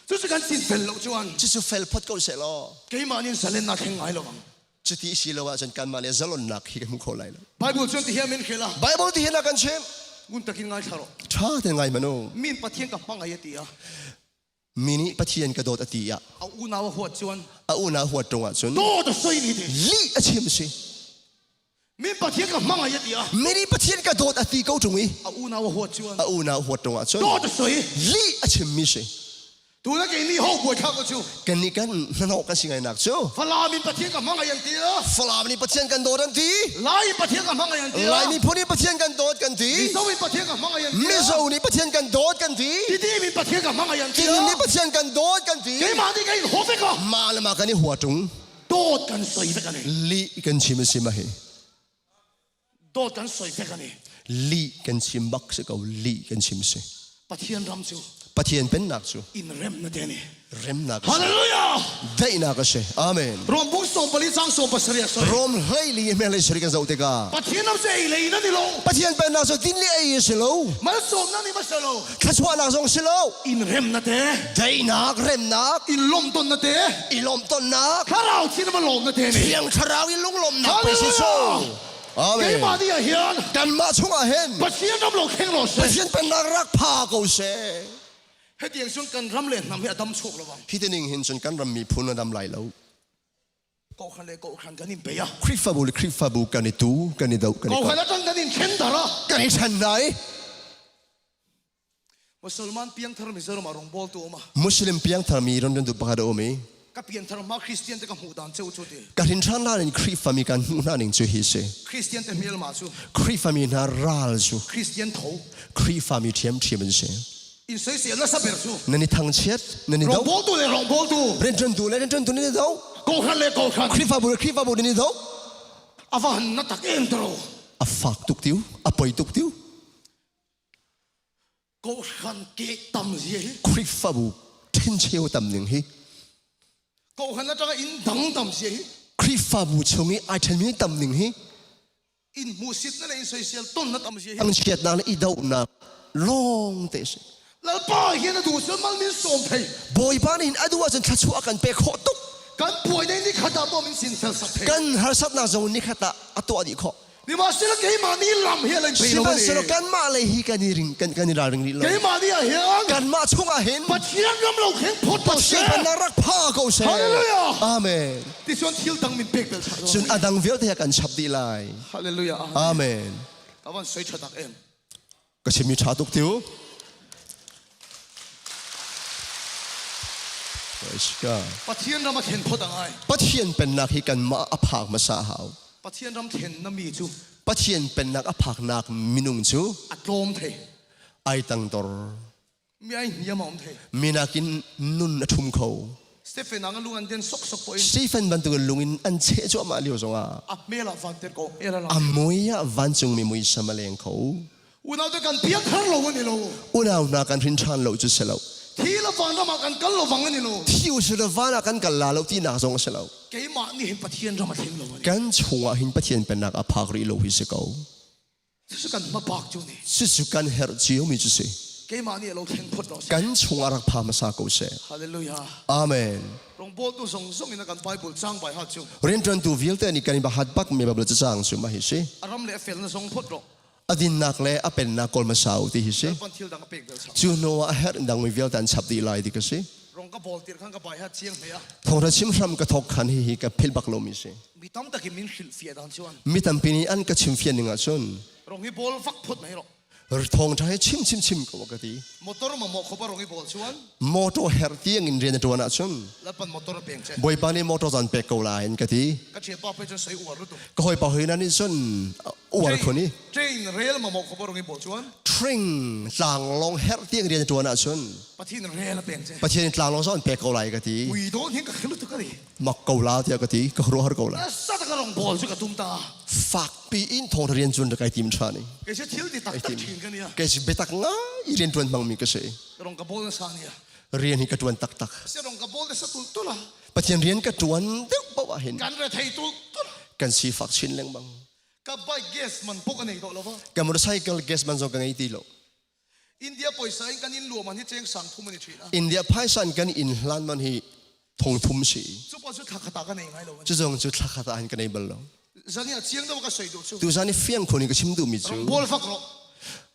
Cu cu kan chinfel lo chuan. Cu cu fel phot ko seh law. Keimah nih zalen na thleng ngai lo ang. Cuti si lo ahcun kanmah le zalonnak hi kan hmu kho lai lo. Bible cun ti hian min hril a. Bible ti hian a kan chimh. Ngun takin ngai thla rawh. Ṭha tein ngai hmanh u. Min Pathian ka hmangaih a ti a. Mi nih Pathian ka dawt a ti ah. A unau a huat cun. A unau huat ṭung ahcun. Dawt a soi ni ti. Lih a chim si. Min Pathian ka hmangaih a ti a. Mi nih Pathian ka dawt a ti ko ṭung i. A unau a huat cun. A unau huat ṭung ahcun. Dawt a soi. Lih a chimmi si. Tu na kei nih ho buai thak cu. Kan nih kan hnahnawh kan si ngainak cu. Falam in Pathian ka hmangaih an ti. Falam nih Pathian kan dawt an ti. Lai in Pathian ka hmangaih an ti. Lai miphun nih Pathian kan dawt kan ti. Mizo in Pathian ka hmangaih an ti. Mizo nih Pathian kan dawt kan ti. Tidim in Pathian ka hmangaih an ti. Tidim nih Pathian kan dawt kan ti. Keimah nih ka in ho vek a. Mah le mah kan i hua ṭung. Dawt kan soi vek ani. Lih kan chim a si ma hi. Dawt kan soi vek ani. Lih kan chim bak si ko. Lih kan chim si. Pathian ram cu. Pathian pennak cu. In rem na te ni. Remnak a si. Hallelujah. Daihnak a si. Amen. Rom bung som pali cang som pasarih a soi. Rom hleili hmel lei sari kan zoh tikah. Pathian ram cu ei lei na ni lo. Pathian pennak cu din le ei a si lo. Malsawmnak nih ma si lo. Thluachuahnak zong si lo. In rem na te. Daihnak, remnak. In lawmton na te. I lawmtonnak. Thlarau chin ma lawm na te ni. Thiang thlarau in lunglawmnak pe si so. Amen. Keimah nih ah hin. Kanmah chungah hin. Pathian ram lo kheng lo seh. Pathian pennak rak pha ko seh. Hetiang cun kan ram le hnam hi a dam chuak lo bang. Hi tining hin cun kan ram miphun a dam lai lo. Kokhan le kokhan kan in bei a. Khrihfabu le Khrihfabu kan i tu, kan i do, kan i Kokhan atang kan in then dar a. Kan i then lai. Musulman piangthar Mizoram ah rawngbawl tu um a. Muslim piangthar mi ron tu pakhat a um i. Ka pianthar ma Christian te ka hmuh dan cheu chu ti. Ka hrin ṭhan na in Khrihfa mi kan hmuh hna ning cu hi si. Christian te hmelma cu. Khrihfa mi hna ral cu. Christian tho. Khrihfa mi ṭhiamṭhiam an si. In soisel na saber cu. Nan i thangchiat, nan i do. Rawngbawl tu le rawngbawl tu. Rianṭuan tu le rianṭuan tu nan i do. Kokhan le kokhan. Khrihfabu le Khrihfabu nan i do. A va han na tak em taro. A fak tuk tiu, a poi tuk tiu. Kohhran ke tam zia hi. Khrihfabu ṭhencheu tam ning hi. Kohhran aṭanga inn dang tam zia hi. Khrihfabu chung i ai ṭhenmi tam ning hi. In hmuhsitna le in soisel tonnak tam zia hi. Thangchiatnak le i dohnak lawng te si. Lalpa hian a duh cun mal min sawm thei. Bawipa nih a duh ahcun thluachuah a kan pek khawh tuk. Kan puai nei ni khat ah pawh min sin fel sak thei. Kan harsatnak zong ni khat ah a tuah dih khawh. Sihmanhsehlaw keimah nih lam hi a leng phei lo Sihmanhsehlaw kanmah lei hi kan i ring kan kan i ralring rih lo. Keimah nih ah hin kanmah chungah hin Pathian ram lo kheng phot ko seh. Pathian pennak rak pha ko seh. Hallelujah. Amen. Ti cun thil dang min pek bel chah. Cun a dang vialte he kan chap dih lai. Hallelujah. Amen. Ka van soi tha tak em. Ka chimmi ṭha tuk tiu. Pathian ram a thlen phot a ngai. Pathian pennak hi kanmah a phak hmasa a hau. Pathian ram thlen na mi cu Pathian pennak a phaknak minung cu a tlawm thei. Ai tangtor. Mi ai hniam a um thei. Mi nakin nun a ṭhum kho. Stephen ang lung an den sok sok po in. Stephen bantuk in lung in an cheh cuahmah lio zongah a hmel ah van ter ko. A mui ah vancung mi muisam a leng kho. Unau te kan piang thar lo ani lo. Unau hna kan hrin ṭhan lo cu si lo. Thi le van ram ah kan kal lo vang ani lo. Thi u le van ah kan kal la lo tinak zong a si lo. Keimah nih hin Pathian ram a thleng lo ani. Kan chungah hin Pathian pennak a phak rih lo hi si ko. Cucu kan hmabak cu ni. Cucu kan herh cio mi cu si. Keimah nih lo thleng phot lo seh. Kan chungah rak pha hmasa ko seh. Hallelujah. Amen. Rongbawltu zong zong in kan Bible cang bai ha cu. Rianṭuantu vialte nih kan i bahat bak mi Bible cacang cu mah hi si. A ram le a fel na zong phot ro. A dinnak le a pennak kawl hmasa u ti hi si. Kan thil dang a pek bel chap. Cu hnu ah a herh dang mi vialte an chap dih lai ti ka si. Rong ka bol tir khan ka bai ha chiang hle a. Thawngṭha chim hram ka thawk khan hihi ka philh bak lomi si. Mi tam takin min hrilh fiah dan chuan. Mi tampi nih an ka chim fian ning ahcun. Rong hi bol vak phot mai ro. Thawngṭha hi chim chim chim ko ka ti. Motor ma mo khopa rong hi bol chuan. Motor her tiang in rian a ṭuan ahcun. Lapan motor a peng che. Bawipa nih motor zan pek ko lai in ka ti. Ka ṭhian pa pe cun sei uar lu tu. Ka hawi pa hoi na nih cun uar khun i. Train rail ma mo khopa rong hi bol chuan. Train tlanglawng herh tiang rian a ṭuan ahcun. Pathian rel a peng che. Pathian tlanglawng zong an pek ko lai ka ti. Ui don hin ka khelu tu ka ri. Mak ko la tiah ka ti ka khuaruahhar ko la. Sa ka rong bol cu ka tum ta. Fakpi in thawng rian cun kai tim ṭhan i. Kei si thil ti taktak ṭhin ka nia. Kei si biatak ngai rian ṭuan hmangmi ka si. Rong ka bol na sa nia. Rian hi ka ṭuan taktak. Si rong ka bol te sa tul tul a. Pathian rian ka ṭuan deuh paoh ah hin. Kan rethei tul tul. Kan sifak chin lengmang. Ka bike gas man pok a nei tawh lo va. Ka motorcycle gas man zong ka ngei ti lo. India poisa in kan in luah man hi cheng sang thum ani ṭhin a. India phaisa in kan inn hlan man hi thong thum si. Cu pa cu thla khat ah ka nei ngai lo. Cu zong cu thla khat ah hin ka nei bal lo. Zan i a chiang deuh ka soi duh cu. Tu zan i fiang khun in ka chim duhmi cu. Bol fak ro.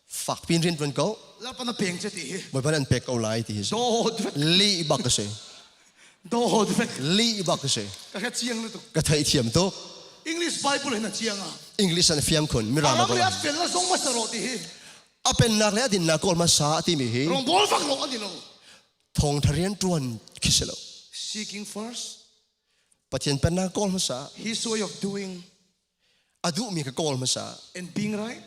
Fak pin rin tuan ko. Lalpan a peng che ti hi. Bawipa an pek ko lai ti hi. Dawt vek. Lih bak ka si. Dawt vek. Lih bak ka si. Ka kha chiang lu tuk. Ka theih thiam tuk. English Bible hin a chiang a. English an fiang khun. Mirang Aram le a fel na zong ma saro ti hi. A pennak le a dinnak kawl hmasa timi hi Rawngbawl vak lo an i lo. Thawngtha rian ṭuan khi si lo. Seeking first. Pathian pennak kawl hmasa. His way of doing. A duhmi ka kawl hmasa. And being right.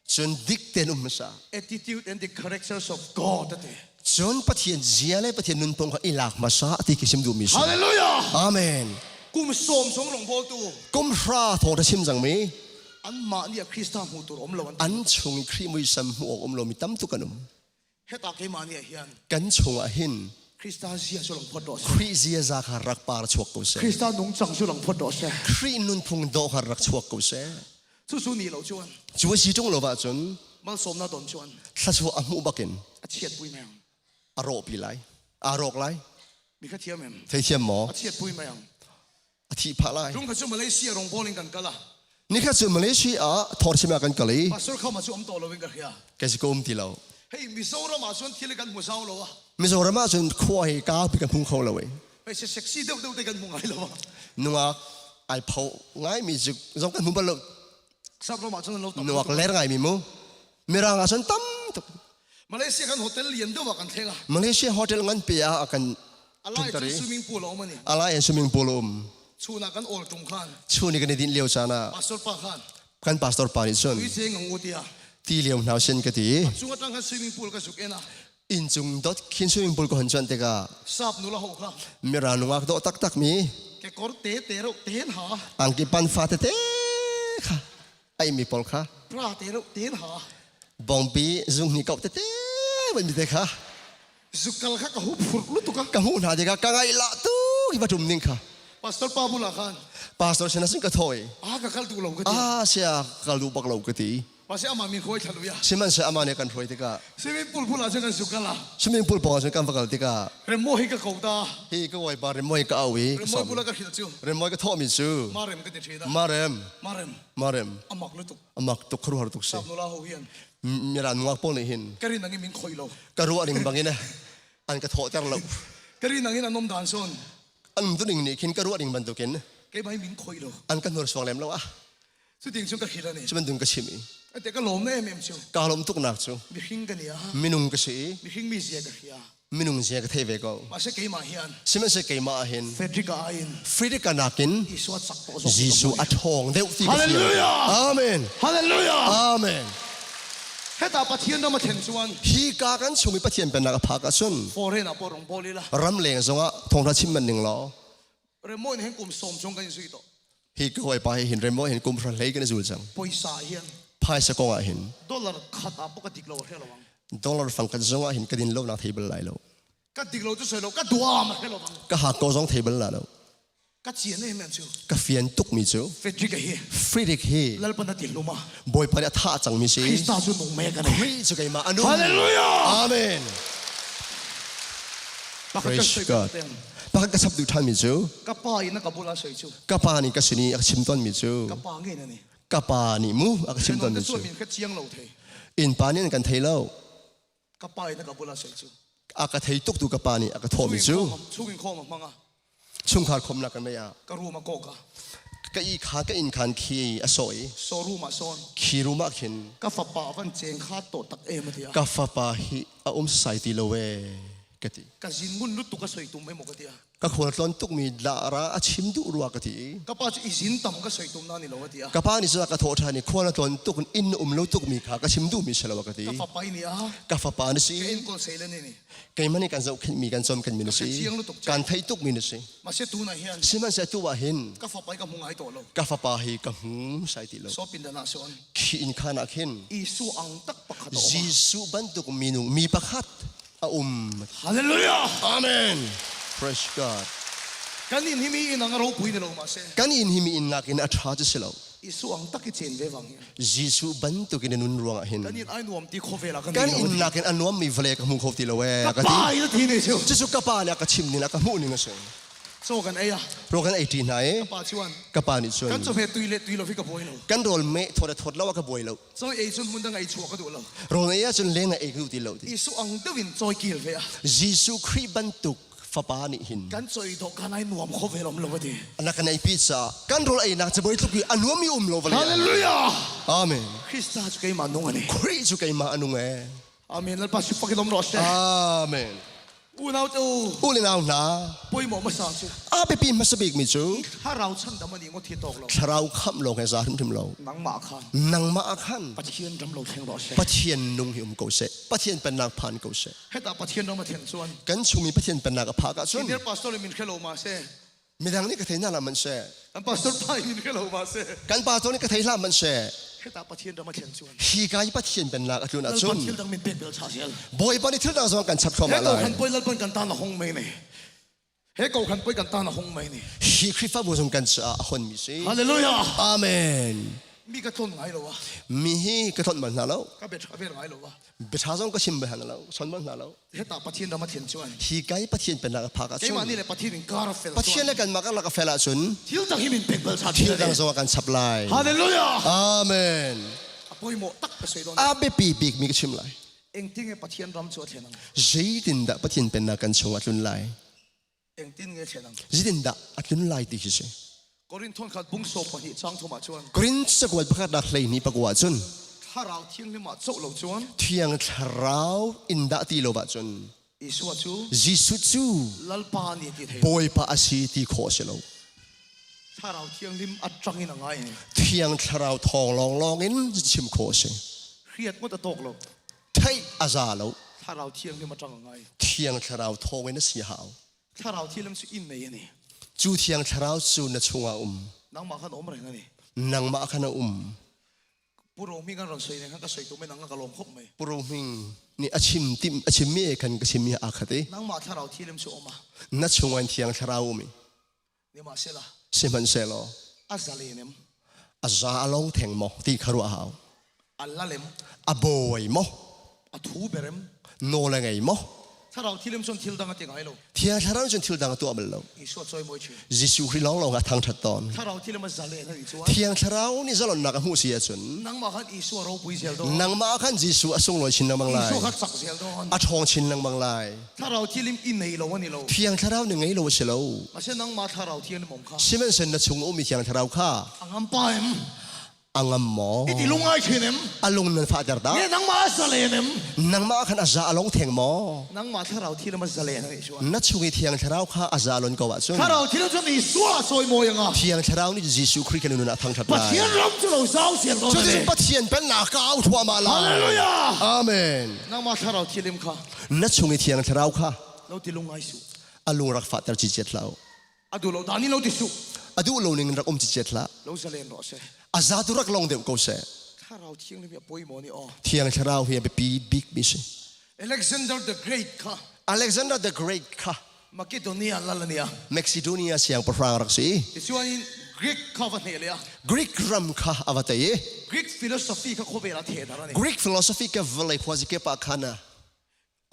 Cun dik tein um hmasa. Attitude and the characters of God ati. Cun Pathian zia le Pathian nunphung kha i lak hmasa ti khi sim duhmi si. Hallelujah. Amen. Kum sawm song rawngbawl tu. Kum hra thawngtha chim cangmi. Anmah nih a Krista hmuh tur um lo an An chung i Khrih muisam hmuh awk um lomi tam tuk an um. Heta keimah nih hian Kan chungah hin Krista zia cu lang phot rawh seh. Khrih ziaza kha rak par chuak ko seh. Krista nungcang cu lang phot rawh seh. Khrih nunphung dawh kha rak chuak ko seh. Cucu nih lo cuan. Cu a si ṭung lo ahcun malsawmnak don cuan thluachuah a hmuh bakin a chiat pui meng. A rawhpi lai. Aa rawk lai. Mi kha thiam em. Theithiam maw? A chiat pui meng. A thih phah lai. Tung kha cu Malaysia rong bowling kan kal a. Nikhat cu Malaysia ah thawr sim ah kan kal i. Pastor khama cu um to lo in ka hria. Ka si ko um ti lo. Hei Mizoram ah cun thil kan hmu zau lo a. Mizoram ah cun khua hi ka pi kan hmu kho lo e. Hei se sexy deuh deuh te kan hmu ngai lo a. Nungak ai pho ngai mi zu zong kan hmu bal lo. Sap ram ah cun lo tam. Nungak ler ngai mi mu. Mirang ah cun tam tuk. Malaysia kan hotel lian deuh ah kan thleng a. Malaysia hotel ngan pe ah kan Alai cu swimming pool a um ani. Alai swimming pool a um. Chun ah kan awl tung khan. Chun i kan i dinh lio caan ah. Pastor pa khan. Kan pastor pa nih cun. Tui cheng ang u tia. Ti lio hna sin ka ti. Chung atang khan swimming pool ka zuk en a. Inn cung dot khin swimming pool ka hon chuan tikah. Sap nula ho kha. Mira nungak dawh taktak mi. Ke kor te te ro ten ha. Angki pan fa tete kha. Ai mi pawl kha. Pra te ro ten ha. Bongpi zung ni kau tete van mi te kha. Zukal kha ka hu phur lutuk a. Ka hmuh hna tikah ka ngaih lah tu hi va tum ning kha. Pastor pa bulah khan. Pastor sinah cun ka thawi. Ah ka kal duh lo ka ti. Ah sia kal duh bak lo ka ti. Mase ama min khoi thaluya. Sihmanhsehlaw amah nih a kan hruai tikah Swimming pool bulah cun kan zuk kal a. Swimming pool pawngah cun kan va kal tikah Remo hi ka ko ta. Hi ka bawipa Remo hi ka au i Remo bula ka hrilh cu. Remo ka thawhmi cu Marem ka ti ṭhin a. Marem. Marem. Marem. Amak lutuk. Amak tuk khuaruahhar tuk si. Sap nula ho hian. Mirang nungak pawl nih hin. Ka rin angin min khoi lo. Ka ruah ning bangin an ka thawhter lo. Ka rin angin an um dan sawn. An um ning nih khin ka ruah ning bantukin. Keimah min khoi lo. An ka hnursuang lem lo ah. Cuting cun ka hrilh ani. Cu bantuk ka chim i. Ate ka lawm na em em cu. Ka lawm tuk nak cu. Mihring ka nia. Minung ka si i. Mihring mi zia ka hria. Minung zia ka thei ve ko. Mahse keimah hian. Sihmanhsehlaw keimah hin. Frederick a in. Frederick nakin. Jesuh a cak tawh zawk. Jesuh a ṭhawng deuh ti ka Hallelujah. Amen. Hallelujah. Amen. Heta Pathian ram a thlen chuan. Hi ka kan chung i Pathian pennak a phak ahcun. Foreign ah pawh rong bawl ila. Ram leng zongah thawngṭha chim man ning law. Remoin hen kum som chung kan zui tawh. Hi ka hawipa hi hin remo hin kum hra hlei kan zul cang. Poisa hian. Phaisa kong ah hin. Dollar khat ah pawh ka dik lo hre lo ang. Dollar fang khat zong ah hin ka din lo nak thei bal lai lo. Ka dik lo chu soi lo ka duam hre lo ang. Ka hak ko zong thei bal la lo. Ka chian em em chu. Ka fian tuk mi cu. Frederick hi. Frederick hi. Lalpan a ti hluma. Bawipa nih a thah cang mi si. Krista cu nung me kan. Khrih cu keimah a nung. Hallelujah. Amen. Praise God. Pakhat ka chap duh ṭhan mi cu ka pa in a ka bula soi cu ka pa nih ka sin i a ka chim tawn mi cu ka pa nge na ni ka pa nih mu a ka chim tawn mi cu min ka chiang lo thei inn pa nih an kan thei lo ka pa in a ka bula soi cu a ka thei tuk tu ka pa nih a ka thawh mi cu chungin khom a hmanga chungkhar khomnak kan nei ah ka room a kok a ka i kha ka inn khan khi a soi so room ah sawn khi room ah khin ka fapa van cheng kha to tak em atia ka fapa hi a um sai ti lo e ka ti. Ka zin ngun lutuk a soi tum emaw ka ti a. Ka khualtlawn tukmi lara a chim duh rua ka ti. Ka pa cu i zin tam ka soi tum na ni lo a ti a. Ka pa nih cun a ka thawh ṭhan i khual a tlawn tuk inn um lo tukmi kha ka chim duhmi si lo a ka ti. Ka fapa ni a. Ka fapa na si. Ka in kawl sei le ni ni. Keimah nih kan zohkhenhmi kan cawmkenmi na si. Kan theih tukmi na si. Mase tu na hian. Sihmanhsehlaw tu ah hin. Ka fapa ka hmu ngai to lo. Ka fapa hi ka hmu sai ti lo. So pindan ah son. Khi inn khan ah khin. Jesuh ang tak pakhat a um. Jesuh bantuk minung mi pakhat a um. Hallelujah. Amen. Praise God. Kan in hi mi in ang ropui ni lo ma se. Kan in hi mi in nakin a ṭha cu si lo. Jesuh ang tak i chen ve wang hin. Jesuh bantukin na nun ruangah hin. Kan in ai nuam ti khawvel ah kan Kan in nakin a nuam mi vawlei ka hmu kho ti lo ee. Ka pa in a thi ni cu. Cucu ka pa nih a ka chim ning a ka hmuh ning a si. Chaw kan ei a. Rawl kan ei ṭi hna i. Ka pa chuan. Ka pa nih cun. Kan chawhmeh tui le tui lo hi ka buai lo. Kan rawl meh thawt a thawt lo a ka buai lo. Cawi ei cun hmun dang ei chuah ka duh lo. Rawl ei ahcun leng ah ei ka duh ti lo ti. Jesuh ang deuh in cawi kil ve a. Jesuh Khrih bantuk fapa nih hin. Kan cawi dawh kan ai nuam kho ve lom lo a ti. Na kan ei pi caah kan rawl einak cabuai tluk i a nuam mi um lo vale. Hallelujah. Amen. Krista cu keimah nung ani. Khrih cu keimah a nung ee. Amen. Lalpa sifak in om rawh seh. Amen. Unau te u. U le nau hna. Poimawh hmasa cu. A biapi hmasa bikmi cu. Thlarau chandam ani ngawt hi tawk lo. Thlarau khamh lawng he za hrimhrim lo. Nangmah khan. Nangmah khan. Pathian ram lo thleng rawh seh. Pathian nung hi um ko seh. Pathian pennak phan ko seh. Heta Pathian ram a thlen chuan. Kan chung i Pathian pennak a phak ahcun. Senior pastor min hrelo ma seh. Midang nih ka thei hna hlah hmanh seh. Kan pastor pa in ka lo ma seh. Kan pastor nih ka thei hlah hmanh seh. Heta Pathian ram a thlen cun. Hi ka i Pathian pennak a tlun ahcun. Thil dang min pek bel cha zel. Bawipa nih thil dang zong kan chap thluahmah lai. He ko lai. khan poi lalpan kan tan a hong mei ne. He ko khan poi kan tan a hong mei ne. Hi Khrihfabu zong kan caah a hon mi si. Hallelujah. Amen. Mi ka tlawn ngai lo a. Mi hi ka tlawn bal hna lo. Ka bia ṭha vel ngai lo a. Bia ṭha zong ka chim bal hna lo, chon bal hna lo. Heta Pathian ram a thlen chuan. Hi ka i Pathian pennak a phak ahcun. Keimah nih le Pathian in kar a fel Pathian le kanmah karlak a fel ahcun. Thil dang hi min pek bal ṭhan. Thil dang zong a kan chap lai. Hallelujah. Amen. A poimawh tak ka soi dawn. A biapi bik mi ka chim lai. Engtin nge Pathian ram cu a thlen ang? Zeitindah Pathian pennak kan chungah tlun lai? Engtin nge thlen ang? Zeitindah a tlun lai ti khi si. Korin thawnkhat bung sawm pahnih chang thum ah cun. Korin cakuat pakhat nak 12 pakua cun. Thlarau Thianghlim ah coh lo cun. Thiang Thlarau in dah ti lo ahcun. Jesuh cu. Jesuh cu. Lalpa nih ti thei. Bawipa a si ti khawh a si lo. Thlarau Thianghlim a ṭang in a ngai. Thiang Thlarau thawng lawnglawng in chim khawh a si. Hriat ngawt a tawk lo. Theih a za lo. Thlarau Thianghlim a ṭang a ngai. Thiang Thlarau thawng in a si hau. Thlarau Thianghlim cu inn nei a ni. Cu Thiang Thlarau cu na chungah um. Nangmah khan um reng a ni. Nangmah khan a um. Pu Ro Hming an ron soi ne khan ka soi tu men ang ka lawm khop mai. Pu Ro Hming nih a chim tim a chim mi khan ka chim mi aa khat i. Nangmah Thlarau Thianghlim cu um a. Na chungah in Thiang Thlarau um i. Nihmahsehla. Sihmanhsehlaw. A zalenem. A za a long theng maw ti kha ruah hau. A lalem. A bawi maw? A thu berem. Nawl a ngei maw? Thlarau thilim cun thil dang a ti ngai lo. Thiang Thlarau cun thil dang a tuah bal lo. Isua cawimawi chin. Jesuh Khrih lawnglawng a thangṭhat tawn. Thlarau thilim a zalen a ti chuan. Thiang Thlarau nih zalonnak a hmuh si ahcun. Nangmah khan Isua ropui zel dawn. Nangmah khan Jesuh a sunglawi chin lengmang lai. Isua kha cak zel dawn. A ṭhawng chin lengmang lai. Thlarau thilim i nei lo ani lo. Thiang Thlarau nih ngei lo a si lo. Asinain nangmah Thlarau Thianghlim um kha. Sihmanhsehlaw na chung a ummi Thiang Thlarau kha. A ngam pa em. A ngam maw? Iti lungai thin em? A lung nan fahter dah? Nge nangmah a zalen em? Nangmah khan a za a long theng maw? Nangmah thlarau thil a zalen ani chuan. Na chung i Thiang Thlarau kha a za lon ko ahcun. Thlarau thil cun Isua a cawimawi anga. Thiang Thlarau nih Jesuh Khrih kan nun ah thangṭhat lai. Pathian ram cu lo zau sian ko. Cuticun Pathian pennak ka au thluahmah lai. Hallelujah. Amen. Nangmah thlarau thilim kha. Na chung i Thiang Thlarau kha. Lo ti lungai su. A lung rak fahter cicet hlah u. A duh lo dan in lo ti suh. A duh lo ning in rak um cicet hlah. Lo zalen rawh seh. A za tu rak long deuh ko seh. Thlarau Thianghlim hi a poi maw ni aw. Thiang Thlarau hi a biapi bik mi si. Alexander the Great kha. Alexander the Great kha. Macedonia lal ania. Macedonia siangpahrang rak si. Tichuan in Greek kha va hne le a. Greek ram kha a va tei i. Greek philosophy kha khawvel a theh dar ani. Greek philosophy ka vawlei khuazikip ah khan a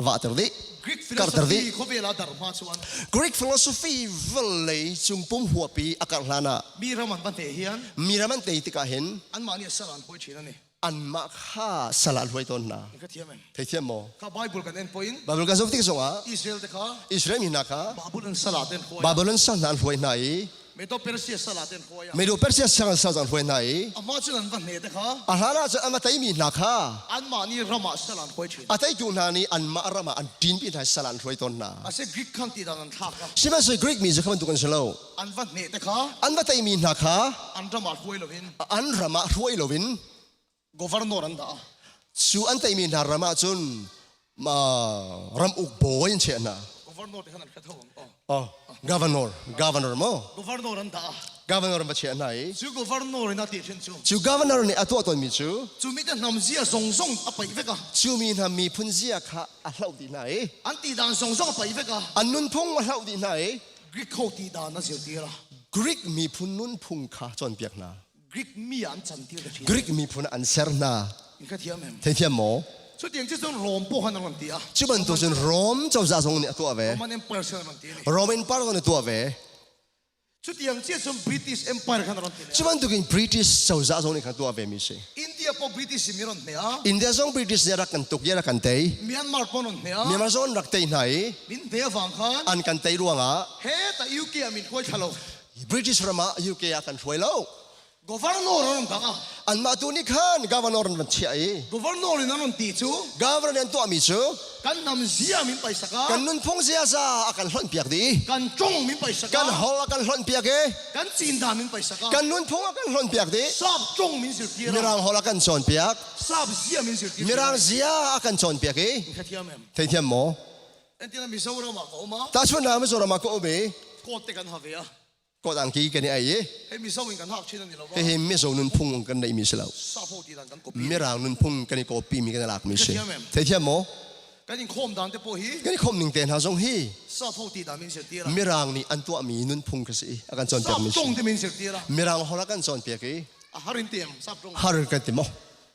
vahter dih. Greek Karter philosophy dih. khawvel ah dar hma chuan. Greek philosophy vawlei cung pum huapi a karh hlan ah Mi ram an va hne hian mi ram an tei tikah hin anmah nih sal an huai thin ani. anmah kha sal ah an hruai tawn hna. Ka thiam em? Theithiam maw? Kha Bible kan en poin Bible kan zoh tik zongah Israel te kha Israel mi hna kha Babylon sal ah ten hruai. Babylon sal hna an hruai hna i Medo Persia sal ah ten hruai. Medo Persia sang sal an hruai hna i Amah cun an va hne te kha a hlan ah cun an va teimi hna kha anmah nih ram ah sal an hruai thin. A teitu hna nih anmah ram ah an ṭinpi hna i sal an hruai tawn hna. Ase Greek khan ti dan an thlak a. Sihmanhsehlaw Greek mi cu kha bantuk an si lo. An va hne te kha An va teimi hna kha an ram ah hruai loin an ram ah hruai loin governor an dah. Cu an teimi hna ram ah cun ram uk bawi an chiah hna. Governor te khan an hre tho. Oh, governor, governor mo. Governor an dah. Governor an va chiah hna i. Cu governor in a ti thin cu. Cu governor nih a tuah tawnmi cu. Cu mi te hnam zia zong zong a paih vek a. Cu mi hna miphun zia kha a hloh dih hna i. An ti dan zong zong a paih vek a. An nunphung a hloh dih hna i. Greek ho ti dan a zirtir a. Greek miphun nunphung kha cawnpiak hna. Greek mi an cantir ka Greek miphun an ser hna. Ka thiam em. Theithiam maw? Cu tiang cu cun Rom poh han ron ti a. Cu bantuk cun Rom cozah zong nih a tuah ve. Roman Empire sin ron ti ni. Roman Empire zong nih tuah ve. Cu tiang cia cun British Empire khan ron ti. Cu bantuk in British cozah zong nih khan tuah ve mi si. India po British mi ron hne a. India zong British nih rak kan tuk ya rak kan tei. Myanmar po ron hne a. Myanmar zong rak tei hna i. Min hne avang khan. An kan tei ruangah. He ta UK ah min khuai thla lo. British ram ah UK ah kan hruai lo. Governor an dang ah. Anmah tu nih khan governor an van chiah i. Governor in an on ti cu. Governor an tuahmi cu. Kan nam zia min paisaka. Kan nunphung ziaza a kan hlonh piak dih. Kan ṭong min paisaka. Kan hol a kan hlonh piak i. Kan cindan min paisaka. Kan nunphung a kan hlonh piak dih. Sap ṭong min zirtir. Mirang hol a kan cawnpiak. Sap zia min zirtir. Mirang zia a kan cawnpiak i. Ka thiam em. Theithiam maw? Entina Mizoram ah ka um a. Tahchunhnak Mizoram ah ka um i. Coat te kan ha ve a. Coat angki kan i ei i. Hei Mizo in kan hak chin ani lo. Hihi Mizo nunphung kan neih mi si lo. Sapho ti dan kan copy. Mirang nunphung kan i copy mi kan i lak mi si. Theithiam maw? Kan in khom dan te po hi. Kan i khom ning te hna zong hi. Sapho ti dan min zirtir. Mirang nih an tuah mi nunphung ka si a kan cawnpiak mi si. Sap tong te min zirtir. Mirang hol a kan cawnpiak i. A har in tiam sap tong. Har kan ti maw?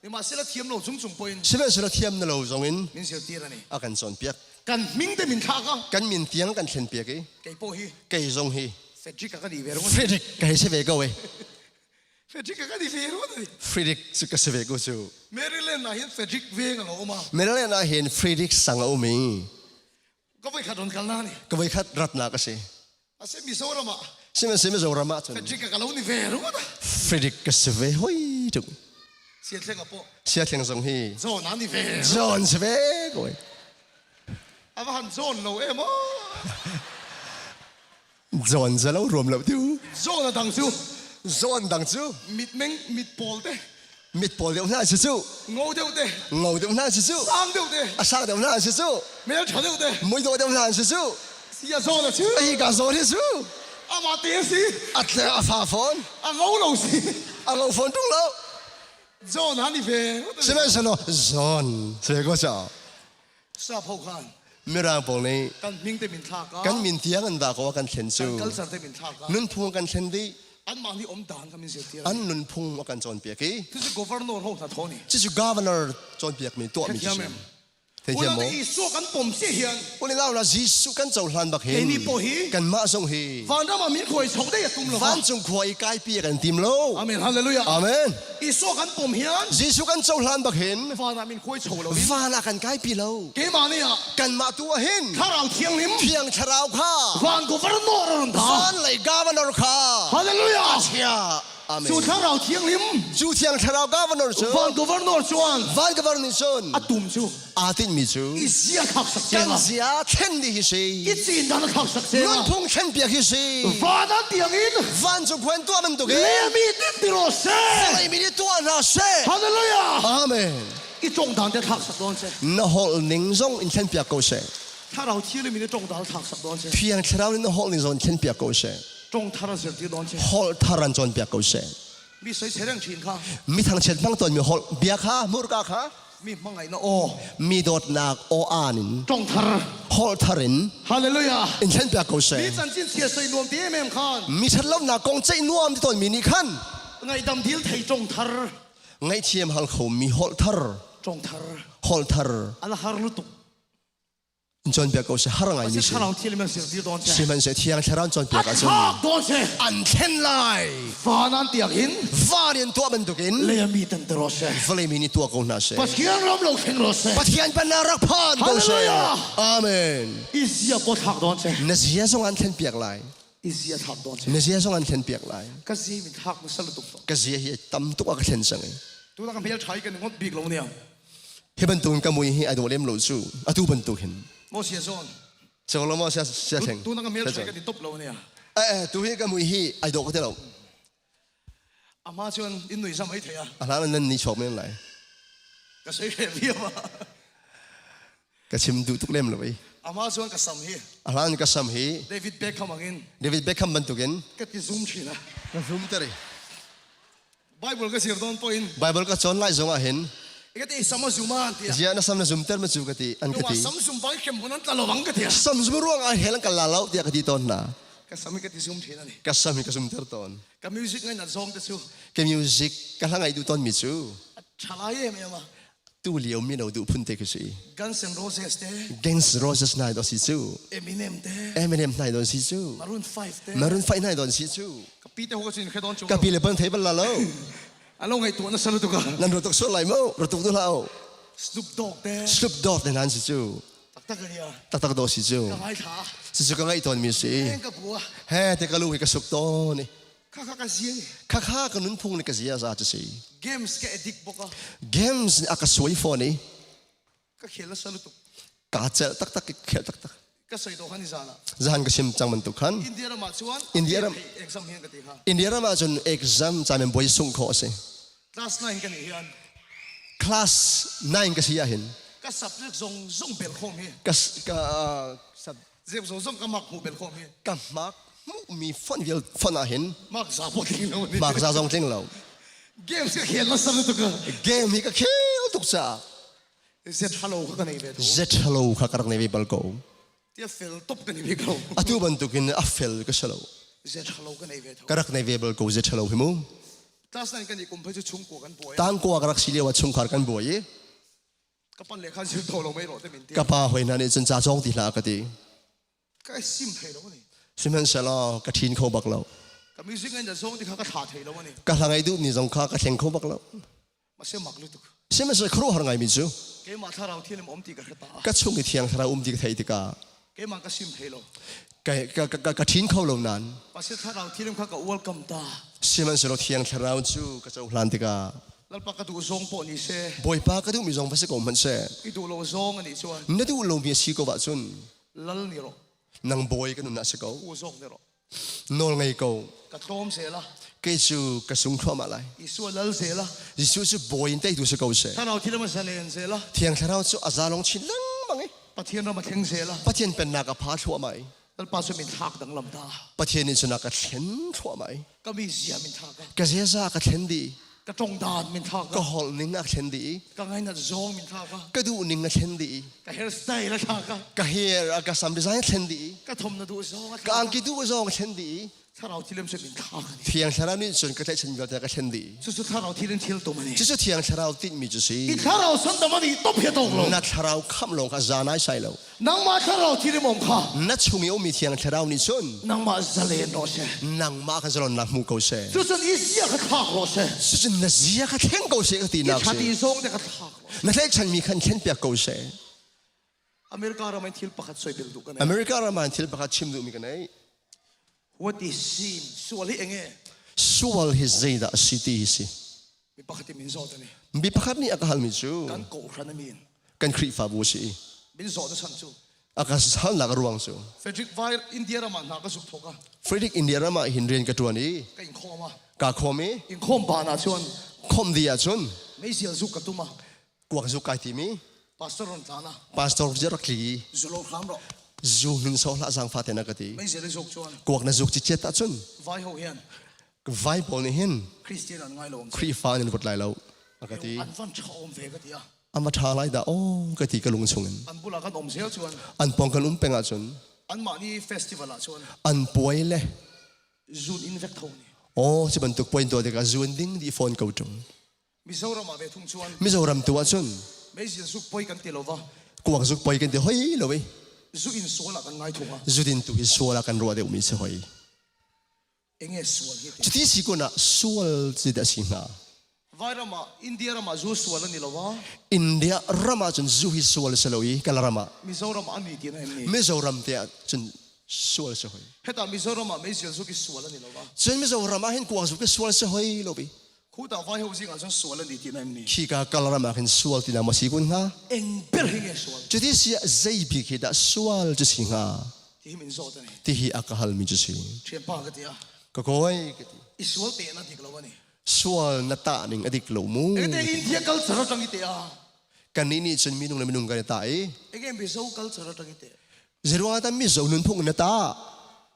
Sihmanhsehlaw thiam lo chung chung poin. Sihmanhsehlaw thiam na lo zong in. Min zirtir ani. A kan cawnpiak. Kan hming te min thlak a. Kan min tiang kan thlen piak i. Kei po hi. Kei zong hi. Frederick ka di ve ro. Frederick ka hei si ve ko e. Frederick ka di ve ro. Frederick cu ka si ve ko cu. Maryland ah hin Frederick veng a lo um a. Maryland ah hin Frederick sang a um i. Ka voi khat ron kal na ni. Ka voi khat ratnak a si. A si Mizoram ah. Sihmanhsehlaw Mizoram ah cun. Frederick ka lo ni ve ro. Frederick ka si ve hoi tuk. Siathleng a po. Siathleng zong hi. John an ni ve. John si ve ko. A va han John lo em o. John za lo ruam lo tiu. John a dang cu. John dang cu. Mit meng mit pawl te. Mit pawl deuh hna si cu. Ngo deuh te. Ngo deuh hna si cu. Sang deuh te. A sang deuh hna si cu. Mel tha deuh te. Mui dawh deuh hna si cu. Si a John a cu. Hi ka John hi cu. Ama te si. A tle a fa fawn. A ngo lo si. A ngo fawn tung lo. John han i ve. Sihmanhsehlaw John se ko cha. Sap ho khan. Mirang pawl nih kan hming te min thlak a. Kan min tiang an dah ko kan thlen cu. Kan culture te min thlak a. Nunphung kan thlen dih. Anmah nih um dan kha min zirtir. An nunphung a kan cawnpiak i. Cucu governor ho hna thaw ni. Cucu governor cawnpiakmi tuahmi cu si. Theithiam maw? Jesuh kan pom si hian. Unau na Jesuh kan cohlan bak hin. Keini pawh hi. Kanmah zong hi. Vanram ah min khuai chok dei a tum lo. Vancung khua i kaipi a kan tim lo. Amen. Hallelujah. Amen. Jesuh kan pom hian. Jesuh kan cohlan bak hin. Van ah min khuai cho lo. Van ah kan kaipi lo. Keimah nih ah. Kanmah tu ah hin. Thlarau Thianghlim. Thiang Thlarau kha. Van governor a run dah. Van lei governor kha. Hallelujah. A chia. Amen. Cu Thlarau Thianghlim. Cu Thiang Thlarau governor cu. Van governor chuan. Van governor cun. A tum cu. Aa tinhmi cu. I zia khak sak Kan zia thlen dih hi si. I cin dan khak sak se. Nunphung thlen piak hi si. Van an tiang in. Vancung khua in tuah bantuk in. Le mi tin ti ro se. Vawlei mi nih tuah hna seh. Hallelujah. Amen. I tong dan te thlak sak dawn se. Na holh ning zong in thlen piak ko seh. Thlarau Thianghlim in i tong dan thlak sak dawn se. Thiang Thlarau in na holh ning zong in thlen piak ko seh. Tong thar an zirtir dawn che. Holh thar an cawnpiak ko seh. Mi soisel reng ṭhin kha. Mi thangchiat hmang tawn mi holh bia kha hmurka kha. Mi hmangaihnak aw. Mi dawtnak aw aan in. Tong thar. Holh thar in. Hallelujah. In thlenpiak ko seh. Mi chanchin chia soi nuam ti em em khan. Mi ṭhatlonak kong ceih nuam ti tawn mi nih khan. Ngaihdam dil thei tong thar. Ngaihthiam hal kho mi holh thar. Tong thar. Holh thar. Ala har lutuk. In cawnpiak ko seh har ngaimi si. Sihmanhseh Thiang Thlarau cawnpiak ahcun an thlen lai. Van an tiak in van in tuah bantukin lei mi tan te ro seh. Vawlei mi nih tuah ko hna seh. Pathian ram lo thleng ro seh. Pathian pennak rak phan ko seh. Amen. I zia ko thlak dawn seh. Na zia zong an thlen piak lai. I zia thlak dawn seh. Na zia zong an thlen piak lai. Ka zia mi thlak na sal tuk. Ka zia hi tam tuk a ka thlen cang i. Tu na ka hmel ṭha i kan ngot bik lo nia. Hi bantuk ka mui hi ai dawh lem lo cu. Atu bantuk hin. Mo sia zawn. Cang lo mo sia sia thleng. Tu na ka mel ṭhai kan i top lo nia. Eh tu hi ka mui hi ai dawh ka ti lo. Ama chuan in nui zam ai thei a. A hlan nan ni chok men lai. Ka sei hre viau a. Ka chim duh tuk lem lo i. Ama chuan ka sam hi. A hlan ka sam hi. David Beckham angin. David Beckham bantukin. Ka ti zoom thin a. Ka zoom tari. Bible ka zir dawn pawhin Bible ka cawn lai zong ah hin ka ti sam a zum an ti zia na sam na zum ter ma cu ka ti an ka ti sam zum bang hrem hun an tla lo ang ka ti sam zum ruang ah hel an kal la lo tiah ka ti tawn hna ka sam hi ka ti zum thin ani ka sam hi ka zum ter tawn ka music ngai na zong te chu ka music ka hla ngai du tawn mi cu thalai em em a tu lio mi no duh phun te khi si Guns N' Roses te Guns Roses nai do si cu Eminem te Eminem nai don si cu Maroon 5 te Maroon 5 nai don si cu ka pi te ho ka chin khe don chu ka pi le ban thei bal la lo alo ngai tu na salu tu ka nan ro tuk so lai mo ro tuk tu hlau Snoop Dogg te Snoop Dogg te nan si cu tak tak ria tak tak do si cu ka ngai tha si cu ka ngai ton mi si ka bua he te ka lu hi ka suk to ni Kha kha ka zia ni. Kha kha ka nunphung ni ka zia za chu si. Games ka addict bawk a. Games nih a ka suai fawn i. Ka khel nasa lutuk. Ka celh taktak khel taktak. Ka soi to khan i zan ah. Zan ka sim cang bantuk khan. India ram ah chuan India ram exam hian ka ti kha. India ram ah cun exam caan in boi sung khawh a si. Class 9 ka nih hian. Class 9 ka si ah hin. Ka subject zong zong bel khom hi. Ka ka sub Zep zong zong ka mak hmuh bel khom hi. Ka mak hmuhmi fon vial fon ah hin mak za pawh tling lo ni. Mak za zong tling lo. Games ka khel nasa tuk. Game hi ka khel tuk caah. Z hello kha ka nei ve tu. Z hello kha ka rak nei ve bal ko. Tia fel top ka ni ve ko. Atu bantukin a fel ka si lo. Z hello ka nei ve tho. Ka rak nei ve bal ko Z hello hi mu. Class 9 kan i kum phei cu chungkua kan buai. Tangkua ka rak si lio ah chungkhar kan buai i Ka pan le khan zir to lo mei ro te min ti. Ka pa hoi hna nih cun ca cawng ti hlah ka ti. Ka sim thei lo ni. Sihmanhsehlaw ka ṭhin kho bak lo. Ka music ngai na zong ti kha ka thla thei lo ani. Ka hla ngai duh mi zong kha ka thleng kho bak lo. Mase mak lutuk. Sihmanhsehlaw khuaruahhar ngai mi cu keimah thlarau thianghlim um ti ka hre ta. Ka chung i thiang thlarau um ti ka theih tikah keimah ka sim thei lo. Ka ka ka ka ṭhin kho lo nain. Mase thlarau thianghlim kha ka welcome ta. Sihmanhsehlaw thiang thlarau cu ka cohlan tikah Lalpa ka duh zong poh ni seh. Bawipa ka duhmi zong va si ko hmanh seh. I duh lo zong ani chuan. Na duh lomi a si ko ahcun. Lal ni ro. Nang bawi ka nun ah si ko. U zawk ni ro. Nawl ngei ko. Ka tlawm zela. Kei cu ka sung thluahmah lai. Jesuh lal zela. Jesuh cu bawi in teitu si ko seh. Thlarau thilam a zalen zela. Thiang Thlarau cu a zalong chin lengmang i. Pathian ram a thleng zela. Pathian pennak a pha thluahmah i. Lalpa cu min thlak danglam ta. Pathian nih cun a ka thlen thluahmah i. Ka mi zia min thlak a. Ka ziaza ka thlen dih. Ka tong dan min thlak a. Ka holh ning a thlen dih. Ka ngainat zong min thlak a. Ka duh ning a thlen dih. Ka hairstyle a thlak a. Ka hair a ka sam design a thlen dih. Ka thom na duh zong a thlak Ka angki duh zong a thlen dih. Thlarau thilem cu min thlak ani. Thiang Thlarau nih cun ka tlaihchan vialte ka thlen dih. Cucu Thlarau thil in thil tum ani. Cucu Thiang Thlarau tinhmi cu si. I Thlarau sandam ani top hi tawk lo. Na Thlarau khamh lawng kha za nai sai lo. Nangmah Thlarau thil im om kha. Na chung i ummi Thiang Thlarau nih cun. Nangmah zalen rawh seh. Nangmah kha zalonnak hmu ko seh. Cucun i zia kha thlak rawh seh. Cucun na zia kha thleng ko seh ka tinak si. I thati zong te kha thlak rawh. Na tlaihchanmi khan thlenpiak ko seh. America ram in thil pakhat soi bel duh ka nei. America ram ah thil pakhat chim duhmi ka nei. What is sin? Sual hi enge? Sual hi zeidah a si ti hi si. Mi pakhat in min zawt ani. Mi pakhat nih a ka halmi cu kan kawhhran a min. Kan Khrihfabu a si. Min zawt a chan cu. A ka halnak a ruang cu. Frederick Vai India ram ah hna ka zuk thawk a. Frederick India ram ah hin rian ka ṭuan i. Ka in khawm a. Ka khawm i. In khawm ban ah cun. Khawm di ah cun. Meizial zuk ka tum a. Kuak zuk kai timi. Pastor ron tlan a. Pastor je rak tli. Zulo hram ro. Zu min so hlah zang fa te na ka ti. Meizial zuk chuan. Kuak na zuk chi chet ah cun. Vai ho hian. Vai pawl nih hin. Christian an ngai lo. Khrihfa an vot lai lo. A ka ti. An van tha om ve ka ti a. An va tha lai dah oh ka ti ka lung chungin. An bula kan om zel chuan. An pong kan um peng ah cun. An mah ni festival ah chuan. An puai le. Zun in vek tho ni. Oh ci bantuk point to tikah zun ding di phone ko tung. Mizoram ah ve thung chuan. Mizoram tu ahcun. Meizial zuk poi kan ti lo va. Kuak zuk poi kan ti hoi lo i. Zu in sual ah kan ngai thung a. Zu din tu hi sual ah kan ruah deuh mi si hoi. Enge sual hi ti. Cuti si kun ah sual ci dah si hnga. Vairam ah India ram ah zu sual ani lo va. India ram ah cun zu hi sual si lo i kal ram ah. Mizoram ah ani ti na em ni. Mizoram te ah cun sual si hoi. Heta Mizoram ah meizial zuk hi sual ani lo va. Cun Mizoram ah hin kuak zuk hi sual si hoi lo bi. Khuta vai ho zing ah cun sual an ti na em ni. Khika kal ram ah khin sual ti na maw si kun hnga? Eng ber hi nge sual. Cuti si ah zei bik hi dah sual cu si hnga? Ti hi min zawt ani. Ti hi a ka halmi cu si. Thianpa ka ti a. Ka kawi ka ti. I sual te na dik lo ani. Sual na tah ning a dik lo mu. Ete India culture atang i te a. Kannih nih cun minung le minung kan i tah i. Ege Mizo culture atang i te. Zeiruangah dah Mizo nunphung na tah?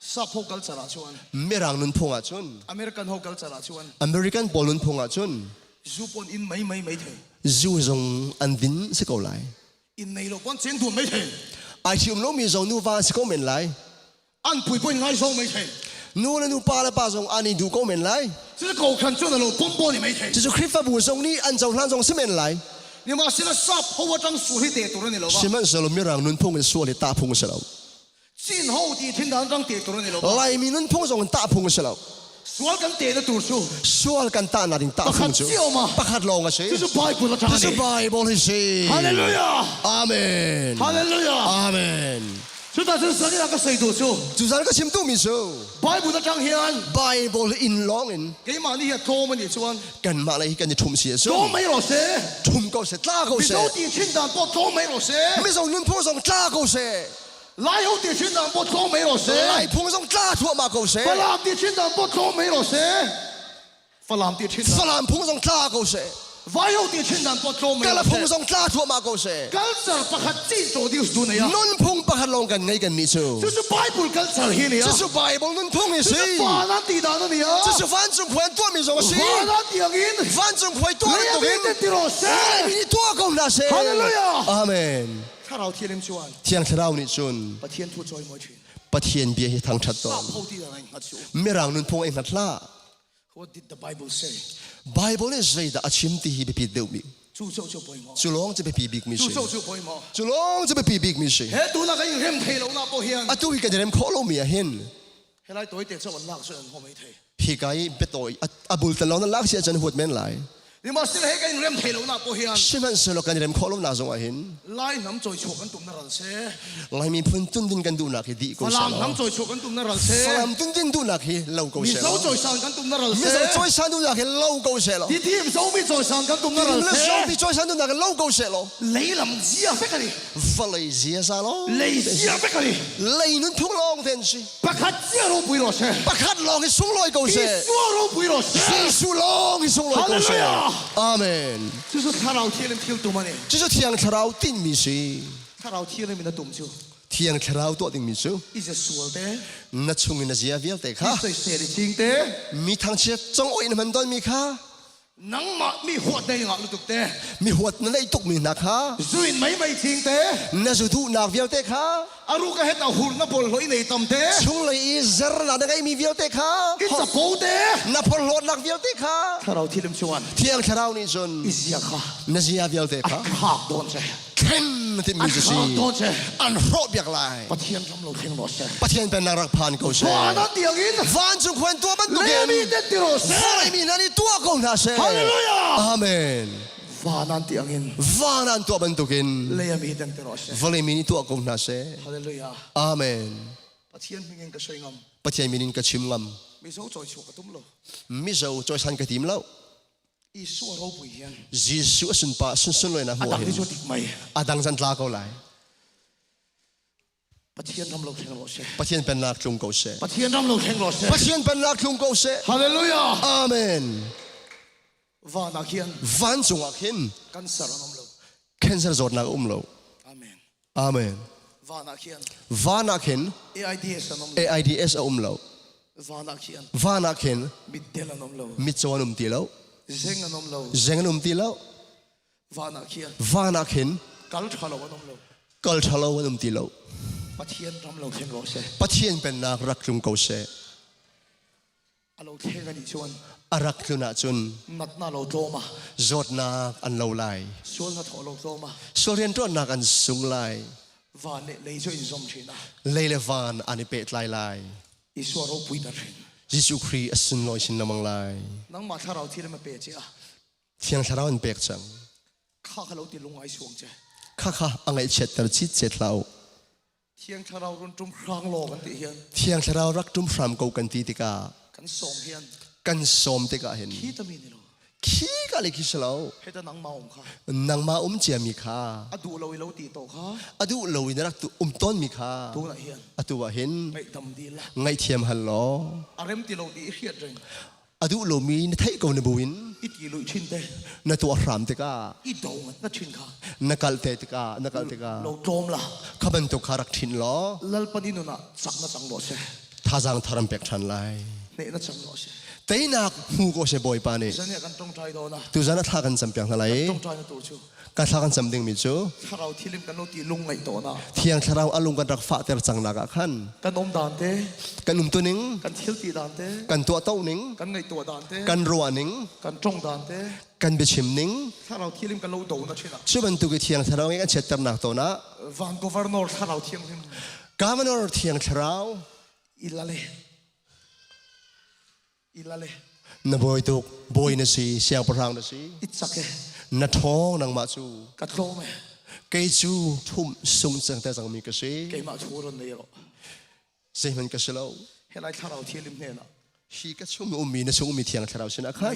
Sap ho culture ah chuan. Mirang nunphung ah cun. American ho culture ah chuan. American pawl nunphung ah cun. Zu pon in mei mei mei thei. Zu zong an din si ko lai. In nei lo pon chen dun mei thei. Ai thium lo mi zong nuva si ko men lai. An pui pon ngai zong mei thei. Nu le nu pa le pa zong an i duh ko men lai. Cucu ko khan cun a lo pom pon i mei thei. Cucu Khrihfabu zong nih an cohlan zong si men lai. Nimahsela sap ho atang sual hi te tur ani lo va. Sihmanhsehlaw mirang nunphung in sual hi tahphung a si lo. Chin ho ti thin dan rang te tur ani lo. Laimi nunphung zong in tahphung a si lo. Sual kan te na tur cu. Sual kan tah na ding tahphung cu. Pakhat lawng a si. Cucu Bible atang ani. Cucu Bible hi si. Hallelujah. Amen. Hallelujah. Amen. Cuta cun sangin a ka soi tu cu. Cuzan ka chim tu mi cu. Bible atang hian. Bible in lawng in. Keimah nih hi a tlawm ani chuan. Kanmah lei hi kan i ṭhum si a cu. Tlawm mai rawh seh. Ṭhum ko seh, tla ko seh. Mizo ti thin dan pawh tlawm mai rawh seh. Mizo nunphung zong tla ko seh. Lai ho ti thin dan pawh tlawm mai rawh seh. Lai phung zong tla thluahmah ko seh. Falam ti thin dan pawh tlawm mai rawh seh. Falam ti thin Falam phung zong tla ko seh. Vai ho ti thin dan pawh tlawm mai Kala phung zong tla thluahmah ko seh. Culture pakhat chin introduce du nei a. Nunphung pakhat lawng kan ngei kan nih cu. Cucu Bible culture hi ni a. Cucu Bible nunphung hi si. Cucu van an ti dan ani a. Cucu vancung khua an tuahmi zong a si. Van an tiang in. Vancung khua i tuah bantuk in. Ti rawh seh. Laimi nih tuah ko hna seh. Hallelujah. Amen. Thlarau Thianghlim chuan. Thiang Thlarau nih cun. Pathian thu chawimawi thin. Pathian bia hi thangthat tawn. Sap ho ti dan ai hngat su. Mirang nunphung ai hngat hlah. What did the Bible say? Bible nih zeidah a chim ti hi biapi deuhmi. Cu cu cu poi maw? Cu lawng cu biapi bikmi si. Cu cu poi maw? Cu lawng cu biapi bikmi si. He tu na kan in rem thei lo na po hian. Atu hi kan rem khawh lomi ah hin. He lai toi te chaw an lak cu an ho mai thei. Hi ka i biatawi a bul tan lo na lak si ahcun huat men lai. Sihmanhsehlaw he kan in rem thei lo na po hian. Sihmanhsehlaw kan i rem khawh lo na zong ah hin. Lai hnam cawi chuak kan tum na ral seh. Laimi phun tundin kan duhnak hi dih ko seh. Falam hnam cawi chuak kan tum na ral seh. Falam tundin duhnak hi lo ko seh. Mizo cawisan kan tum na ral seh. Mizo cawisan duhnak hi lo ko seh lo. Titim Zomi cawisan kan tum na ral seh. Zomi cawisan duhnak hi lo ko seh lo. Lei lam zia vek ani. Vawlei zia za lo. Lei zia vek ani. Lei nun phung lawng ten si. Pakhat cia ropui rawh seh. Pakhat lawng hi sunglawi ko seh. Jesuh ropui rawh seh. Jesuh lawng hi sunglawi ko seh. Amen. Cucu thlarau thianghlim thil tum ani. Cucu thiang thlarau tinhmi si. Thlarau thianghlim in a tum cu. Thiang thlarau tuah dingmi cu. I ze sual te. Na chung in na zia vialte kha. I soisel i ching te. Mi thangchiat cong oi na hman tawnmi kha. Nangmah mi huat nei ngah lutuk te. Mi huat na neih tuk mi hna kha. Zuin mei mei thing te. Na zu duhnak vialte kha. A ruk a het a hur na bawlhhlawh i nei tam te. Chunglei i zer na na ngeihmi vialte kha. I capo te. Na phorhlawtnak vialte kha. Thlarau thilim chungan. Thiang Thlarau nih cun. I zia kha. Na zia vialte kha. A thlak dawn che. Thlen timi cu si. An hrawh piak lai. Pathian ram lo thleng lo seh. Pathian pennak rak phan ko seh. Van an tiang in. Vancung khuan tuah bantukin. Lemi ten ti ro seh. Vawleimi hna nih tuah ko hna seh. Hallelujah. Amen. Van an tiang in. Van an tuah bantukin. Leimi ten ti ro seh. Vawleimi nih tuah ko hna seh. Hallelujah. Amen. Pathian min in ka soi ngam. Pathian min in ka chim ngam. Mizo choi chuak ka tum lo. Mizo choi san ka tim lo. Jesuh a ropui hian Jesuh a sunpa sunsunloinak hmuh a dang hin cu dik mai a dang zan tla ko lai. Pathian ram lo thleng rawh seh. Pathian pennak tlung ko seh. Pathian ram lo thleng rawh seh. Pathian pennak tlung ko seh. Hallelujah. Amen. Van ah khin Vancung ah khin cancer an um lo. Cancer zawtnak a um lo. Amen. Amen. Van ah khin Van ah khin AIDS an um lo. AIDS a um lo. Van ah khin Van ah khin mitdel an um lo. Mitcaw an um ti lo. Zeng an um lo. Zeng an um ti lo. Van ah khin Van ah khin kal ṭha lo an um lo. Kal ṭha lo an um ti lo. Pathian ram lo thleng rawh seh. Pathian pennak rak tlung ko seh. A lo thleng ani chuan A rak tlun ahcun natna lo tlawm a zawtnak an lo lai. Sual na thawh lo tlawm a Sual rianṭuannak an sung lai. Van le lei cu in zom ṭhin a Lei le van an i pehtlai lai. Isua ropui ta ṭhin. Jesuh Khrih a sunlawi sin lengmang lai. Nangmah thlarau thil ma pe che a Thiang Thlarau an pek cang. Kha kha lo ti lung ai suang che. Kha kha a ngaihchiatter cit cet hlah u. Thiang Thlarau run ṭum hrang law kan ti hian. Thiang Thlarau rak ṭum hram ko kan ti tikah. Kan sawm hian. Kan sawm tikah hin. Khi tami ni lo. Khi ka le khi si lo. Heta nangmah um kha. Nangmah um ciami kha. A duh lo i lo ti to kha. A duh lo in rak um tawn mi kha. Tu na hian. Atu ah hin. Ngaihdam dil la. Ngaihthiam hal law. A rem ti lo ti i hriat reng. A duh lomi na theih ko na buin i ti lui thin te na tuah hram tikah i do na thin kha na kal te tikah na kal tikah lo tlawm la kha bantuk kha rak thin law lalpani nuna chak na chang lo se thazang tharam pek than lai ne na chang lo se teinak hmu ko se bawipa nih zan kan tongtai do na tu zan a thla kan cam piak hna lai tongtai na tu chu Ka thla kan cam dingmi cu thlarau thilim kan lo ti lung ngaih tawn ah Thiang Thlarau a lung kan rak fahter cang nak ah khan kan um dan te kan umtu ning kan thil ti dan te kan tuahto ning kan ngaihtuah dan te kan ruah ning kan tong dan te kan biachim ning thlarau thilim kan lo do na thin ah cu bantuk i Thiang Thlarau ngai kan chiatternak tawn ah van governor thlarau thianghlim Governor Thiang Thlarau ilale ilale na bawi tuk bawi na si siangpahrang na si itzak e na ṭhawng nangmah cu ka tlawm e kei cu ṭhum sung cang te cangmi ka si keimah chu ron nei ro zeihmanh ka si lo helai thlarau thialim hnen ah hi ka chung ummi na chung ummi thiang thlarau sinah khan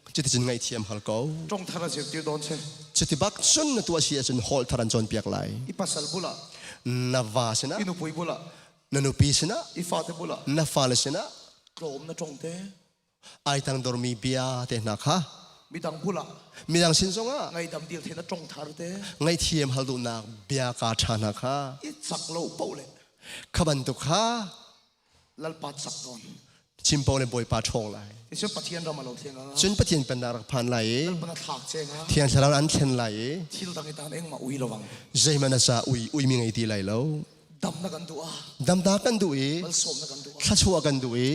cuticun ngaihthiam hal ko tong thar a zirtir dawn che cuti bak cun na tuah si ahcun hol thar an cawnpiak lai i pasal bula na va sinah i nupui bula na nupi sinah i fate bulah na fale sinah tlawm na tong te ai tangdormi bia te hna kha midang bulah midang sin zongah ngaidam dil the na tong thar te ngaihthiam hal duhnak bia ka tha hna kha i chak lo po le kha bantuk kha lalpa chak don chimpo le bawipa ṭhawng lai cun Pathian ram a lo thleng anga cun Pathian pennak rak phan lai i lalpa na thlak cheng a Thiang Thlarau an thlen lai i thil dang i tan engmah ui lovang zeihmanh a ca ui uimi ngei ti lai lo dam na kan duh a damta kan duh i malsawm na kan duh a thluachuah kan duh i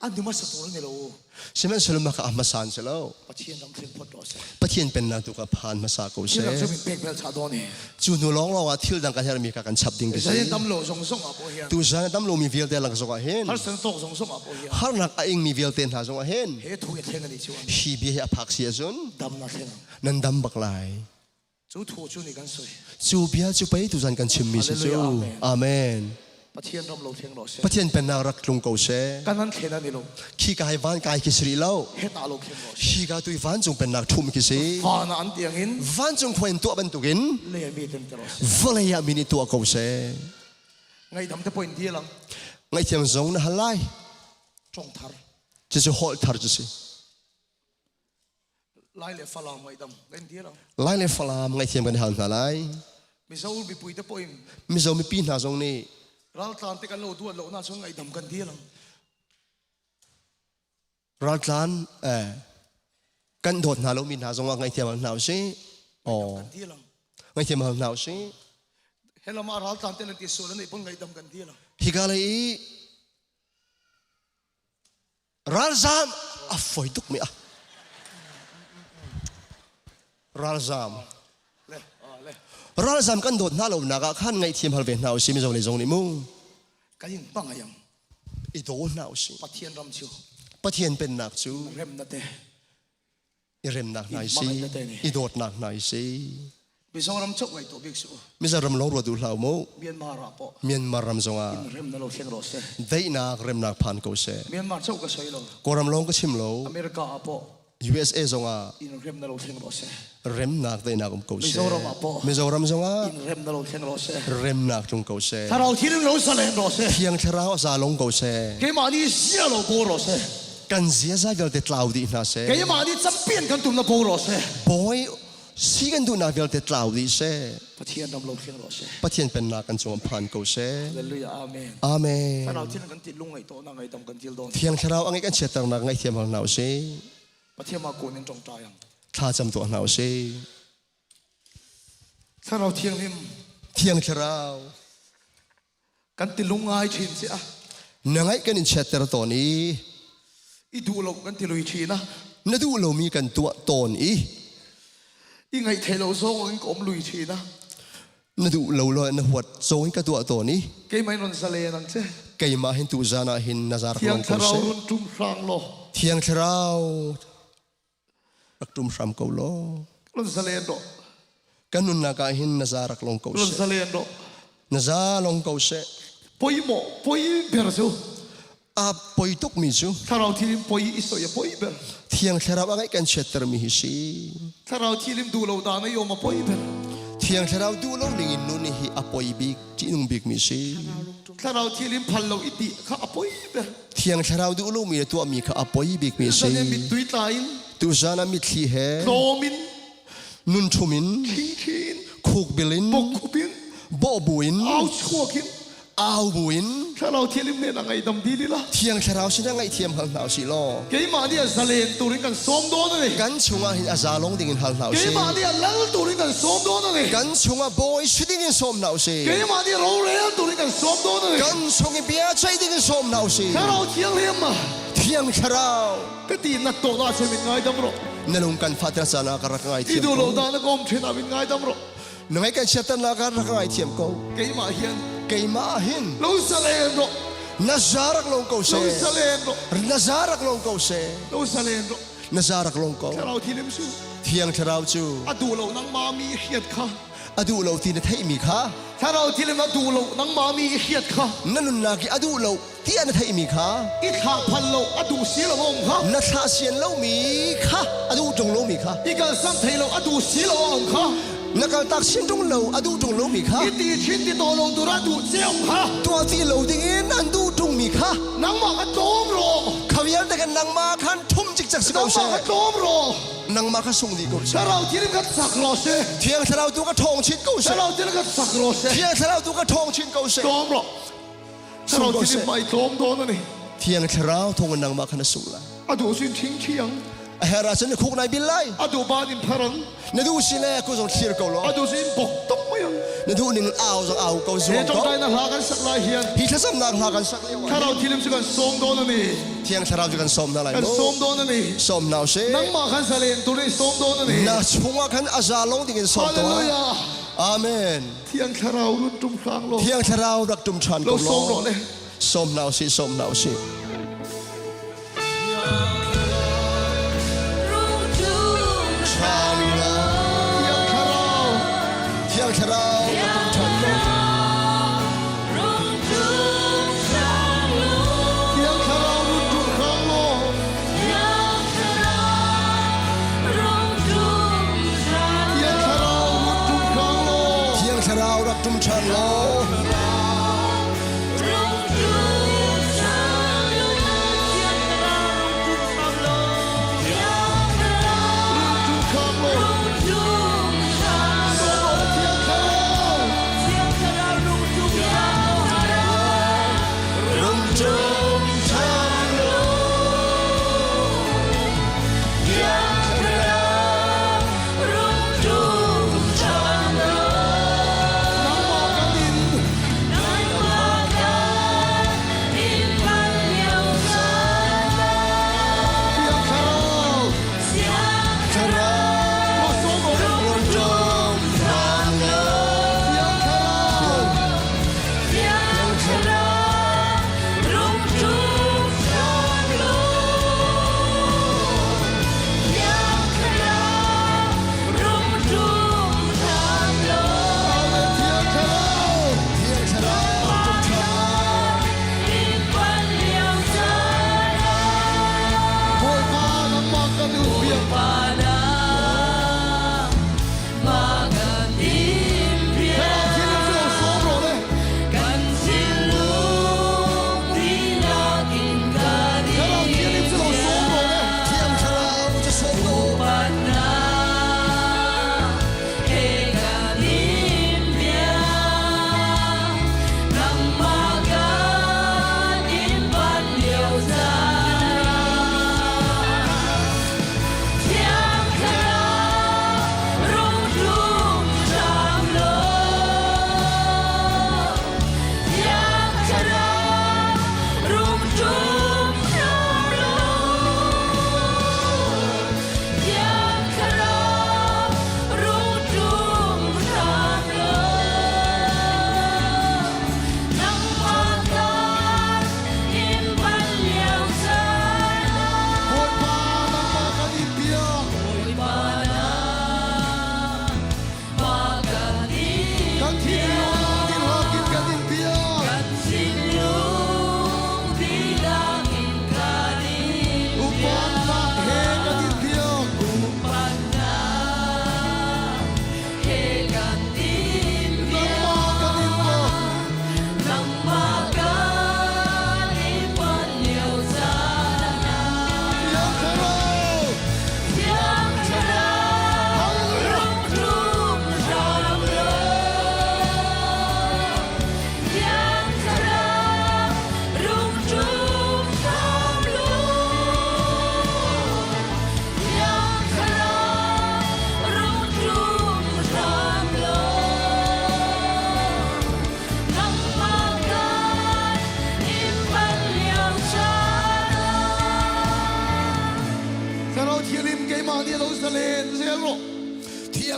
an ni hmasa tur ni lo sihmanhsehlaw mah kha a hmasa an si lo Pathian ram thlen phot rawh seh Pathian pennak tu kha phan hmasa ko thil seh dang cu min pek bel cha dawn i cu hnu lawnglawng ah thil dang kan herhmi kha kan chap ding ti si zain dam lo zong zong ah pawh hian tu zan dam lomi vialte lak zong ah hin harsan tawk zong zong ah pawh hian harnak a ingmi vialte hna zong ah hin he thu i thleng ani chuan hi bia hi a phak si ahcun dam na thleng nan dam bak lai Cu thu cu nih kan soi. Cu bia cu pei tuzan kan chimmi si cu. Amen. Pathian ram lo thleng lo seh. Pathian pennak rak tlung ko seh. Kan an thlen an i lo. Khi ka hai van kai khi si rih lo. Heta lo thleng lo seh. Hi ka tu vancung pennak ṭhum khi si. Van ah an tiang in. Vancung khua in tuah bantukin. Lei mi ten te ro seh. Vawlei ah mi nih tuah ko seh. Ngaihdam te point di lang. Ngaihthiam zong na hal lai. Ṭong thar. Cucu holh thar cu si. Lai le Falam ngaihdam kan dir ang. Lai le Falam ngaihthiam kan hal hna lai. Mizo mipui te pawh in Mizo mipi hna zong nih raltlan te kan lo duat lo na chung ngaihdam kan dir ang. Raltlan eh. Kan dawt hna lomi hna zongah ngaihthiam hal hna usih. Aw. Ngaihthiam hal hna usih. Helam ah raltlan te nan ti sual an pon ngaihdam kan dil. Hika lei i ralzam a foi tuk mi a. Ralzam. Ralzam kan dawt hna lo nak ah khan ngaihthiam hal ve hna usih mizo lei zong nih mu. Kan in pangayang. I daw hna usih. Pathian ram cu. Pathian pennak cu. Remna te. I remnak hna si. I dawtnak hna si. Mizoram chok ngai to bik su. Mizoram long ruat duh hlah mu. Myanmar ah po. Myanmar ram zongah. In rem na lo thleng ro se. Daihnak remnak phan ko seh. Myanmar chok ka soi lo. Kawlram long ka chim lo. America ah po. USA zongah in rem na lo thleng ro seh. Remnak daihnak um ko seh. Mizoram ah po. Mizoram zongah in rem na lo thleng ro seh. Remnak tlung ko seh. Thlarau thiling lo salen ro seh. Thiang thlarau a za long ko seh. Keimah nih sia lo bo ro seh. Kan ziaza vialte tlau dih hna seh. Keimah nih champion kan tum na bo ro seh. Bawi si kan duhnak vialte tlau dih seh. Pathian ram lo thleng ro seh. Pathian pennak kan cungah phan ko seh. Hallelujah. Amen. Amen. Thlarau thiling kan ti lung ngai to na ngai dam kan til don. Thiang thlarau a ngai kan chiatternak ngaihthiam hal hna usih. Pathian ma kun in tongtai ang. Thla cam tuah hna usih. Thlarau thianghlim. Thiang thlarau. Kan ti lung ngai thin si a. Na ngaih kan in chiatter tawn i. I duh lo kan ti lui thin a. Na duh lomi kan tuah tawn i. I ngaih thei lo zong in ka um lui thin a. Na duh lo lo na huat zong in ka tuah tawn i. Keimah in run zalen ang che. Keimah hin tu zan ah hin na zar Thiang ko Thlarau seh. run tum hrang law. Thiang Thlarau rak tum hram ko law. Run zalen rawh. Kan nunnak ah hin na za rak long ko Run seh. zalen rawh. Na za long ko seh. Poi mo poi ber cu. A poi tuk mi cu. Thlarau thilim poi i soi a poi ber. Thiang Thlarau a ngaih kan chiatter mi hi si. Thlarau thilim duh lo dan a om a poi ber. Thiang Thlarau duh lo ning in nun hi a poi bik ṭihnung bik mi si. Thlarau thilim phal lo i ti kha a poi ber. Thiang Thlarau duh lo mi le tuah mi kha a poi bik mi si. Zan in mittui tla in. Tuzan ah mitthli he. Tlawm in. Nun ṭhum in. Thingthin. Khuk bil in. Bokhup in. Bawh bu in. Au chuak in. Au bu in. Thlarau thianghlim nen a ngaihdam dil ila. Thiang Thlarau sinah ngaihthiam hal hna usih law. Keimah nih a zalen turin kan sawm dawn a ni. Kan chungah hin a za long dingin hal hna usih. Keimah nih a lal turin kan sawm dawn a ni. Kan chungah bawi si dingin sawm hna usih. Keimah nih rorel turin kan sawm dawn a ni. Kan chung i bia ceih dingin sawm hna usih. Thlarau Thianghlim. Thiang Thlarau. Ka ti nat tawh na chan min ngaidam rawh. Na lung kan fater caan ah ka rak ngaithiam I duh ko. lo dah na ka um ṭhen ah min ngaidam rawh. Na ngai kan chiatter na ka rak ngaithiam ko. Keimah hin. Keimah hin. Lo zalen rawh. Na za rak long ko seh. Lo zalen rawh. Na za rak long ko seh. Lo zalen rawh. Na za rak long ko. Thlarau thilim cu. Thiang Thlarau cu. A duh lo nangmah mi i hriat kha. A duh lo ti na theihmi kha. Thlarau thilim a duh lo nangmah mi i hriat kha. Na nunnak i a duh lo tiah na theihmi kha. I thlah phal lo a duh si lo a um kha. Na thlah sian lomi kha a duh ṭung lomi kha. I kalsam thei lo a duh si lo a um kha. Na kaltak sin ṭung lo a duh ṭung lomi kha. I ti chin ti to lo tur a duh ceu kha. Tuah ti lo dingin an duh ṭungmi kha. Nangmah kha tlawm rawh. Kha vialte khan nangmah khan ṭhum cikcek si ko seh. Nangmah kha tlawm rawh. Nangmah kha sung dih ko seh. Thlarau thirim kha sak rawh seh. Thiang Thlarau tu ka ṭhawng chin ko seh. Thlarau thirim kha sak rawh seh. Thiang Thlarau tu ka ṭhawng chin ko seh. Tlawm rawh. Sung Thlarau ko thirim seh. mai tlawm dawn a ni. Thiang Thlarau thawngin nangmah kha na sung lai. A duh sin thing thiang. A her ahcun na khuk nai bil lai. A duh ban in pharang. Na duh si le ku zong thlir ko law. A duh sin bok tok mai ang. Na duh ning au zong au ko He zuang ko. tawngtai na hla kan sak lai hian. Hi thlacamnak hla kan sak lio ah. Thlarau thilim cu kan sawm dawn a ni. Thiang Thlarau cu kan sawm hna lai Kan mu. sawm dawn a ni. Sawm hna usih. Nangmah khan zalen turin sawm dawn a ni. Na chungah khan a za long dingin sawm tuah. Hallelujah. Amen. Thiang Thlarau run tum hrang law. Thiang Thlarau rak tum ṭhan ko Lo sawm law. rawh le. Sawm hna usih, sawm hna usih. Thiang Thlarau. Thiang Thlarau rak tum ṭhan ko. Thiang Thlarau run tum hrang law. Thiang Thlarau run tum hrang law. Thiang Thlarau rak tum ṭhan law. Run tum ṭhan law. Thiang Thlarau.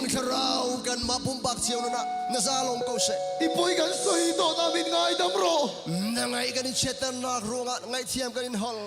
Thlarau kanmah pumpak cio nun ah na za lawng ko seh. I poi kan soi to na min ngaidam rawh. Na ngaih kan i chiatternak ruangah ngaihthiam kan in hol.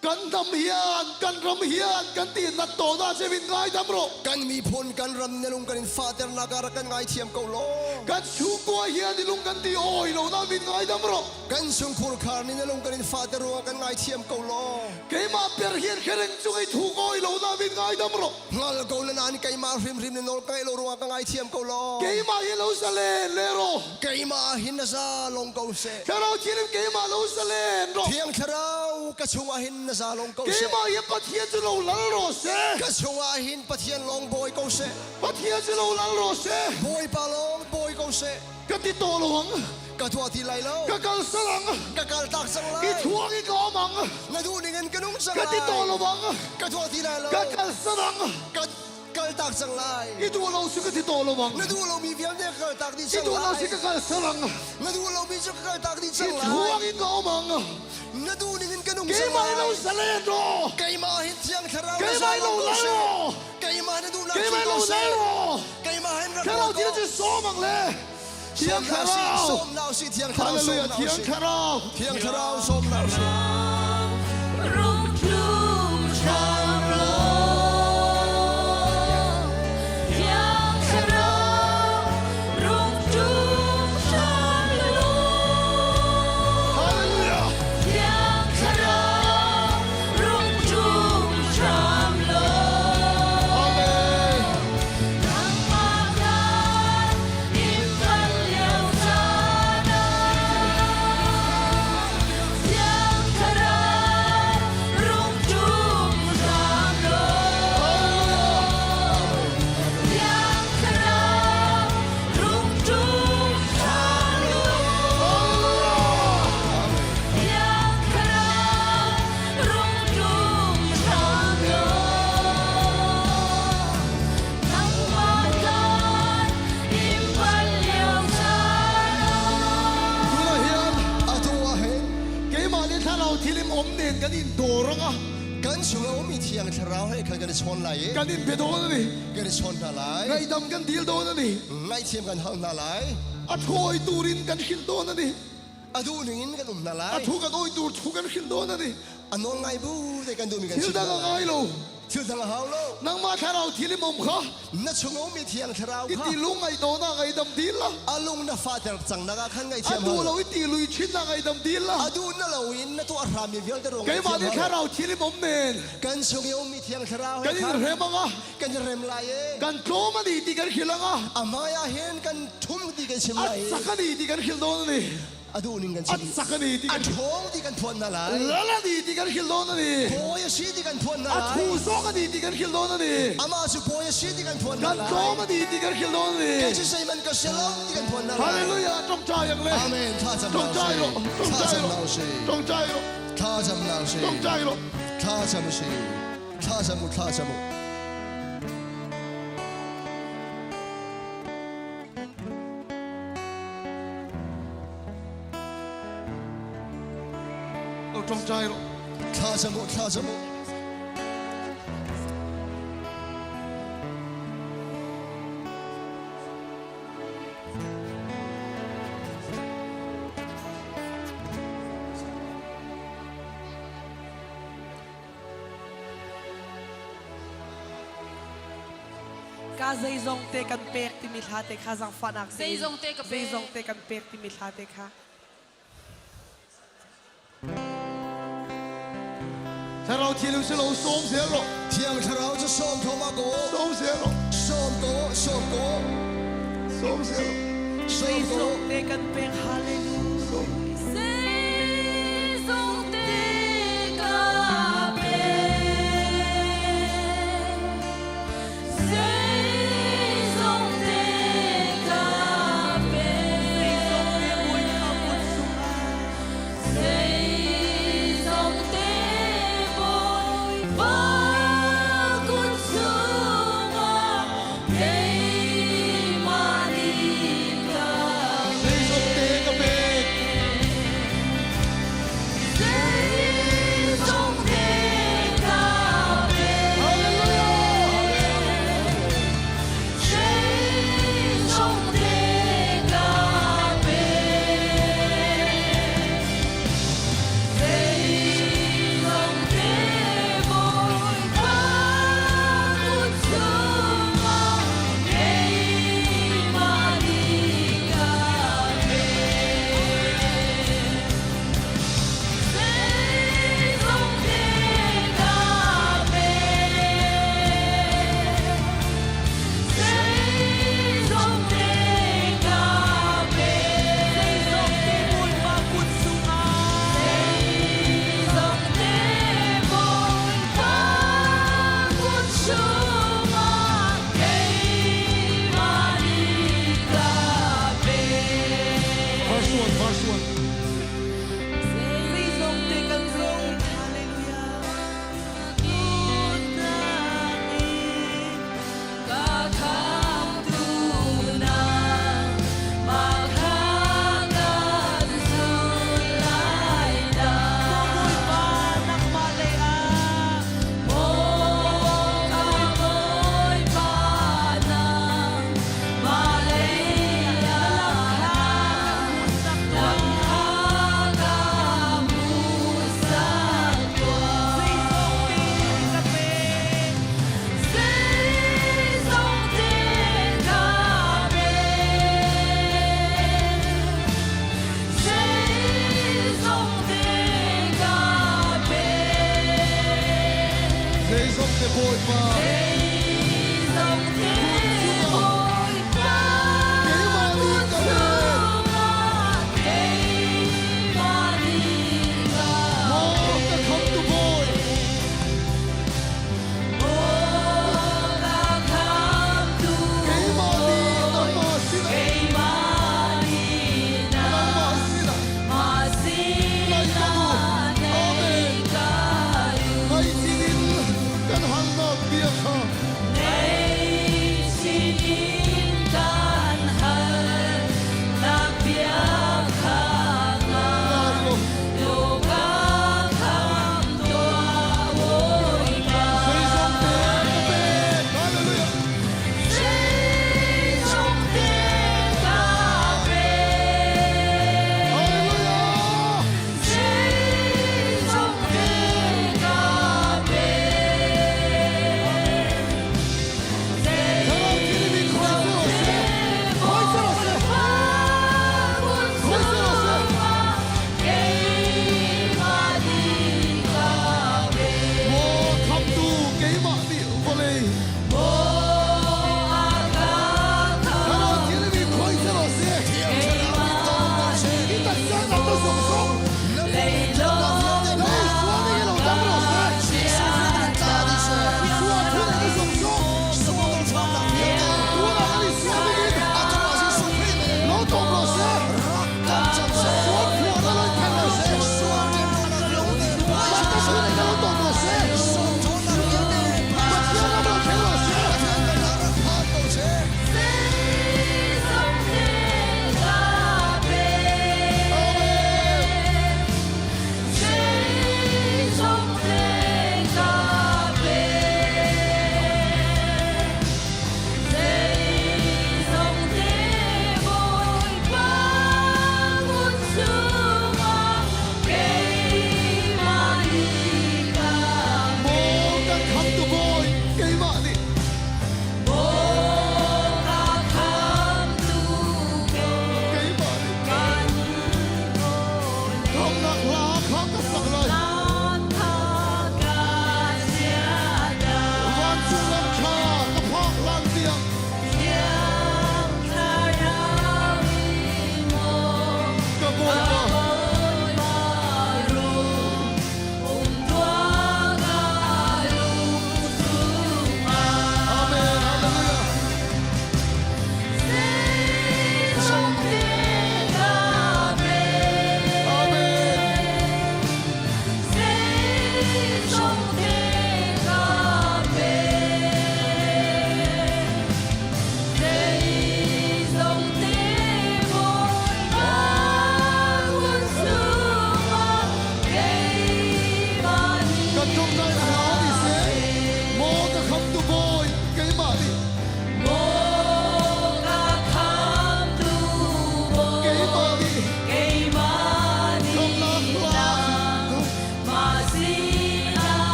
Kan ram hian, kan ram hian kan ti nat to na che min ngaidam rawh. Kan miphun kan ram na lung kan in fahternak ah rak kan ngaithiam ko law. Kan chungkhua hian i lung kan ti oi lo na min ngaidam rawh. Kan chungkhur khar nih na lung kan in fahter ruangah kan ngaithiam ko law. Keimah per hian khereng cung i thu oi lo na min ngaidam rawh. Hngal ko na nain keimah hrimhrim na nawl ka ngaih lo ruangah ka ngaithiam ko law. Keimah hi lo zalen le rawh. Keimah hin na za long ko seh. Thlarau Thianghlim keimah lo zalen rawh. Thiang Thlarau ka chungah hin na za long ko seh. Keimah hi Pathian cu lo lal rawh seh. Ka chungah hin Pathian lawng bawi ko seh. Pathian cu lo lal rawh seh. Bawipa lawng bawi ko seh. Ka ti to lo ang. Ka tuah ti lai lo. Ka kal salang. Ka kal tak cang lai. I thuang i ka om ang. Na duh ning in ka nung cang lai. Ka ti to lo ang. Ka tuah ti lai lo. Ka kal salang. Ka kal tak cang lai. I duh lo si ka ti to lo ang. Na duh lo mi vialte ka kal tak dih cang lai. I duh lo si ka kal salang. Na duh lo mi cu ka kal tak dih cang lai. I thuang in ka om ang. Na duh ning in ka nung cang lai. Keimah lo salen ro. Keimah hin thiang thlarau Keimah lo lai ro. Keimah na duh nak Keimah lo lai ro. Keimah hin rak Thlarau thil cu som ang le. Thiang Thlarau. Sawm na usih Thiang Thlarau. Hallelujah. Thiang Thlarau. Thiang Thlarau sawm na usih. Rung tlum hram law. Thiang Thlarau, rung tlum hram law. Hallelujah. Thiang Thlarau, rung tlum hram law. Amen. Tunah hian atu ah hin keimah le thlarau thilim om nen kan in dawr anga kan chung a ummi thiang thlarau he khan kan i chawn lai i kan in be dawn ani kan i chawn hna lai ngaihdam kan dil dawn ani ngaihthiam kan hal hna lai a thawi turin kan hrilh dawn ani a duh ning in kan um hna lai a thu kan oi tur thu kan hrilh dawn ani a nawl ngai bu te kan duhmi kan thil dang a ngai lo thil dang a hau lo nangmah thlarau thilim om kha na chung a ummi thiang thlarau kha iti lung ngai do na ngai dam dil la a lung na fater cang na khan ngai thiam a du lo iti lui chin na ngai dam dil la a du na lo in na tuah hram mi vialte ruang keimah nih thlarau thilim om nen kan chung i ummi thiang thlarau kan in rem anga kan in rem lai e kan tlawm ani ti kan hril anga amaya hin kan thum ti kan chim lai a sak ani ti kan hril dawn ani a duh ning kan chim a sak ani ti a ṭhawng ti kan phuan hna lai lal ani ti kan hril dawn ani bawi a si ti kan phuan hna lai a thu zawk ani ti kan hril dawn ani amah cu bawi a si ti kan phuan hna lai kan tlawm ani ti kan hril dawn ani kei cu zeiman ka si lo ti kan phuan hna lai hallelujah ṭongṭai ang le amen tha cam ṭongṭai ro ṭongṭai ro ṭongṭai ro tha cam lau si ṭongṭai ro tha cam si thla cam u thla cam u Lo ṭongṭai rawh. Thla cam u, thla cam u. Ka zeizong te kan pek timi hla te kha zaangfahnak tein Zeizong te ka pek. Zeizong te kan pek timi hla te kha. Thlarau thianghlim si lo sawm zel rawh. Thiang Thlarau cu sawm thoma ko. Sawm zel rawh. Sawm ko, sawm ko. Sawm zel rawh. Sawm ko. Zeizong te kan pek hallelujah. Zeizong te ka pek. Zeizong te ka pek. Zeizong te Bawipa kut chungah keimah nih ka Zeizong te ka pek. Kan halnak bia kha.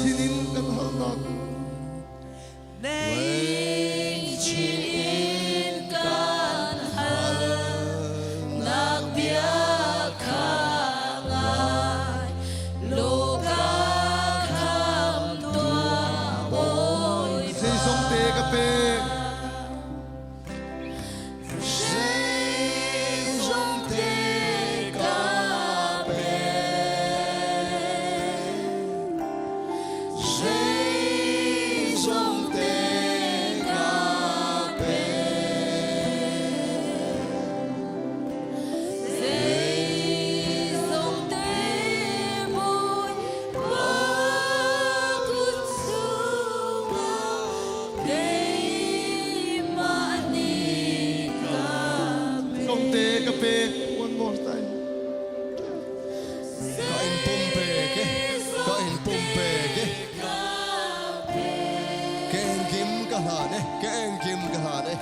Sinin kan halnak. Nei chin in kan hal nak bia kha ngai law ka kham tuah Bawipa. Zeizong te ka pek. Zeizong te ka pek. Zeizong te ka pek. Zeizong te Bawipa kut chungah keimah nih ka pek. Zong te ka pek. One more time. Ka in pumpek e, ka in pumpek e. Ke engkim ka hlan e, ke engkim ka hlan e.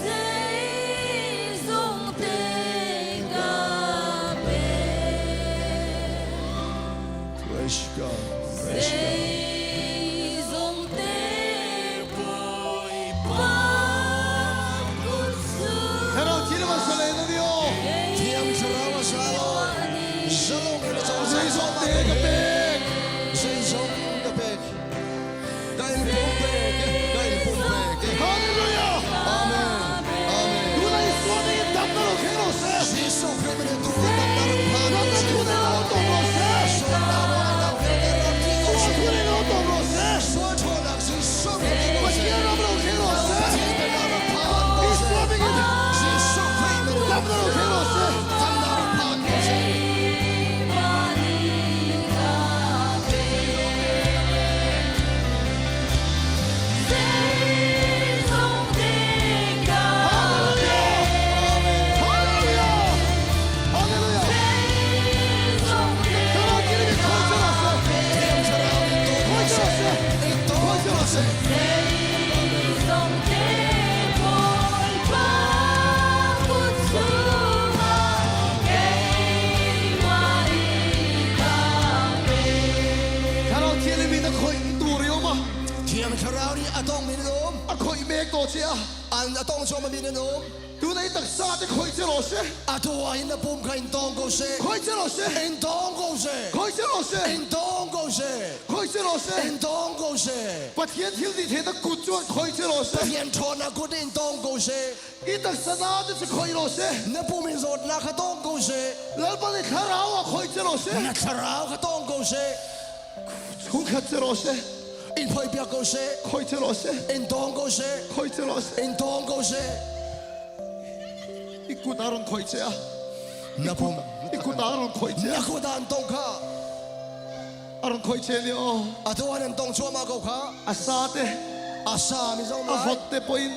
Zeizong te ka pek. Praise God, praise God. Zeizong te Bawipa kut Thlarau thiang a sale na dio. Thiang Thlarau a salo. Zalong in a cawlcang. Zeizong te ka pek. Zeizong ka pek. Ka in pumpek e, ka in pumpek e. Hallelujah. Amen. Amen. Tunay suami dam na lo khen ro se. Jesuh Khrih min tu dam na rak phan Na ko na se. thu na lo tom ro se. Sual na lo ai nau kel te rak thi ko Sual se. thu na lo tom ro se. Sual ṭhawnnak Jesuh Khrih min ko se. Pathian ram lo khen ro se. Pathian pennak rak phan ko se. Isua mingin Jesuh Khrih min dam na lo khen ro se. dam na rak phan ko se. Keimah nih ka pek. Zeizong te ka Hallelujah. pek. Hallelujah. Hallelujah. Zeizong te Thlarau thiang in ka khoi che ro se. Thiang Thlarau in tawng Khoi ko che se. ro se. In tawng Khoi che ko ro se. se. Zeizong te Bawipa kut chungah keimah nih ka pek. Thlarau thiang in a khoi tu ri ma. Thiang Thlarau nih a tong min um. A khoi mek to che a. An a tong chom min an um. Tunay taksa te khoi che ro se. Atu ah hin na pum kha in tawng ko se. Khoi che ro se. In tawng ko se. Khoi che ro se. In tawng ko se. Khoi che ro se. In tawng ko se. Pathian thil ti the na kut chuan khoi che ro se. Pathian ṭhawnnak kut in tawng ko se. I taksa na te che khoi ro se. Na pum in zawtnak kha tawng ko se. Lalpa ni thlarau a khoi che ro se. Na thlarau kha tawng ko se. Chungkhat che ro se. In phoi piak ko se. Khoi che ro se. In tawng ko se. Khoi che ro se. In tawng ko se. I kut aron khoi che a. Na pum. I kut aron khoi che Na a. kut an tong kha. Aron khoi che ni o. Atu an tong chuama ko kha. A sa te. A sa mi zong A lai. vot te poin.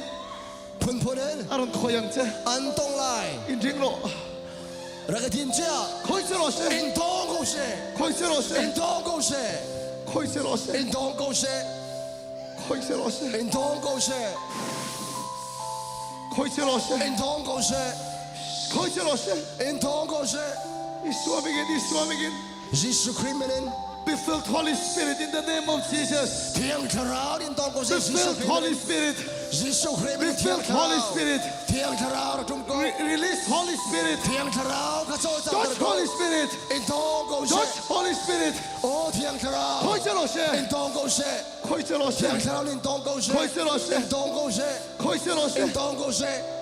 Phun phun in. Aron khoi ang che. An tong lai. In ring ro. Rak tim chia. Khoi che ro se. In tawng ko se. Khoi che ro se. In tawng ko se. Khoi che ro se. In tawng ko se. Khoi che ro se. In tawng ko se. Khoi che ro se. In tawng ko se. Khoi che ro se. In tawng ko se. Isua mingin, Isua mingin. Jesuh Khrih min in. Be filled Holy Spirit in the name of Jesus. Thiang Thlarau in tawng ko se. Be filled Holy Spirit. Jesuh Khrih Be min filled Holy Spirit. Thiang Thlarau rak tum ko. Release Holy Spirit. Thiang Thlarau kha cawlcang Touch Holy Spirit. In tawng ko se. Touch Holy Spirit. Oh Thiang Thlarau. Khoi che ro se. In tawng ko se. Khoi che ro se. Thiang Thlarau in tawng ko se. Khoi che ro se. In tawng ko se. Khoi che ro se. In tawng ko se.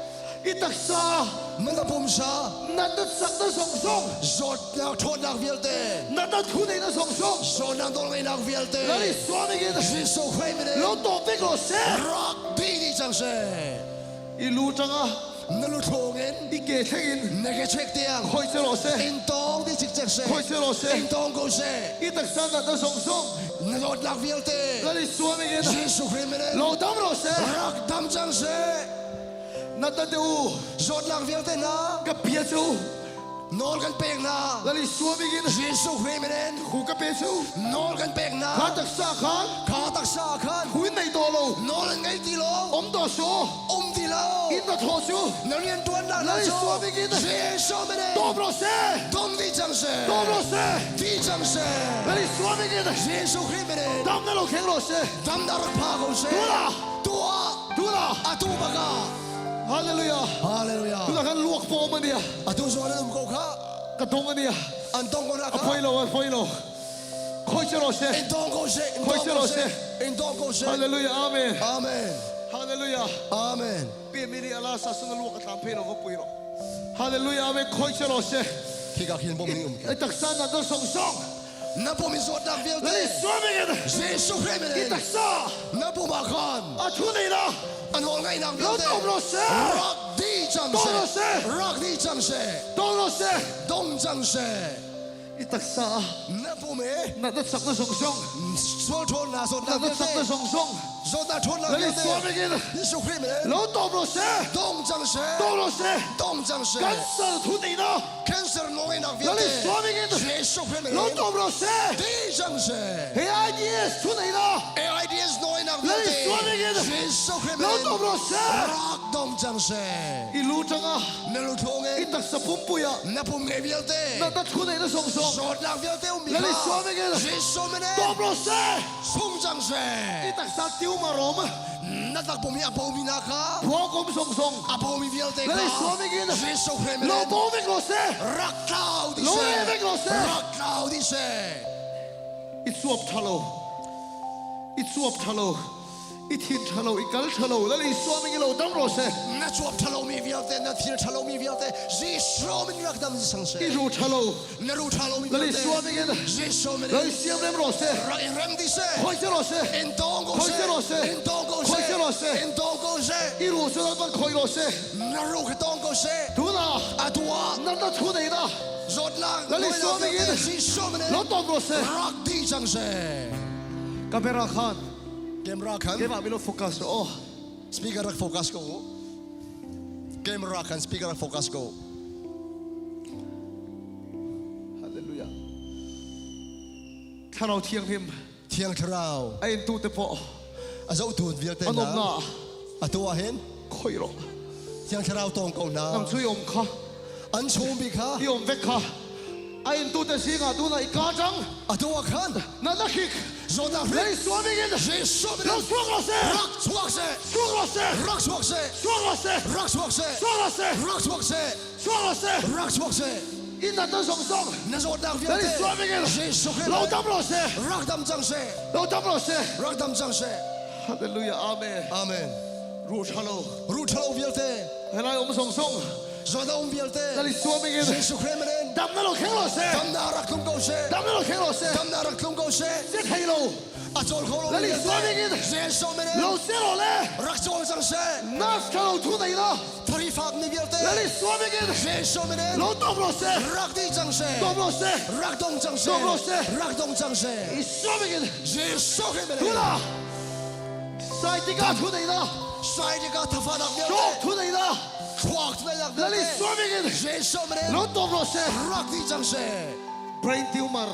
I taksa. Man na pum sa. Na na sak na song song. Zawtnak ṭhawnnak vialte. Na na thu nei na song song. Zawtnak nawl ngeihnak vialte. Lal Isua mingin. Jesuh Khrih min in. Lo to vek ro se. Rak ti dih cang se. I lu tanga. Na lu thlung in. I ke thleng in. Na ke chek tiang. Khoi che ro se. In tawng dih cikcek se. Khoi che ro se. In tawng ko se. I taksa na na song song. Na zawtnak vialte. Lal Isua mingin. Jesuh Khrih min in. Lo dam ro se. Rak dam cang se. Na ta te u. Zawtnak vialte na. Ka bia chu. Nawl kan pek na. Lal Isua mingin. Jesuh Khrih min in. Thu ka pe cu. Nawl kan pek na. Kha taksa khan. Kha taksa khan. Thu in nei to lo. Nawl an ngei ti lo. Om to so. Um ti lo. In na thaw cu. Na rian tuan nak Lal Isua mingin. Jesuh min in. Dom ro se. Dom di cang se. Dom ro se. Di cang se. Lal Isua mingin. Jesuh Khrih min in. Dam na lo kheng ro se. Dam na rak pha ko se. Tua. Tua. Tua. Atu baka. Hallelujah. Hallelujah. Tuna kan luak pom ania. Atu zo an um ko kha. Ka dong ania. An dong ko na kha. A phoi lo a phoi lo. Khoi se ro se. In dong ko se. Khoi se ro se. In dong ko se. Hallelujah. Amen. Amen. Hallelujah. Amen. Pi mi ala sa sun luak atlam phe lo va pui ro. Hallelujah. Amen. Khoi se ro se. Khi ka khin bom ning um. Ai taksa na do song song. Na pum in zawtnak vialte. Lal Isua mingin. Jesuh Khrih min in. I taksa. Na pum ah khan. A thu nei na. An nawl ngaihnak vialte. Lo dom ro se. Rak di cang se. Dong ro se. Rak di cang se. Dong ro se. Dong cang se. I taksa. Na pum e. Na na sak na song song. Sual ṭhawn na zawtnak vialte. Na sak na song song. Zawtnak ṭhawnnak vialte. Lal Isua mingin. Jesuh Khrih min in. Lo dom ro se. Dong cang se. Dong ro se. Dong cang se. Cancer thu nei na. Cancer nawlngeihnak vialte Jesuh Khrih min in lo ro seh di cang seh AIDS thu nei na AIDS nawlngeihnak vialte Jesuh Khrih min in lo ro seh rak dong cang seh i lu tangah na lu thong in i taksa pumpui ah na pum ngei vialte na na thu nei na song song zawtnak vialte ummi kha Jesuh min in Jesuh min in dom ro seh sung cang seh i taksa tiu ma rom na takpum hi a bomi hna kha Phuangkom song a bomi vialte kha Jesuh Khrih min lo bo vek lo seh rak tlau dih lo re vek lo seh rak tlau dih seh i chuap thalo i chuap thalo i thin thalo i kal thalo lal Isua min lo dam ro seh na chuap thalo mi vialte na thil thalo mi vialte Jesuh min rak dam sang seh i ru thalo na ru thalo mi lal Isua min Jesuh min lal siam rem ro seh rak i rem dih seh khoi se ro seh in tong ko khoi se ro seh in tong ko khoi se ro seh in tong ko seh i ru su lal ban khoi ro seh na ru khi tong ko seh tu na atua na na thu nei na zawtnak lal Isua min Jesuh min lo tom ro seh rak di cang seh camera khan camera khan keimah mi lo focus ro oh speaker rak focus ko camera khan speaker rak focus ko Hallelujah Thlarau Thianghlim Thiang Thlarau a in tu te pawh a zohtu vialte an um na atu ah hin khoi ro Thiang Thlarau tong ko na nang chu i om kha an chung bi kha i om vek kha a in tu te singa tu na i ka chang atu ah khan na na khik zawtnak Lei suaming in Jesuh min lo suak lo se rak chuak seh suak lo se rak chuak seh suak lo se rak chuak seh suak lo se rak chuak seh suak lo seh rak chuak seh in na ton song song na zawtnak Lei vialte suaming in Jesuh Khrih lo dam lo seh rak dam cang seh lo dam lo seh rak dam cang seh Hallelujah Amen Amen ru thalo ru thalo vialte helai om song song zawtnak um vialte Lei suaming in Jesuh Khrih min in dam na lo kheng lo seh dam na rak tlung ko seh dam na lo kheng lo seh dam na rak tlung ko seh se thei lo a cawl kho lo Lei suaming in Jesuh min in lo se lo le rak cawl cang seh nas thalo thu nei na thari fak mi vialte Lei suaming in Jesuh min in lo dom lo seh rak di cang seh dom lo seh rak dong cang seh dom lo seh rak dong cang seh i suaming in Jesuh Khrih min tu na sai tika thu nei na sai tika thafanak vialte Chok thu nei na thluak thu nei nak Lali vialte suaming in Jesuh min in lo dom lo seh rak di cang seh brain tumor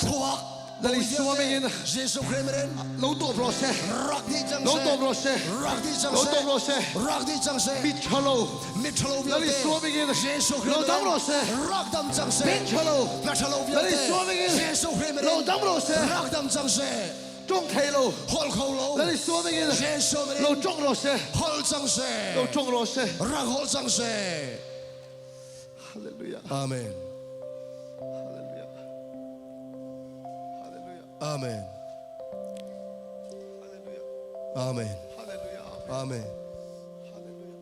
thluak Lali suaming in Jesuh Khrih min in lo dom lo seh rak di cang lo seh dom lo seh rak di cang lo seh dom lo seh rak di cang seh mit thalo mit thalo Lali vialte suaming in Jesuh Khrih lo min dam in lo seh rak dam cang seh min thalo na thalo Lali vialte suaming in Jesuh Khrih min lo in dam lo seh rak dam cang seh tong thei lo hol kho lo Lali suaming in Jesuh min lo in tong lo seh hol cang seh lo tong lo seh rak hol cang seh Hallelujah Amen Hallelujah Hallelujah Amen Hallelujah Amen Hallelujah Amen Hallelujah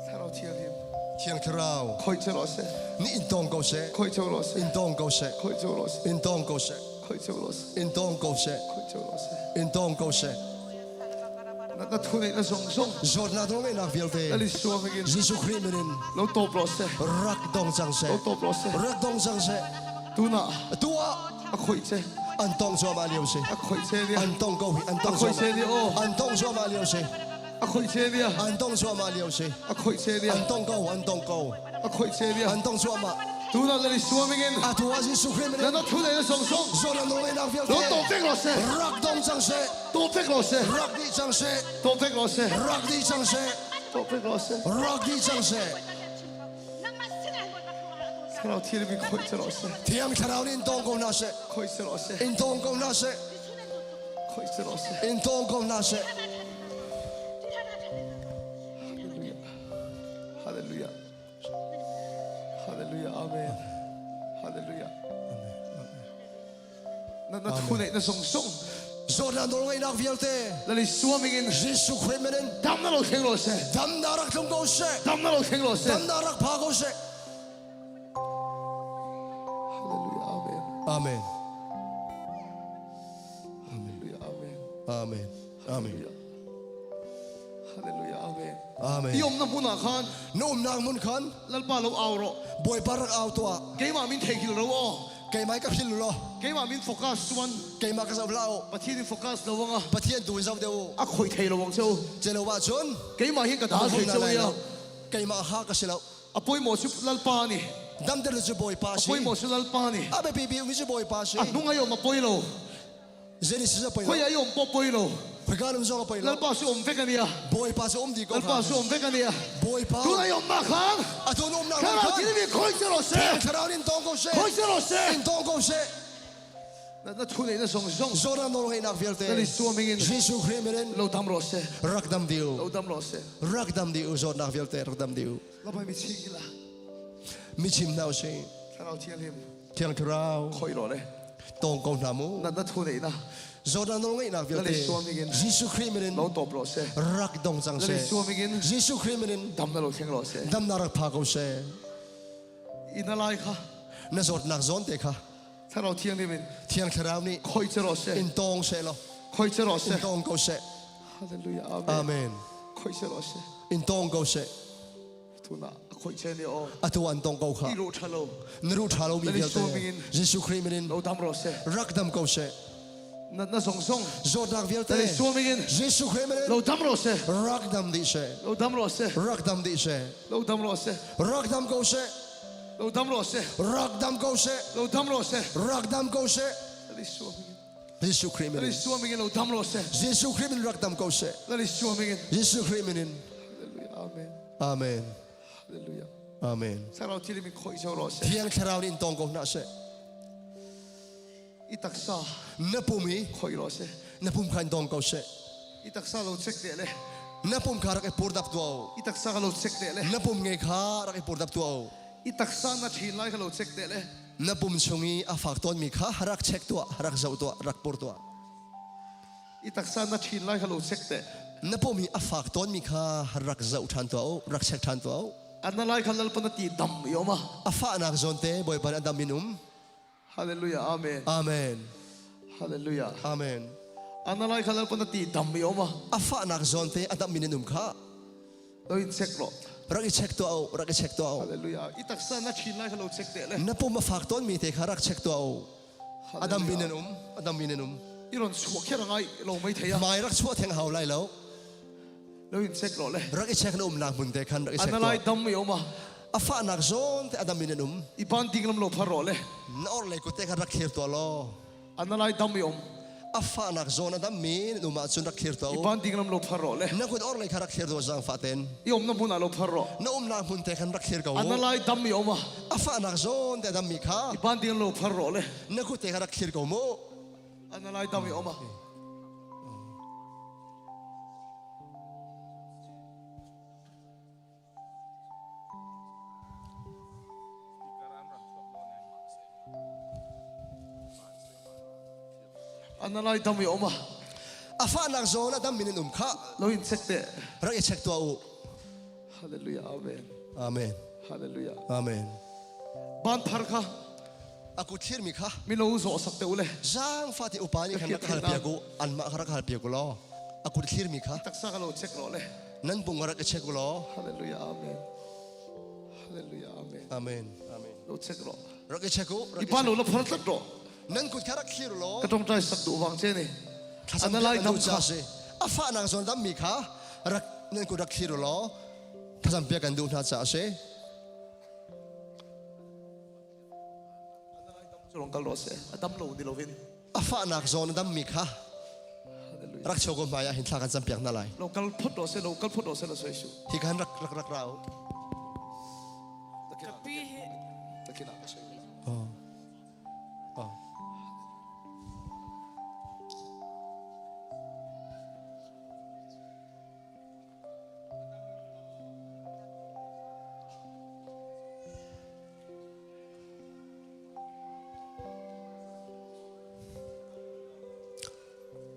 Thlarau Thianghlim Thiang Thlarau khoi che lo seh ni in tong ko seh khoi che lo seh in tong ko seh khoi che lo seh in tong ko seh khoi che lo seh in tong ko seh khoi che lo seh in tong ko seh na na thu nei na song song zawtnak dong nak vialte Lali suaming in Jesuh Khrih min in lo top lo seh rak dong cang seh lo top lo seh rak dong cang seh tu na tu ah a khoi che. An tong zuama lio si. An tong ko hi an tong zuama. An tong zuama lio si. An tong zuama lio si. An tong ko an tong ko. An tong zuama. Tuna lali suamingin. Atu a Jesuh Khrih min. Na na thu nei na song song. Zon an nolei nak vialte. Lo tong fek lo se. Rak dong cang se. Tong fek lo se. Rak di cang se. Tong fek lo se. Rak di cang se. Tong fek lo se. Rak di cang se. Thlarau thil mi khoi se lo se. Thiang thlarau nih in tong ko hna seh. Khoi se lo se. In tong ko hna seh. Khoi se lo se. In tong ko hna seh. Hallelujah. Hallelujah. Hallelujah. Amen. Hallelujah. Na na thu nei na song song. Zawtnak nawl ngeihnak vialte. Lali suaming in Jesuh Khrih min in dam na lo thleng lo seh. Dam na rak tlung ko seh. Dam na lo thleng lo seh. Dam na rak pha ko seh. Hallelujah. Amen. Amen. Hallelujah. Amen. Amen. Amen. Hallelujah. Amen. Amen. I um na hmun ah khan. Na umnak hmun khan. Lalpa lo au rawh. Bawipa rak au tuah. Keimah min theihil ro aw. Keimah ka phil lo. Keimah min focus chuan. Keimah ka zoh hlah u. Pathian in focus lo anga. Pathian tu in zoh deuh u. A khoi thei lo ang cheu. Che lo ahcun. Keimah hin ka dal thei cheu ya. Keimah ha ka si lo. A pawimawh cu Lalpa nih. Damter cu Bawipa si. A pawimawh cu Lalpa nih. A biapi bik mi cu Bawipa si. A hnung ai um a poi lo. Genesis a poi lo. Khoi ai um po poi lo. Khoika um zong a poi lo. Lalpa cu um vek ania. Bawipa cu um di ko. Lalpa cu um vek ania. Bawipa. Tun ai um ma khan. A tun um nak Thlarau thil mi khoi se ro se. Thlarau in tong ko se. Khoi se ro se. In tong ko se. Na na thu nei na song song. Zoram nawl ngeihnak vialte. Na li suaming in. Jesuh Khrih min in. Lo dam ro se. Rak dam diu. Lo dam ro se. Rak dam diu zawtnak vialte rak dam diu. Labai mi ching ila. Mi chim hna usih. Thlarau Thianghlim. Thiang Thlarau. Khoi ro le. Tong ko hna mu. Na na thu nei na. Zawtnak nawl ngeihnak vialte. Na li suaming in. Jesuh Khrih min in. Lo top ro se. Rak dong cang Na se. li suaming in. Jesuh Khrih min in. Dam na lo thleng ro se. Dam na rak pha ko se. Ina lai kha. Na zawtnak zawn te kha. Thlarau Thianghlim in. Thiang Thlarau nih. Khoi che ro se. In tong se lo. Khoi che ro se. In tong ko se. Hallelujah. Amen. Amen. Khoi che ro se. In tong ko se. Tuna khoi che ni o. Atu an tong ko kha. I ru tha lo. Na ru tha lo mi vialte. Jesuh Khrih min in. Lo dam ro se. Rak dam ko se. Na na song song. Zawtnak vialte. Na suaming in. Jesuh Khrih min in. Lo dam ro se. Rak dam dih se. Lo dam ro se. Rak dam dih se. Lo dam ro se. Rak dam ko se. Lo dam ro se. Rak dam ko se. Lo dam ro se. Rak dam ko se. Jesuh Khrih min in. Suaming in lo dam ro se. Jesuh Khrih min rak dam ko se. Suaming in. Jesuh Khrih min in. Hallelujah. Amen. Amen. Hallelujah. Amen. Thlarau thil min khoi zo ro se. Thiang Thlarau nih in tong ko hna seh. I taksa. Na pum i khoi ro se. Na pum kha in tong ko seh. I taksa lo check de le. Na pum kha rak i purdap tuah. I taksa ka lo check de le. Na pum nge kha rak i purdap tuah. I taksa na thin lai ka lo check de le. Na pum chung i a fak tawnmi kha rak check tuah, rak zoh tuah, rak pur tuah. I taksa na thin lai kha lo check te. Na pum i a fak tawnmi kha rak zoh ṭhan tuah u, rak check ṭhan tuah u. Ana lai kha lalpa na ti dam i om a. A fahnak zawn te Bawipa nih a dam in um. Hallelujah. Amen. Amen. Hallelujah. Amen. Ana lai kha lalpa na ti dam i om a. A fahnak zawn te a dam in um kha. Lo in check ro. Rak i check tuah u, rak i check tuah u. Hallelujah. I taksa na thin lai kha lo check te le. Na pum a fak tawn mi te kha rak check tuah u. A dam in an um, a dam in an um. I ron chuak kher ngai lo mai thei a. Mai rak chuah theng hau lai lo. Lo in check ro le. Rak i check na um nak hmun te khan rak i check Ana tuah. lai dam i om a. A fahnak zawn te a dam in an um. I ban ding lam lo phar ro le. Na or lei kut te kha rak thlir tuah law. Ana lai dam i om. A fahnak zawn a dam mi na um ahcun rak thlir tuah I u. ban ding lam lo phar ro le. Na kut or lei kha rak thlir tuah zaangfah ten. I om na hmun ah lo phar ro. Na umnak hmun te khan rak thlir ko u. Ana lai dam i om a. A fahnak zawn te a dam mi kha. I ban ding lo phar ro le. Na kut te kha rak thlir ko mu. Ana lai dam i om a. Ana lai dam i om a. A fahnak zawn a dam min in um kha. Lo in check te. Rak i check tuah u. Hallelujah. Amen. Amen. Hallelujah. Amen. Ban phar kha. A kut thlir mi kha. Mino zawh sak te u le. Zaangfah ti upa nih khan rak hal piak u. Anmah kha rak hal piak u law. A kut thlir mi kha. Taksa ka lo check rawh le. Nan pung rak i check u law. Hallelujah. Amen. Hallelujah. Amen. Amen. Amen. Lo check rawh. Rak i check u. I pa lo la phar tlat rawh. Nan kut kha rak thlir law. Ka ṭongṭai sak duh vang che ni. Thlacam piak kan duh ca si. A fahnak zawn dammi kha rak nan kut rak thlir law thlacam piak kan duh hna ca a si. Cu kal rawh seh. A dam lo ni loin. A fahnak zawn a dammi kha rak chuak ko hmai ah hin thla kan cam piak hna lai. Lo kal phot rawh seh, lo kal phot rawh seh la soi su. Hi kan rak rak rak rau. Kapi hi. Takina ka soi. Oh. Oh.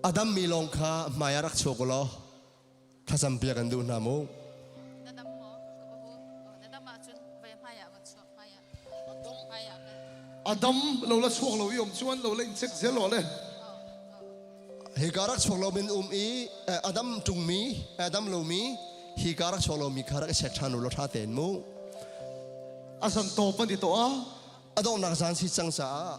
A dammi lawng kha hmai ah rak chuak u law thlacam piak an duh hna mu. A dam lo la chuak lo i om chuan lo la in check zel lo le. Hika rak chuak lo min um i a dam ṭungmi a dam lomi hika rak chuak lomi kha rak i check ṭhan u law ṭha tein mu. A zan tawp an ti to a. A donghnak zan si cang caah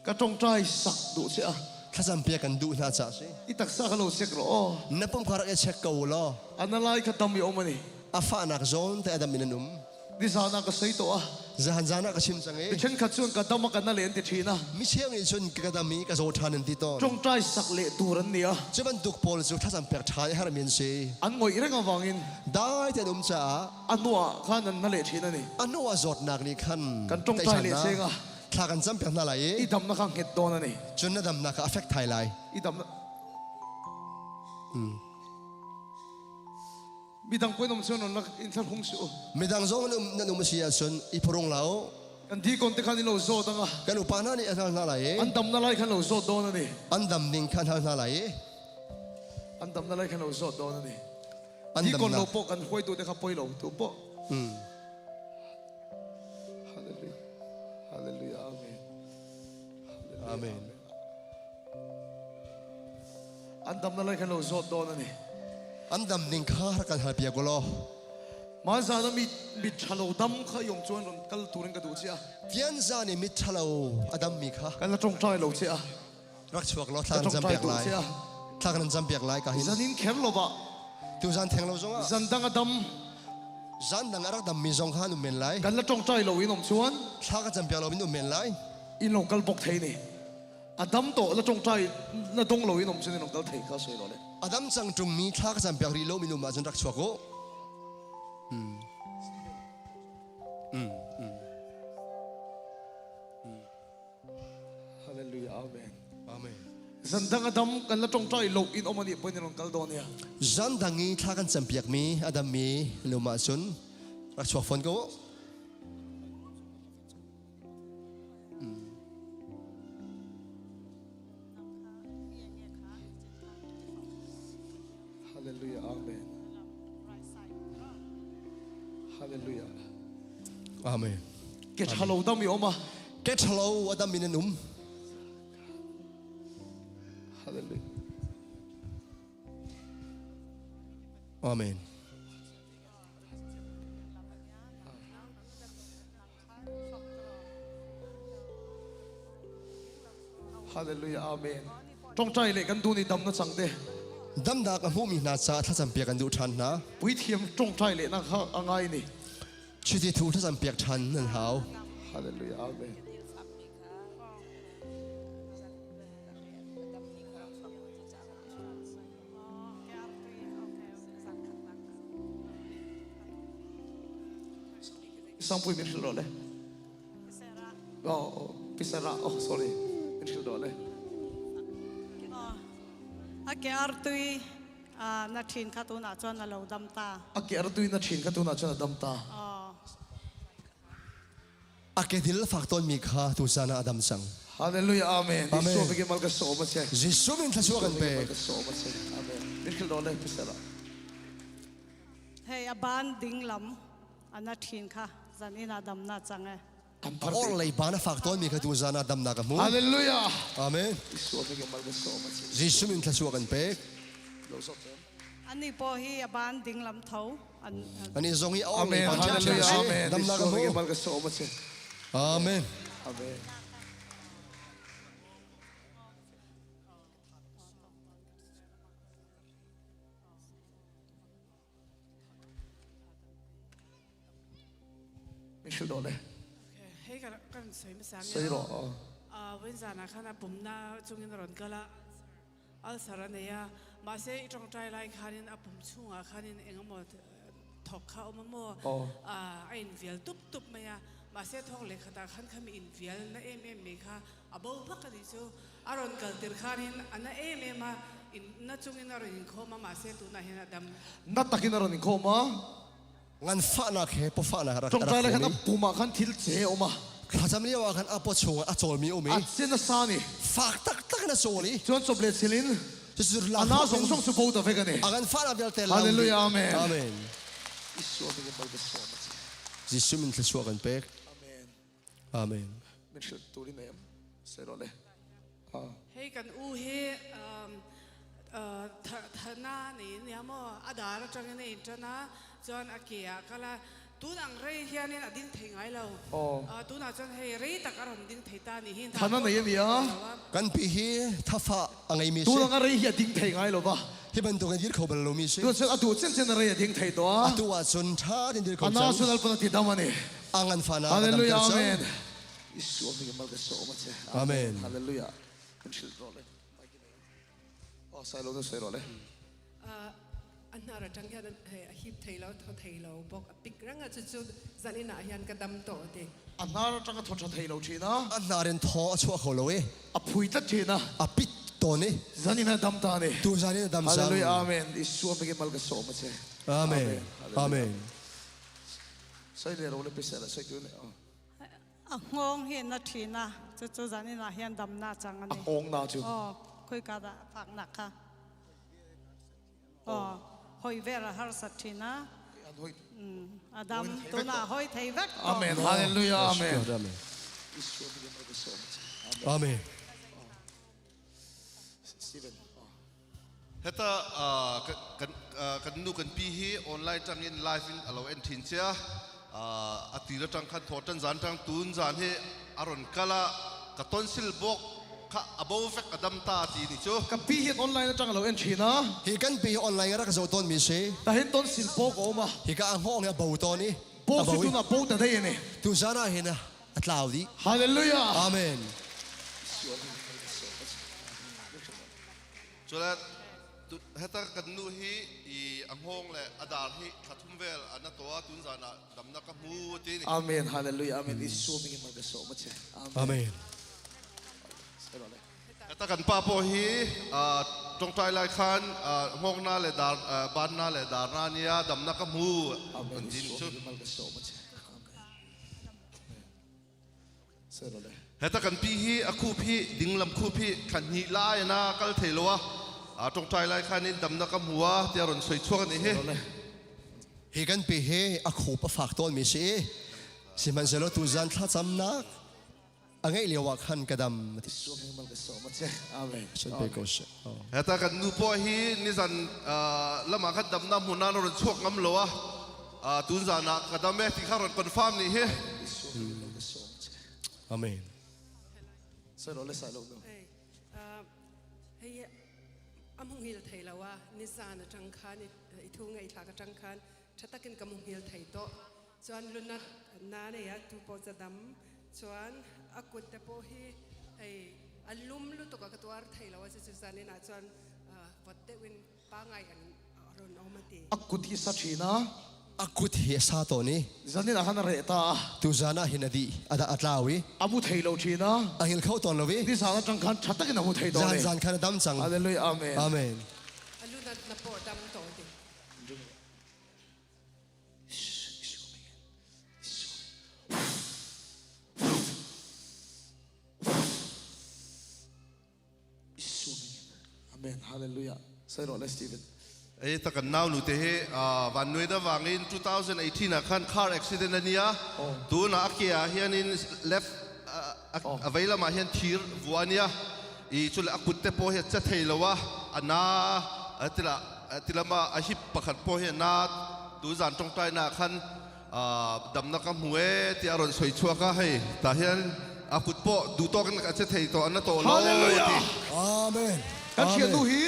ka ṭongṭai sak duh si a. Thlacam piak kan duh hna caah si. I taksa ka lo check rawh aw. Na pum kha rak i check ko u law. Ana lai kha dam i om ani. A fahnak zawn te a dam in an um. Nizan ah ka sei tawh a. Zahan zan ah ka chim cang i. Mi ṭhenkhat cun ka dam a ka na le an ti ṭhin a. Mi cheu nih cun ka dam i ka zaw ṭhan an ti tawn. Ṭongṭai sak leh tur an ni a. Cu bantuk pawl cu thlacam pek ṭha i hermi an si. An ngoih reng avangin. Dai tein um caah. A hnu ah khan an na leh ṭhin a ni. A hnu ah zawtnak nih khan. Kan ṭongṭai leh seng a. Thla kan cam piak hna lai i. I damnak kha hnget dawn a ni. Cun na damnak kha a fek thai lai. I damnak. Midang poi nom chuan on in thar hung su. Midang zong nan um si ahcun i phurung lau. Kan di kon te khan in lo zawt anga. Kan upa hna nih an hal hna lai i. An dam na lai khan lo zawt dawn ani. An dam ning khan hal hna lai i. An dam na lai khan lo zawt dawn ani. An Di dam kon na. lo po kan huai tu te kha poi lo tu po. Hallelujah. Hallelujah. Amen. Amen. An dam na lai khan lo zawt dawn ani. An dam ning kha rak kan hal piak ulaw. Ma zan a mi mit thalo dam kha yom chuan ron kal turin ka duh chia. Tian zan i mit thalo a dam mi kha. Kan la tongtai lo chia. Rak chuak law thla kan zam piak lai. Thla kan zam piak lai ka hin. Zan in kher lo ba. Tu zan theng lo zong ah. Zan dang a dam. Zan dang a rak dam mi zong kha an um men lai. Kan la tongtai lo in om chuan. Thla ka cam piak lo in um men lai. In lo kal bok thei ni. A dam to la ṭongṭai na dong lo in um cun in kal thei kha soi lo le. A dam cang ṭungmi thla ka cam piak rih lo minum ahcun rak chuak u. Hallelujah amen. Amen. Zan dang a dam kan la ṭongṭai lo in om ani pon in kal dawn ya. Zan dang i thla kan cam piak mi a dam mi lum ahcun rak chuak fawn ko u. Hallelujah amen. Hallelujah. Amen. Ke thalo dam i oma. Ke thalo adam in an um. Hallelujah. Amen. Hallelujah Amen. Ṭongṭai le kan dun i dam na cang te. Damnak a hmumi hna caah thlacam piak an duh ṭhan hna. Puithiam ṭongṭai lehnak kha a ngai ni. Chiti thu thlacam piak ṭhan nan hau. Hallelujah Amen. Sangpui min hrilh rawh le. Oh, Pisara. Oh, sorry. Min hrilh rawh le. A ke artui na thin kha tunah chuan a lo dam ta. A ke artui na thin kha tunah chuan a dam ta. A kedil fak tawnmi kha tuzan ah a dam cang. Hallelujah amen. Amen. Jesuh bigin mal ka som a che. Jesuh min thluachuah kan Jesuh pek. ka som a che. Amen. Min hrilh rawh le Pisara. Hei a ban ding lam ana thin kha zan in a dam na chang e. A orhlei ban a fak tawnmi kha tuzan ah damnak a hmu. Hallelujah. Amen. Jesuh bigin mal ka som a che. Jesuh min thluachuah kan pek. Lo zok te. Ani po hi a ban ding lam tho Ani zong hi a Amen. orhlei ban ṭhiamṭhiam a Hallelujah. si. Amen. Damnak a Jesuh hmu. bigin mal ka som a che. Amen. Amen. Min hril do le. Hei kan kan soi masa mi. Soi ro. A wen zana khan a pumna chungin ron kala ulcer a nei a mahse i tawngtai lai khanin a pum chungah khanin engemaw thawk kha a awm a maw a in vial tup tup mai a mahse thawk leh khatah khan khami in vial na em em mai kha a bo vak a nih chu a rawn kal tir khanin a na em em a in na chungin a rawn inkhawm a mahse tunah hian a dam Na takin a rawn inkhawm a. Ngan fahnak he pawfahnak rak Tawngtai lai khan a pum ah khan thil che a um a. Thlacam lio ah khan a paw chungah a cawlmi a um i. A cin a san i. Fak taktak in a cawl i. Cun cawp le chil in. A na zong zong cu bo ta vek a ni. A kan fahnak vialte lam. Hallelujah amen. Amen. Isua min in mal ka sawm a si. Jesuh min thluachuah kan pek. Amen. Amen. Min hrilh tur in em. Sei le. Hei kan u hi thana nei nia maw a dar atangin a intan a chuan a ke ah kal a tun ang rei hianin a ding thei ngai lo tunah chuan hei rei tak a rawn ding thei ta nih hi Thana nei ania Kan pi hi thafa a ngeimi si Tun ang a rei hi a ding thei ngai lo va Hi bantuk in dir kho bal lomi si Tun cun a duh chinchin a rei a ding thei to a Atu ah cun tha tein dir kho A na cang cun alpan a ti dam ani A nganfah na ka damter Hallelujah cang amen Isua min mal ka sawm a che. Amen. Hallelujah. Kan hrilh rawh le. Oh, sai lo nu sai rawh le. A hnar atang hian a hip thei lo thaw thei lo bawk a pik reng a chu chu zanin ah hian ka dam tawh ti. A hnar atang a thaw tha thei lo thin a. A hnar in thaw a chuah kho lo i. A phui tlat thin a. A pit tawn i. Zanin a dam ta ni. Tu zanin a dam cang. Hallelujah. Amen. Isua min mal ka sawm a che. Amen. Amen. Sai le ro le pesela sai tu ne. A hngawng hi na ṭhin a, cucu zanin ah hin damnak cang a A hngawng na cu. Aw, khoika dah a faknak kha? Aw, hoi ver a harsat ṭhin a. A dam tunah hoi thei vek ko. Amen. Hallelujah. Amen. Amen. Stephen. Heta kan nu kan pi hi online tangin live in alo en thin chia a tir atang khan tho tan zan tang tun zan hi aron kala ka tonsil bok kha abo vek adam ta ti ni chu ka pi hi online atang alo en thin a hi kan pi online rak zo ton mi si ta hin tonsil bok oma hi ka ngong ya bo to ni bo su tu na bo ta dei ni tu zana hin a tlau di hallelujah amen Cule heta kan nu hi i a hngawng le a dar hi thla thum vel an a to a tun zan ah damnak ka hmu ti ni. Amen. Hallelujah. Amen. Isu min mal ka sawm a che. Amen. Heta kan pa pawh hi tawngtai lai khan hngawng na le dar ban na le dar na nia damnak ka hmu Amen. an ti ni Isu cu. min mal ka sawm a che. Heta kan pi hi a khup hi dinglam khup hi thla hnih lai na kal thei lo a a tawngtai lai khan in damna ka hmu a tia ron soi chuak ani hi. Hi kan pi hi a khup a fak tawn mi si i sihmanhsehlaw tuzan thlacamnak a ngeih lio ah khan ka dam ti. Sun pe ko seh. Heta kan nu pawh hi nizan lamah khan damna hmun ah na ron chuak ngam lo a tun zan ah ka dam e ti kha ron confirm nih hi. Amen. Hei a hmuhngil thei lo a nizan atang khan i thu ngei thlak atang khan tha takin ka muhngil thei to chuan lunat na nei a tu pawh zadam chuan a kut te pawh hi hei a lum lutuk a ka tuar thei lo a chu chu zanin ah chuan vawt deuhin pangai an rawn awm a ti. A kut hi sa thin a. A kut hi a sa tawn i. Zanin ah khan a reh ta a. Tuzan ah hin a dih a dah a tlau i. A mu thei lo thin a. A hngil kho tawn lo i. Nizan atang khan tha takin a mu thei tawn i. Zan zan khan a dam cang. Hallelujah amen. Amen. A lunat na pawh dam tawn ti. Amen. Hallelujah. Sai rawh le Stephen. Ei ta kan nau nu te hi van nuai da wangin 2018 ah khan car accident ania tuna a ke ah hianin left a vei lamah hian thir vua ania i chule a kut te pawh hi a che thei lo a ana tila tilama a hip pakhat pawh hi ana tu zan tawngtai na khan damna ka hmu e ti a rawn soi chhuak a hei tah hian a kut pawh duh tawk in a che thei tawh an la tawh lo Hallelujah. ti Amen. Kan hriat nu hi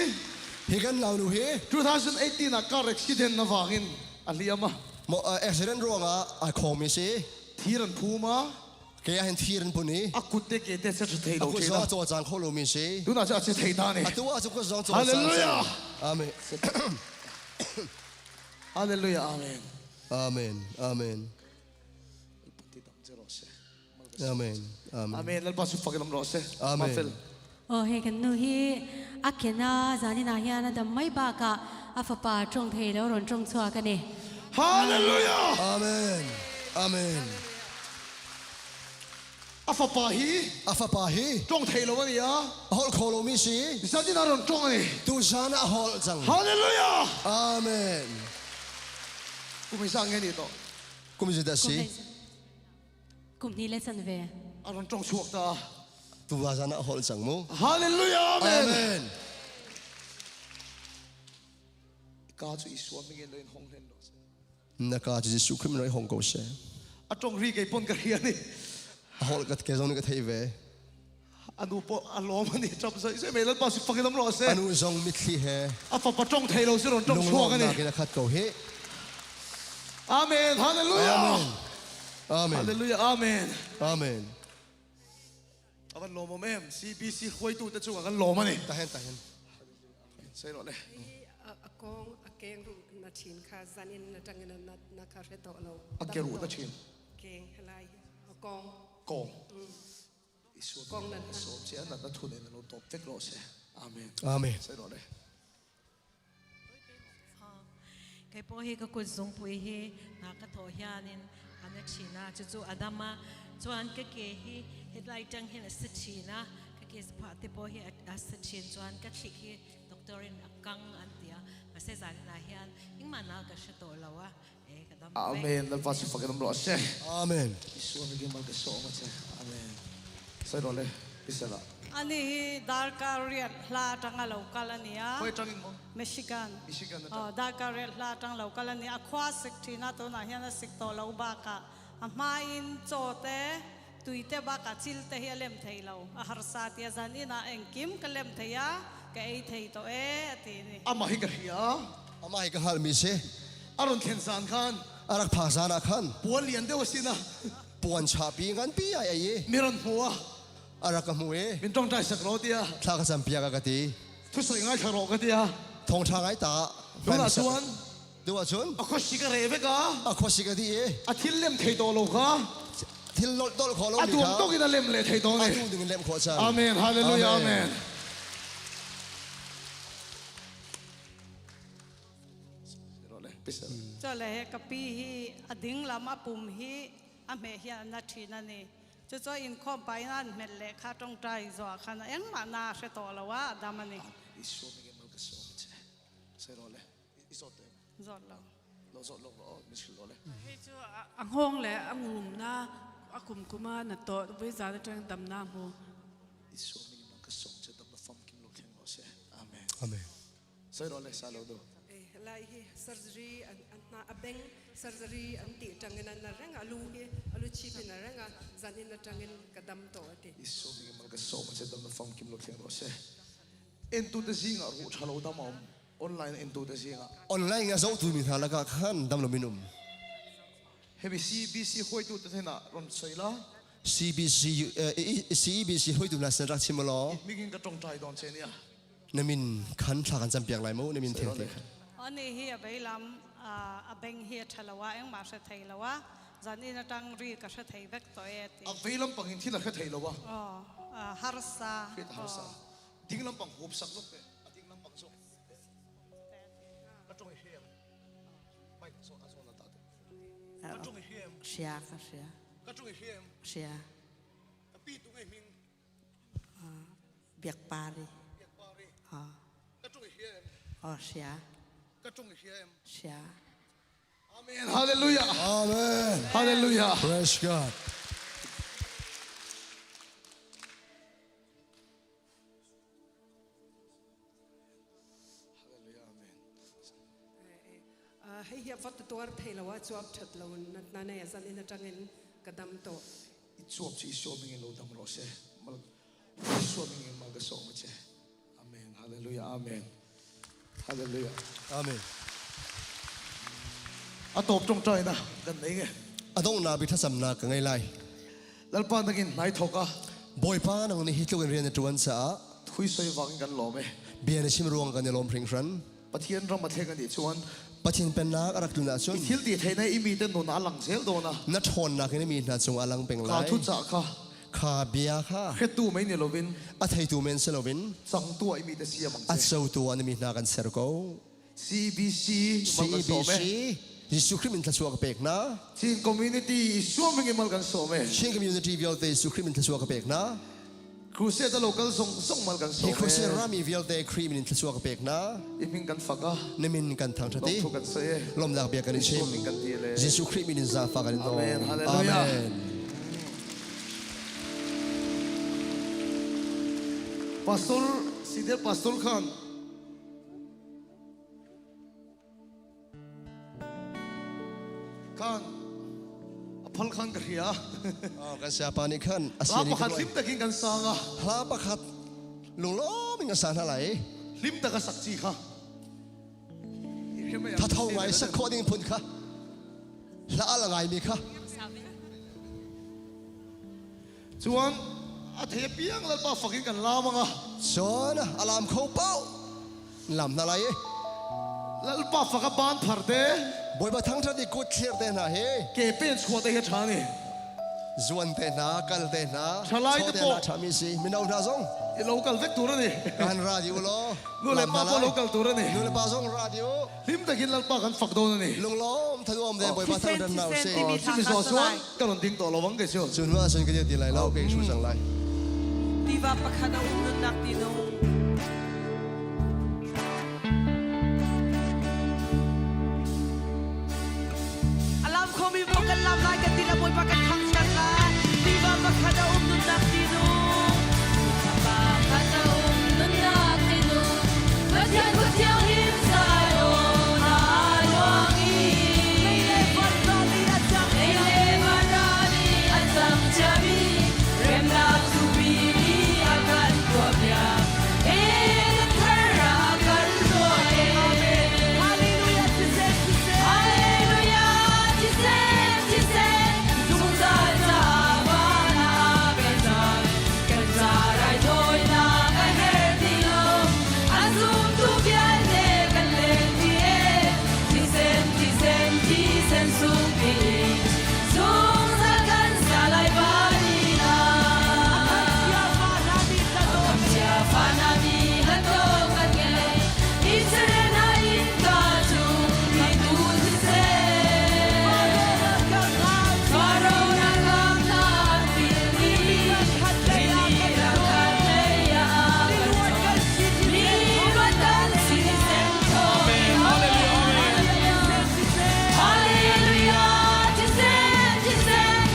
Hi kan nau nu hi 2018 ah car accident avangin a hliam a. Mo accident ruangah ai khawng mi si. Thir an phum a. Ke ah hin thir an phun i. A kut te ke te se thei lo A kut zong a cawlcang kho lomi si. Tunah cu a si thei ta ni. Atu ah cu kut zong cawlcang. Hallelujah. Amen. Hallelujah. Amen. Amen. Amen. Amen. Amen. Amen. Lalpa su fakin om rawh se. Amen. Mafel. Oh hei kan nu hi a kena zanin ah hian a dam mai bakah a fapa tawng thei lo rawn tawng chhuak a ni. Hallelujah! Amen. Amen. A fapa hi A fapa hi tawng thei lo a ni a. A holh kho lomi si. Zanin ah rawn tawng a ni. Tu zan ah a holh cang. Hallelujah! Amen. Kum hi sang nge ni tawh. Kum zeidah si? Kum hnih le chanve. A rawn tawng chuak ta. Tuva zan ah holh cang mu. Hallelujah. Amen. Amen. Ka cu Isua mingin lo in hong hlen lo. Na ka cu Jesuh Khrih min hong ko she. A tong ri kei pon ka rian i. A holh ka ke zong nih ka thei ve. Anu po a lawm ani tap zai zai mei lalpa si fakin am ro se. Anu zong mitthli he. A fapa tong thei lo si ron tong chuak ani. Lung in a khat ko hi. Amen. Hallelujah. Amen. Amen. Hallelujah. Amen. Amen. Avan lawm em CBC hruaitu te chungah kan lawm ani. Tahen tahen. Sei ro le. A kong a keng ru na thin kha zanin na tangin na na kha hre to lo. A ke ru na thin. Keng helai a kong. Kong. Isu Kong nan som che na na thun in lo top vek ro se. Amen. Amen. Sei ro le. Kei pawh hi ka kut zungpui hi hna ka thawh hianin an a ṭhin a, cucu a dam a. Chuan ka ke hi hetlai ṭang hin a si ṭhin a, ka ke phah te pawh hi a si ṭhin. Chuan ka thlik hi doctor in a kang an ti a, mahse zanin ah hian engmah na ka hre tawh lo a, e ka dam vek. Amen. Lalpa cu fak in um rawh seh. Amen. Isua mi mal ka sawm a che. Amen. Sai rawh le. Isala. Ani hi darkar riat hla tanga lo kal ania. Khoi tangin mo? Michigan. Michigan na Oh, darkar riat hla tang lo kal ani. A khua sik thina to na hian a sik to lo ba ka. A hma in chaw te tui te ba ka chil te hi a lem thei lo. A harsa tia zan ina engkim ka lem thei a ka ei thei to e ati ni. Ama hi ka hria. Ama hi ka hal mi si. Aron thlen zan khan. Arak phak zan ah khan. Puan lian deuh a si na. Puan cha pi ngan pi ai ai. Mi ron hmu a. Arak ka hmu e. Min tong tai sak ro tia. Thla ka cam piak a ka ti. Thu soi ngai thla ro ka tia. Thong tha ngai ta. Tunah chuan. Tunah cun. A khuasi ka re vek a. A khuasi ka di e. A thil lem thei to lo kha. Thil lol dol kho lo A mi tuang kha. tok in a lem le thei to ni. A tu ding in lem khawh cang. Amen. Hallelujah. Amen. Cho le he ka pi hi a ding lam a pum hi a hme hian na thin ani. Chu cho in khom pa in an hmet le kha tong tai zo khan engmah na hre to lo a dam ani. Isua mi mal ka sawm che. Sei ro le. I zawt em. Zawt lo. Lo zawt lo ro mi sil ro le. Hei chu a nghawng le a ngum na a kum kuma na to voi zan atang dam na mu. Isua mi mal ka sawm che dam na fam kim lo thleng ro se. Amen. Amen. Sei ro le sa lo do. Lai hi surgery an na a beng surgery an ti tangin an na reng alu hi alu chip in a renga zan in atangin ka dam to ati. Isua mi mal ka sawm che dam na fam kim lo thleng ro se. En tu te zinga ru thalo dam om. Online en tu te zinga. Online nga zo tu mi hna laka khan dam lo minum. Hebi CBC hoi tu te na ron sei la. CBC CBC hoi tu na sen rak chim lo. Mingin ka tong tai don che nia. Na min khan thla kan cam piak lai mo na min theng te khan. Ani hi a beilam a beng hi a thalawa engmah hre thei lowa zan in atang ri ka hre thei vek to e ti. A veilam pangin thil a hre thei lowa. Oh, harsa. Hrit harsa. Ding lam pang hup sak lok te. A ding lam pang zo. Ka tong i hem. Mai so a zo na ta te. Ka tong i hem. Sia ka sia. Ka tong i hem. Sia. Ka pi tu ngai ming. Biak pari. Biak pari. Ha. Ka tong i hem. Oh sia. Ka tong i hem. Sia. Amen. Hallelujah. Amen. Hallelujah. Praise God. Hei hi vat tuar thei lo a chuap that lo na na nei zan in atangin ka dam to. I chuap chi Isua mingin lo dam ro se. Mal Isua mingin mal ka sawm a che. Amen. Hallelujah. Amen. Hallelujah. Amen. A top tong tai na kan nei nge. Adong na bi thasam na ka ngai lai. Lalpa nangin nai thoka. Bawipa nang nih hi tluk in rian na ṭuan caah thui soi wang kan lawm e. Bia na chim ruang kan i lawm hringhran. Pathian ram a thleng ani chuan. Pathian pennak a rak tlun ahcun I thil ti thei na i mi te nun a lang zel dawn a. Na ṭhawnnak in mi hna cung a lang peng lai. Kha thu ca kha. Kha bia kha. Hretu mei ni lovin. A theitu men si lovin. Changtu ah i mi te siam ang che. A cotu ah na mi hna kan ser ko. CBC mal kan sawm e. CBC Jesuh Khrih min thluachuah ka pek hna. Chin community Isua ming in mal kan sawm e. Chin community vialte Jesuh Khrih min thluachuah ka pek hna. Crusade a local zong zong mal kan sawm e. Hi crusade rami vialte Khrih min in thluachuah ka pek hna. I min kan fak a. Na min kan thangṭhat i. Lawmthu kan sawi e. Lawmnak bia kan i chim. Isua min kan ti le. Jesuh Khrih min in zaangfah kan in nawl. Amen. Hallelujah. Amen. Pastor Senior Pastor Khan Khan a phal khan ka hria. Kan siapa nih khan a Hla pakhat hlim takin kan sang a. Hla pakhat lunglawm in kan sang hna lai. Hlim tak a sak chi kha. Thatho ngai sak khawh ding phun kha. Hla al a ngaimi kha. Chuan a thei piang lalpa fakin kan lam anga. Chuan a lam kho pau lam hna lai. Lalpa faka ban phar te. Bawipa thangṭhat i kut thlir te hna hi. Ke pen chuah te hi ṭha ni. Zuan te hna, kal te hna, Ṭhalai chaw te te hna pawh. ṭhami si. Mino hna zong. I lo kal vek tur ani. Kan radio law. Nu le pa pawh lo kal tur ani. Nu le pa zong radio. Hlim takin Lalpa kan fak dawn ani. Lunglawm thanuam te Bawipa thangṭhat hna usih. Chumi zaw chuan ka rawn ding tawh lo ang kei chu. Cu hnu ahcun ka dir ti lai lo, kei thu cang lai. Tiva pakhat a um nunnak ti nung. Alam khomi mo kan lam lai kan ti la Bawipa kan thangṭhat lai. Tiva pakhat a um nunnak ti nung. Pakhat a um nunnak ti nung. Pathian kut thianghlim Zion ah luang i. Lei le van ral i a cang Lei le van ral i a cang ciami remnak zupi nih a kan tuahpiak. Eden thar ah kan ruah e. Amen. Hallelujah thisen thisen. Hallelujah thisen thisen zungzal caah van ah kan caan kan ca raithawinak a herh ti lo. A zumtu vialte kan leng ti e. Thisen thisen thisen sungpi zungzal kan sa lai vanina. Chia fa na mi hlat kan ngei. Israel hna innka cung thitu thisen. Faro ralkap hna an pil dih. Rili ram khat lei ah kan cawn. Mi ruat kan si thisen thawi. Hallelujah, thisen, thisen,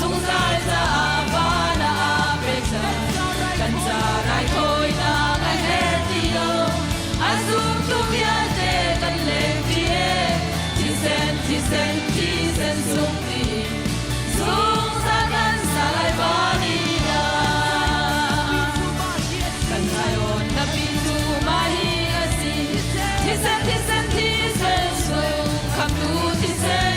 zungzal caah van ah pek cang. Kan ca raithawinak a herh ti lo. A zumtu vialte kan leng ti e. Thisen, thisen, thisen sung ti. Zungzal kan sa lai vanina. Kan Zion na pi cu mah hi a si. Thisen, thisen, thisen sung khamtu thisen.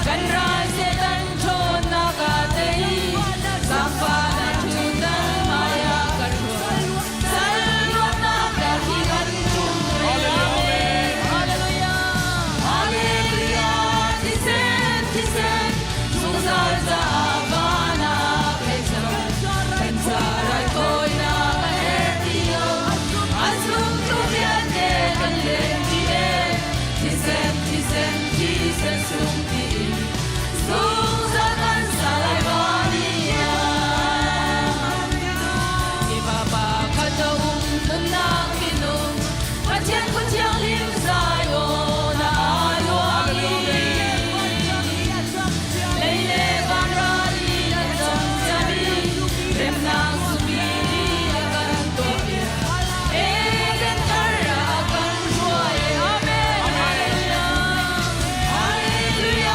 Kan ral Satan ṭhawnnak a tei. Zaangfah na ṭhutdan hmaiah kan ruat. Sal luatnak darthi kan tum ve. Amen. Hallelujah. Hallelujah. Thisen, thisen, zungzal caah van ah pek cang. Kan ca raithawinak a herh ti lo. A zumtu vialte kan leng ti e. Thisen, thisen, thisen sung ti in. Zungzal kan sa lai vanina. Tiva pakhat a um nunnak minung. Pathian kut thianghlim Zion ah luang i. Lei le van ral i a cang ciami remnak sungpi nih a kan tuahpiak. Eden thar ah a kan hruai. Amen. Hallelujah. Hallelujah.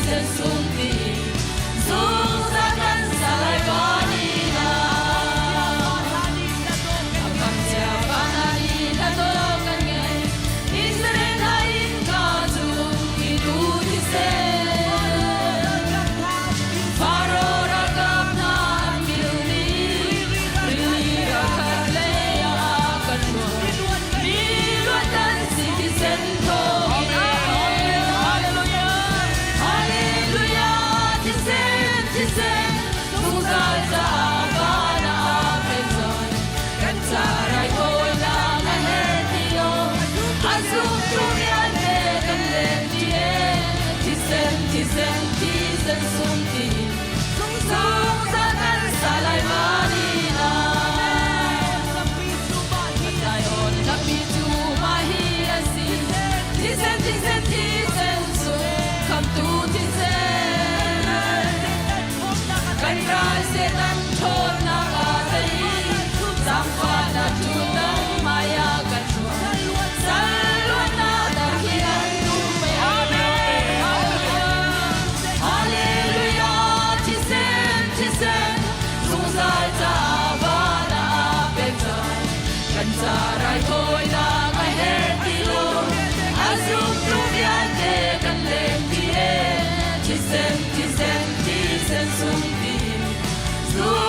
thisen sung ti zungzal kan sa lai vanina Akam cia vanani hla kan ngei Israel hna in ka cung i tu thisen Faro ralkap hna an mil dih rili ralkhat lei ah kan luan mi luat an si thisen thawngin. Hallelujah, Hallelujah, thisen, thisen, zungzal caah van ah kan zawn kan ca raithawinak a her ti lo a zumtu vialte kan leng ti e thisen, thisen, thisen sung ti zungzal kan sa lai vanina Lampi cu mah hi a si thisen, thisen, thisen sung khamtu thisen kan ral Satan ṭhawnnak a tei zaangfahnak cu nangmah ah kan ruah sal luatnak tak hi an duh Hallelujah, thisen, thisen, zungzal caah van ah pek cang. Kan ca raithawinak a her ti lo, a zumtu vialte kan leng ti e. Thisen, thisen, thisen sung ti, zungzal.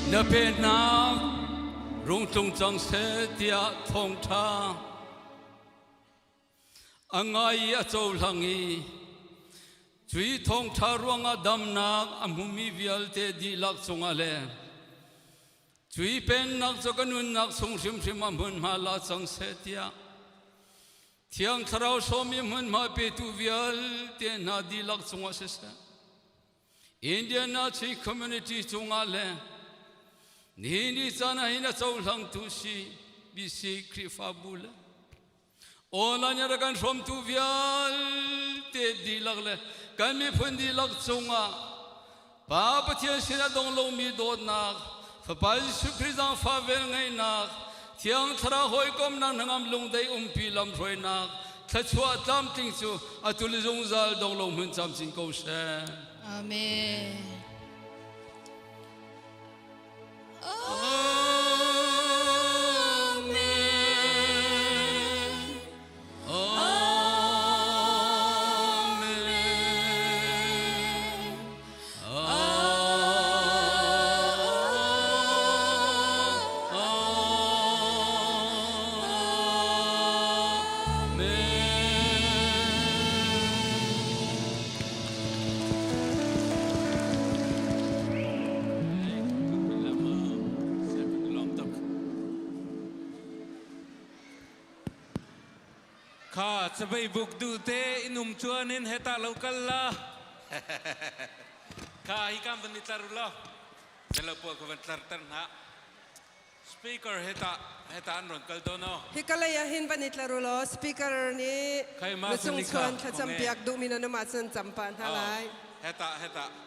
Na pennak rung tlung cang seh tiah thawngṭha a ngai i a cohlang i cui thawngṭha ruangah damnak a hmumi vialte dihlak cungah le cui pennak cu ka nunnak chung hrimhrim ah hmunhma la cang seh tiah Thiang Thlarau sawm i hmunhma petu vialte hna dihlak cungah siseh Indiana Chin Community cungah le nihin ni caan ah hin a cohlangtu si BC Khrihfabu le online a rak kan hrawmtu vialte dihlak le kan miphun dihlak cungah Pa Pathian sin a dong lomi dawtnak, Fapa Jesuh Khrih zaangfah velngeihnak, Thiang Thlarau hawikomhnak hnangam lungdei umpi lamhruainak, thluachuah tlamtling cu atu le zungzal dong lo hmun camcin ko seh. Amen. Kha cavei buk duh te in um chuan in heta lo kal la. Kha hi kam van i tlar u law. Zelo pawl kha van tlar ter hna. Speaker heta heta an ron kal dawn o. Hi ka lei ah hin van i tlar u law speaker nih Khai ma lucung Sanika chuan thlacam kong e. piak duhmi nan um ahcun cam pah hna lai. Heta heta.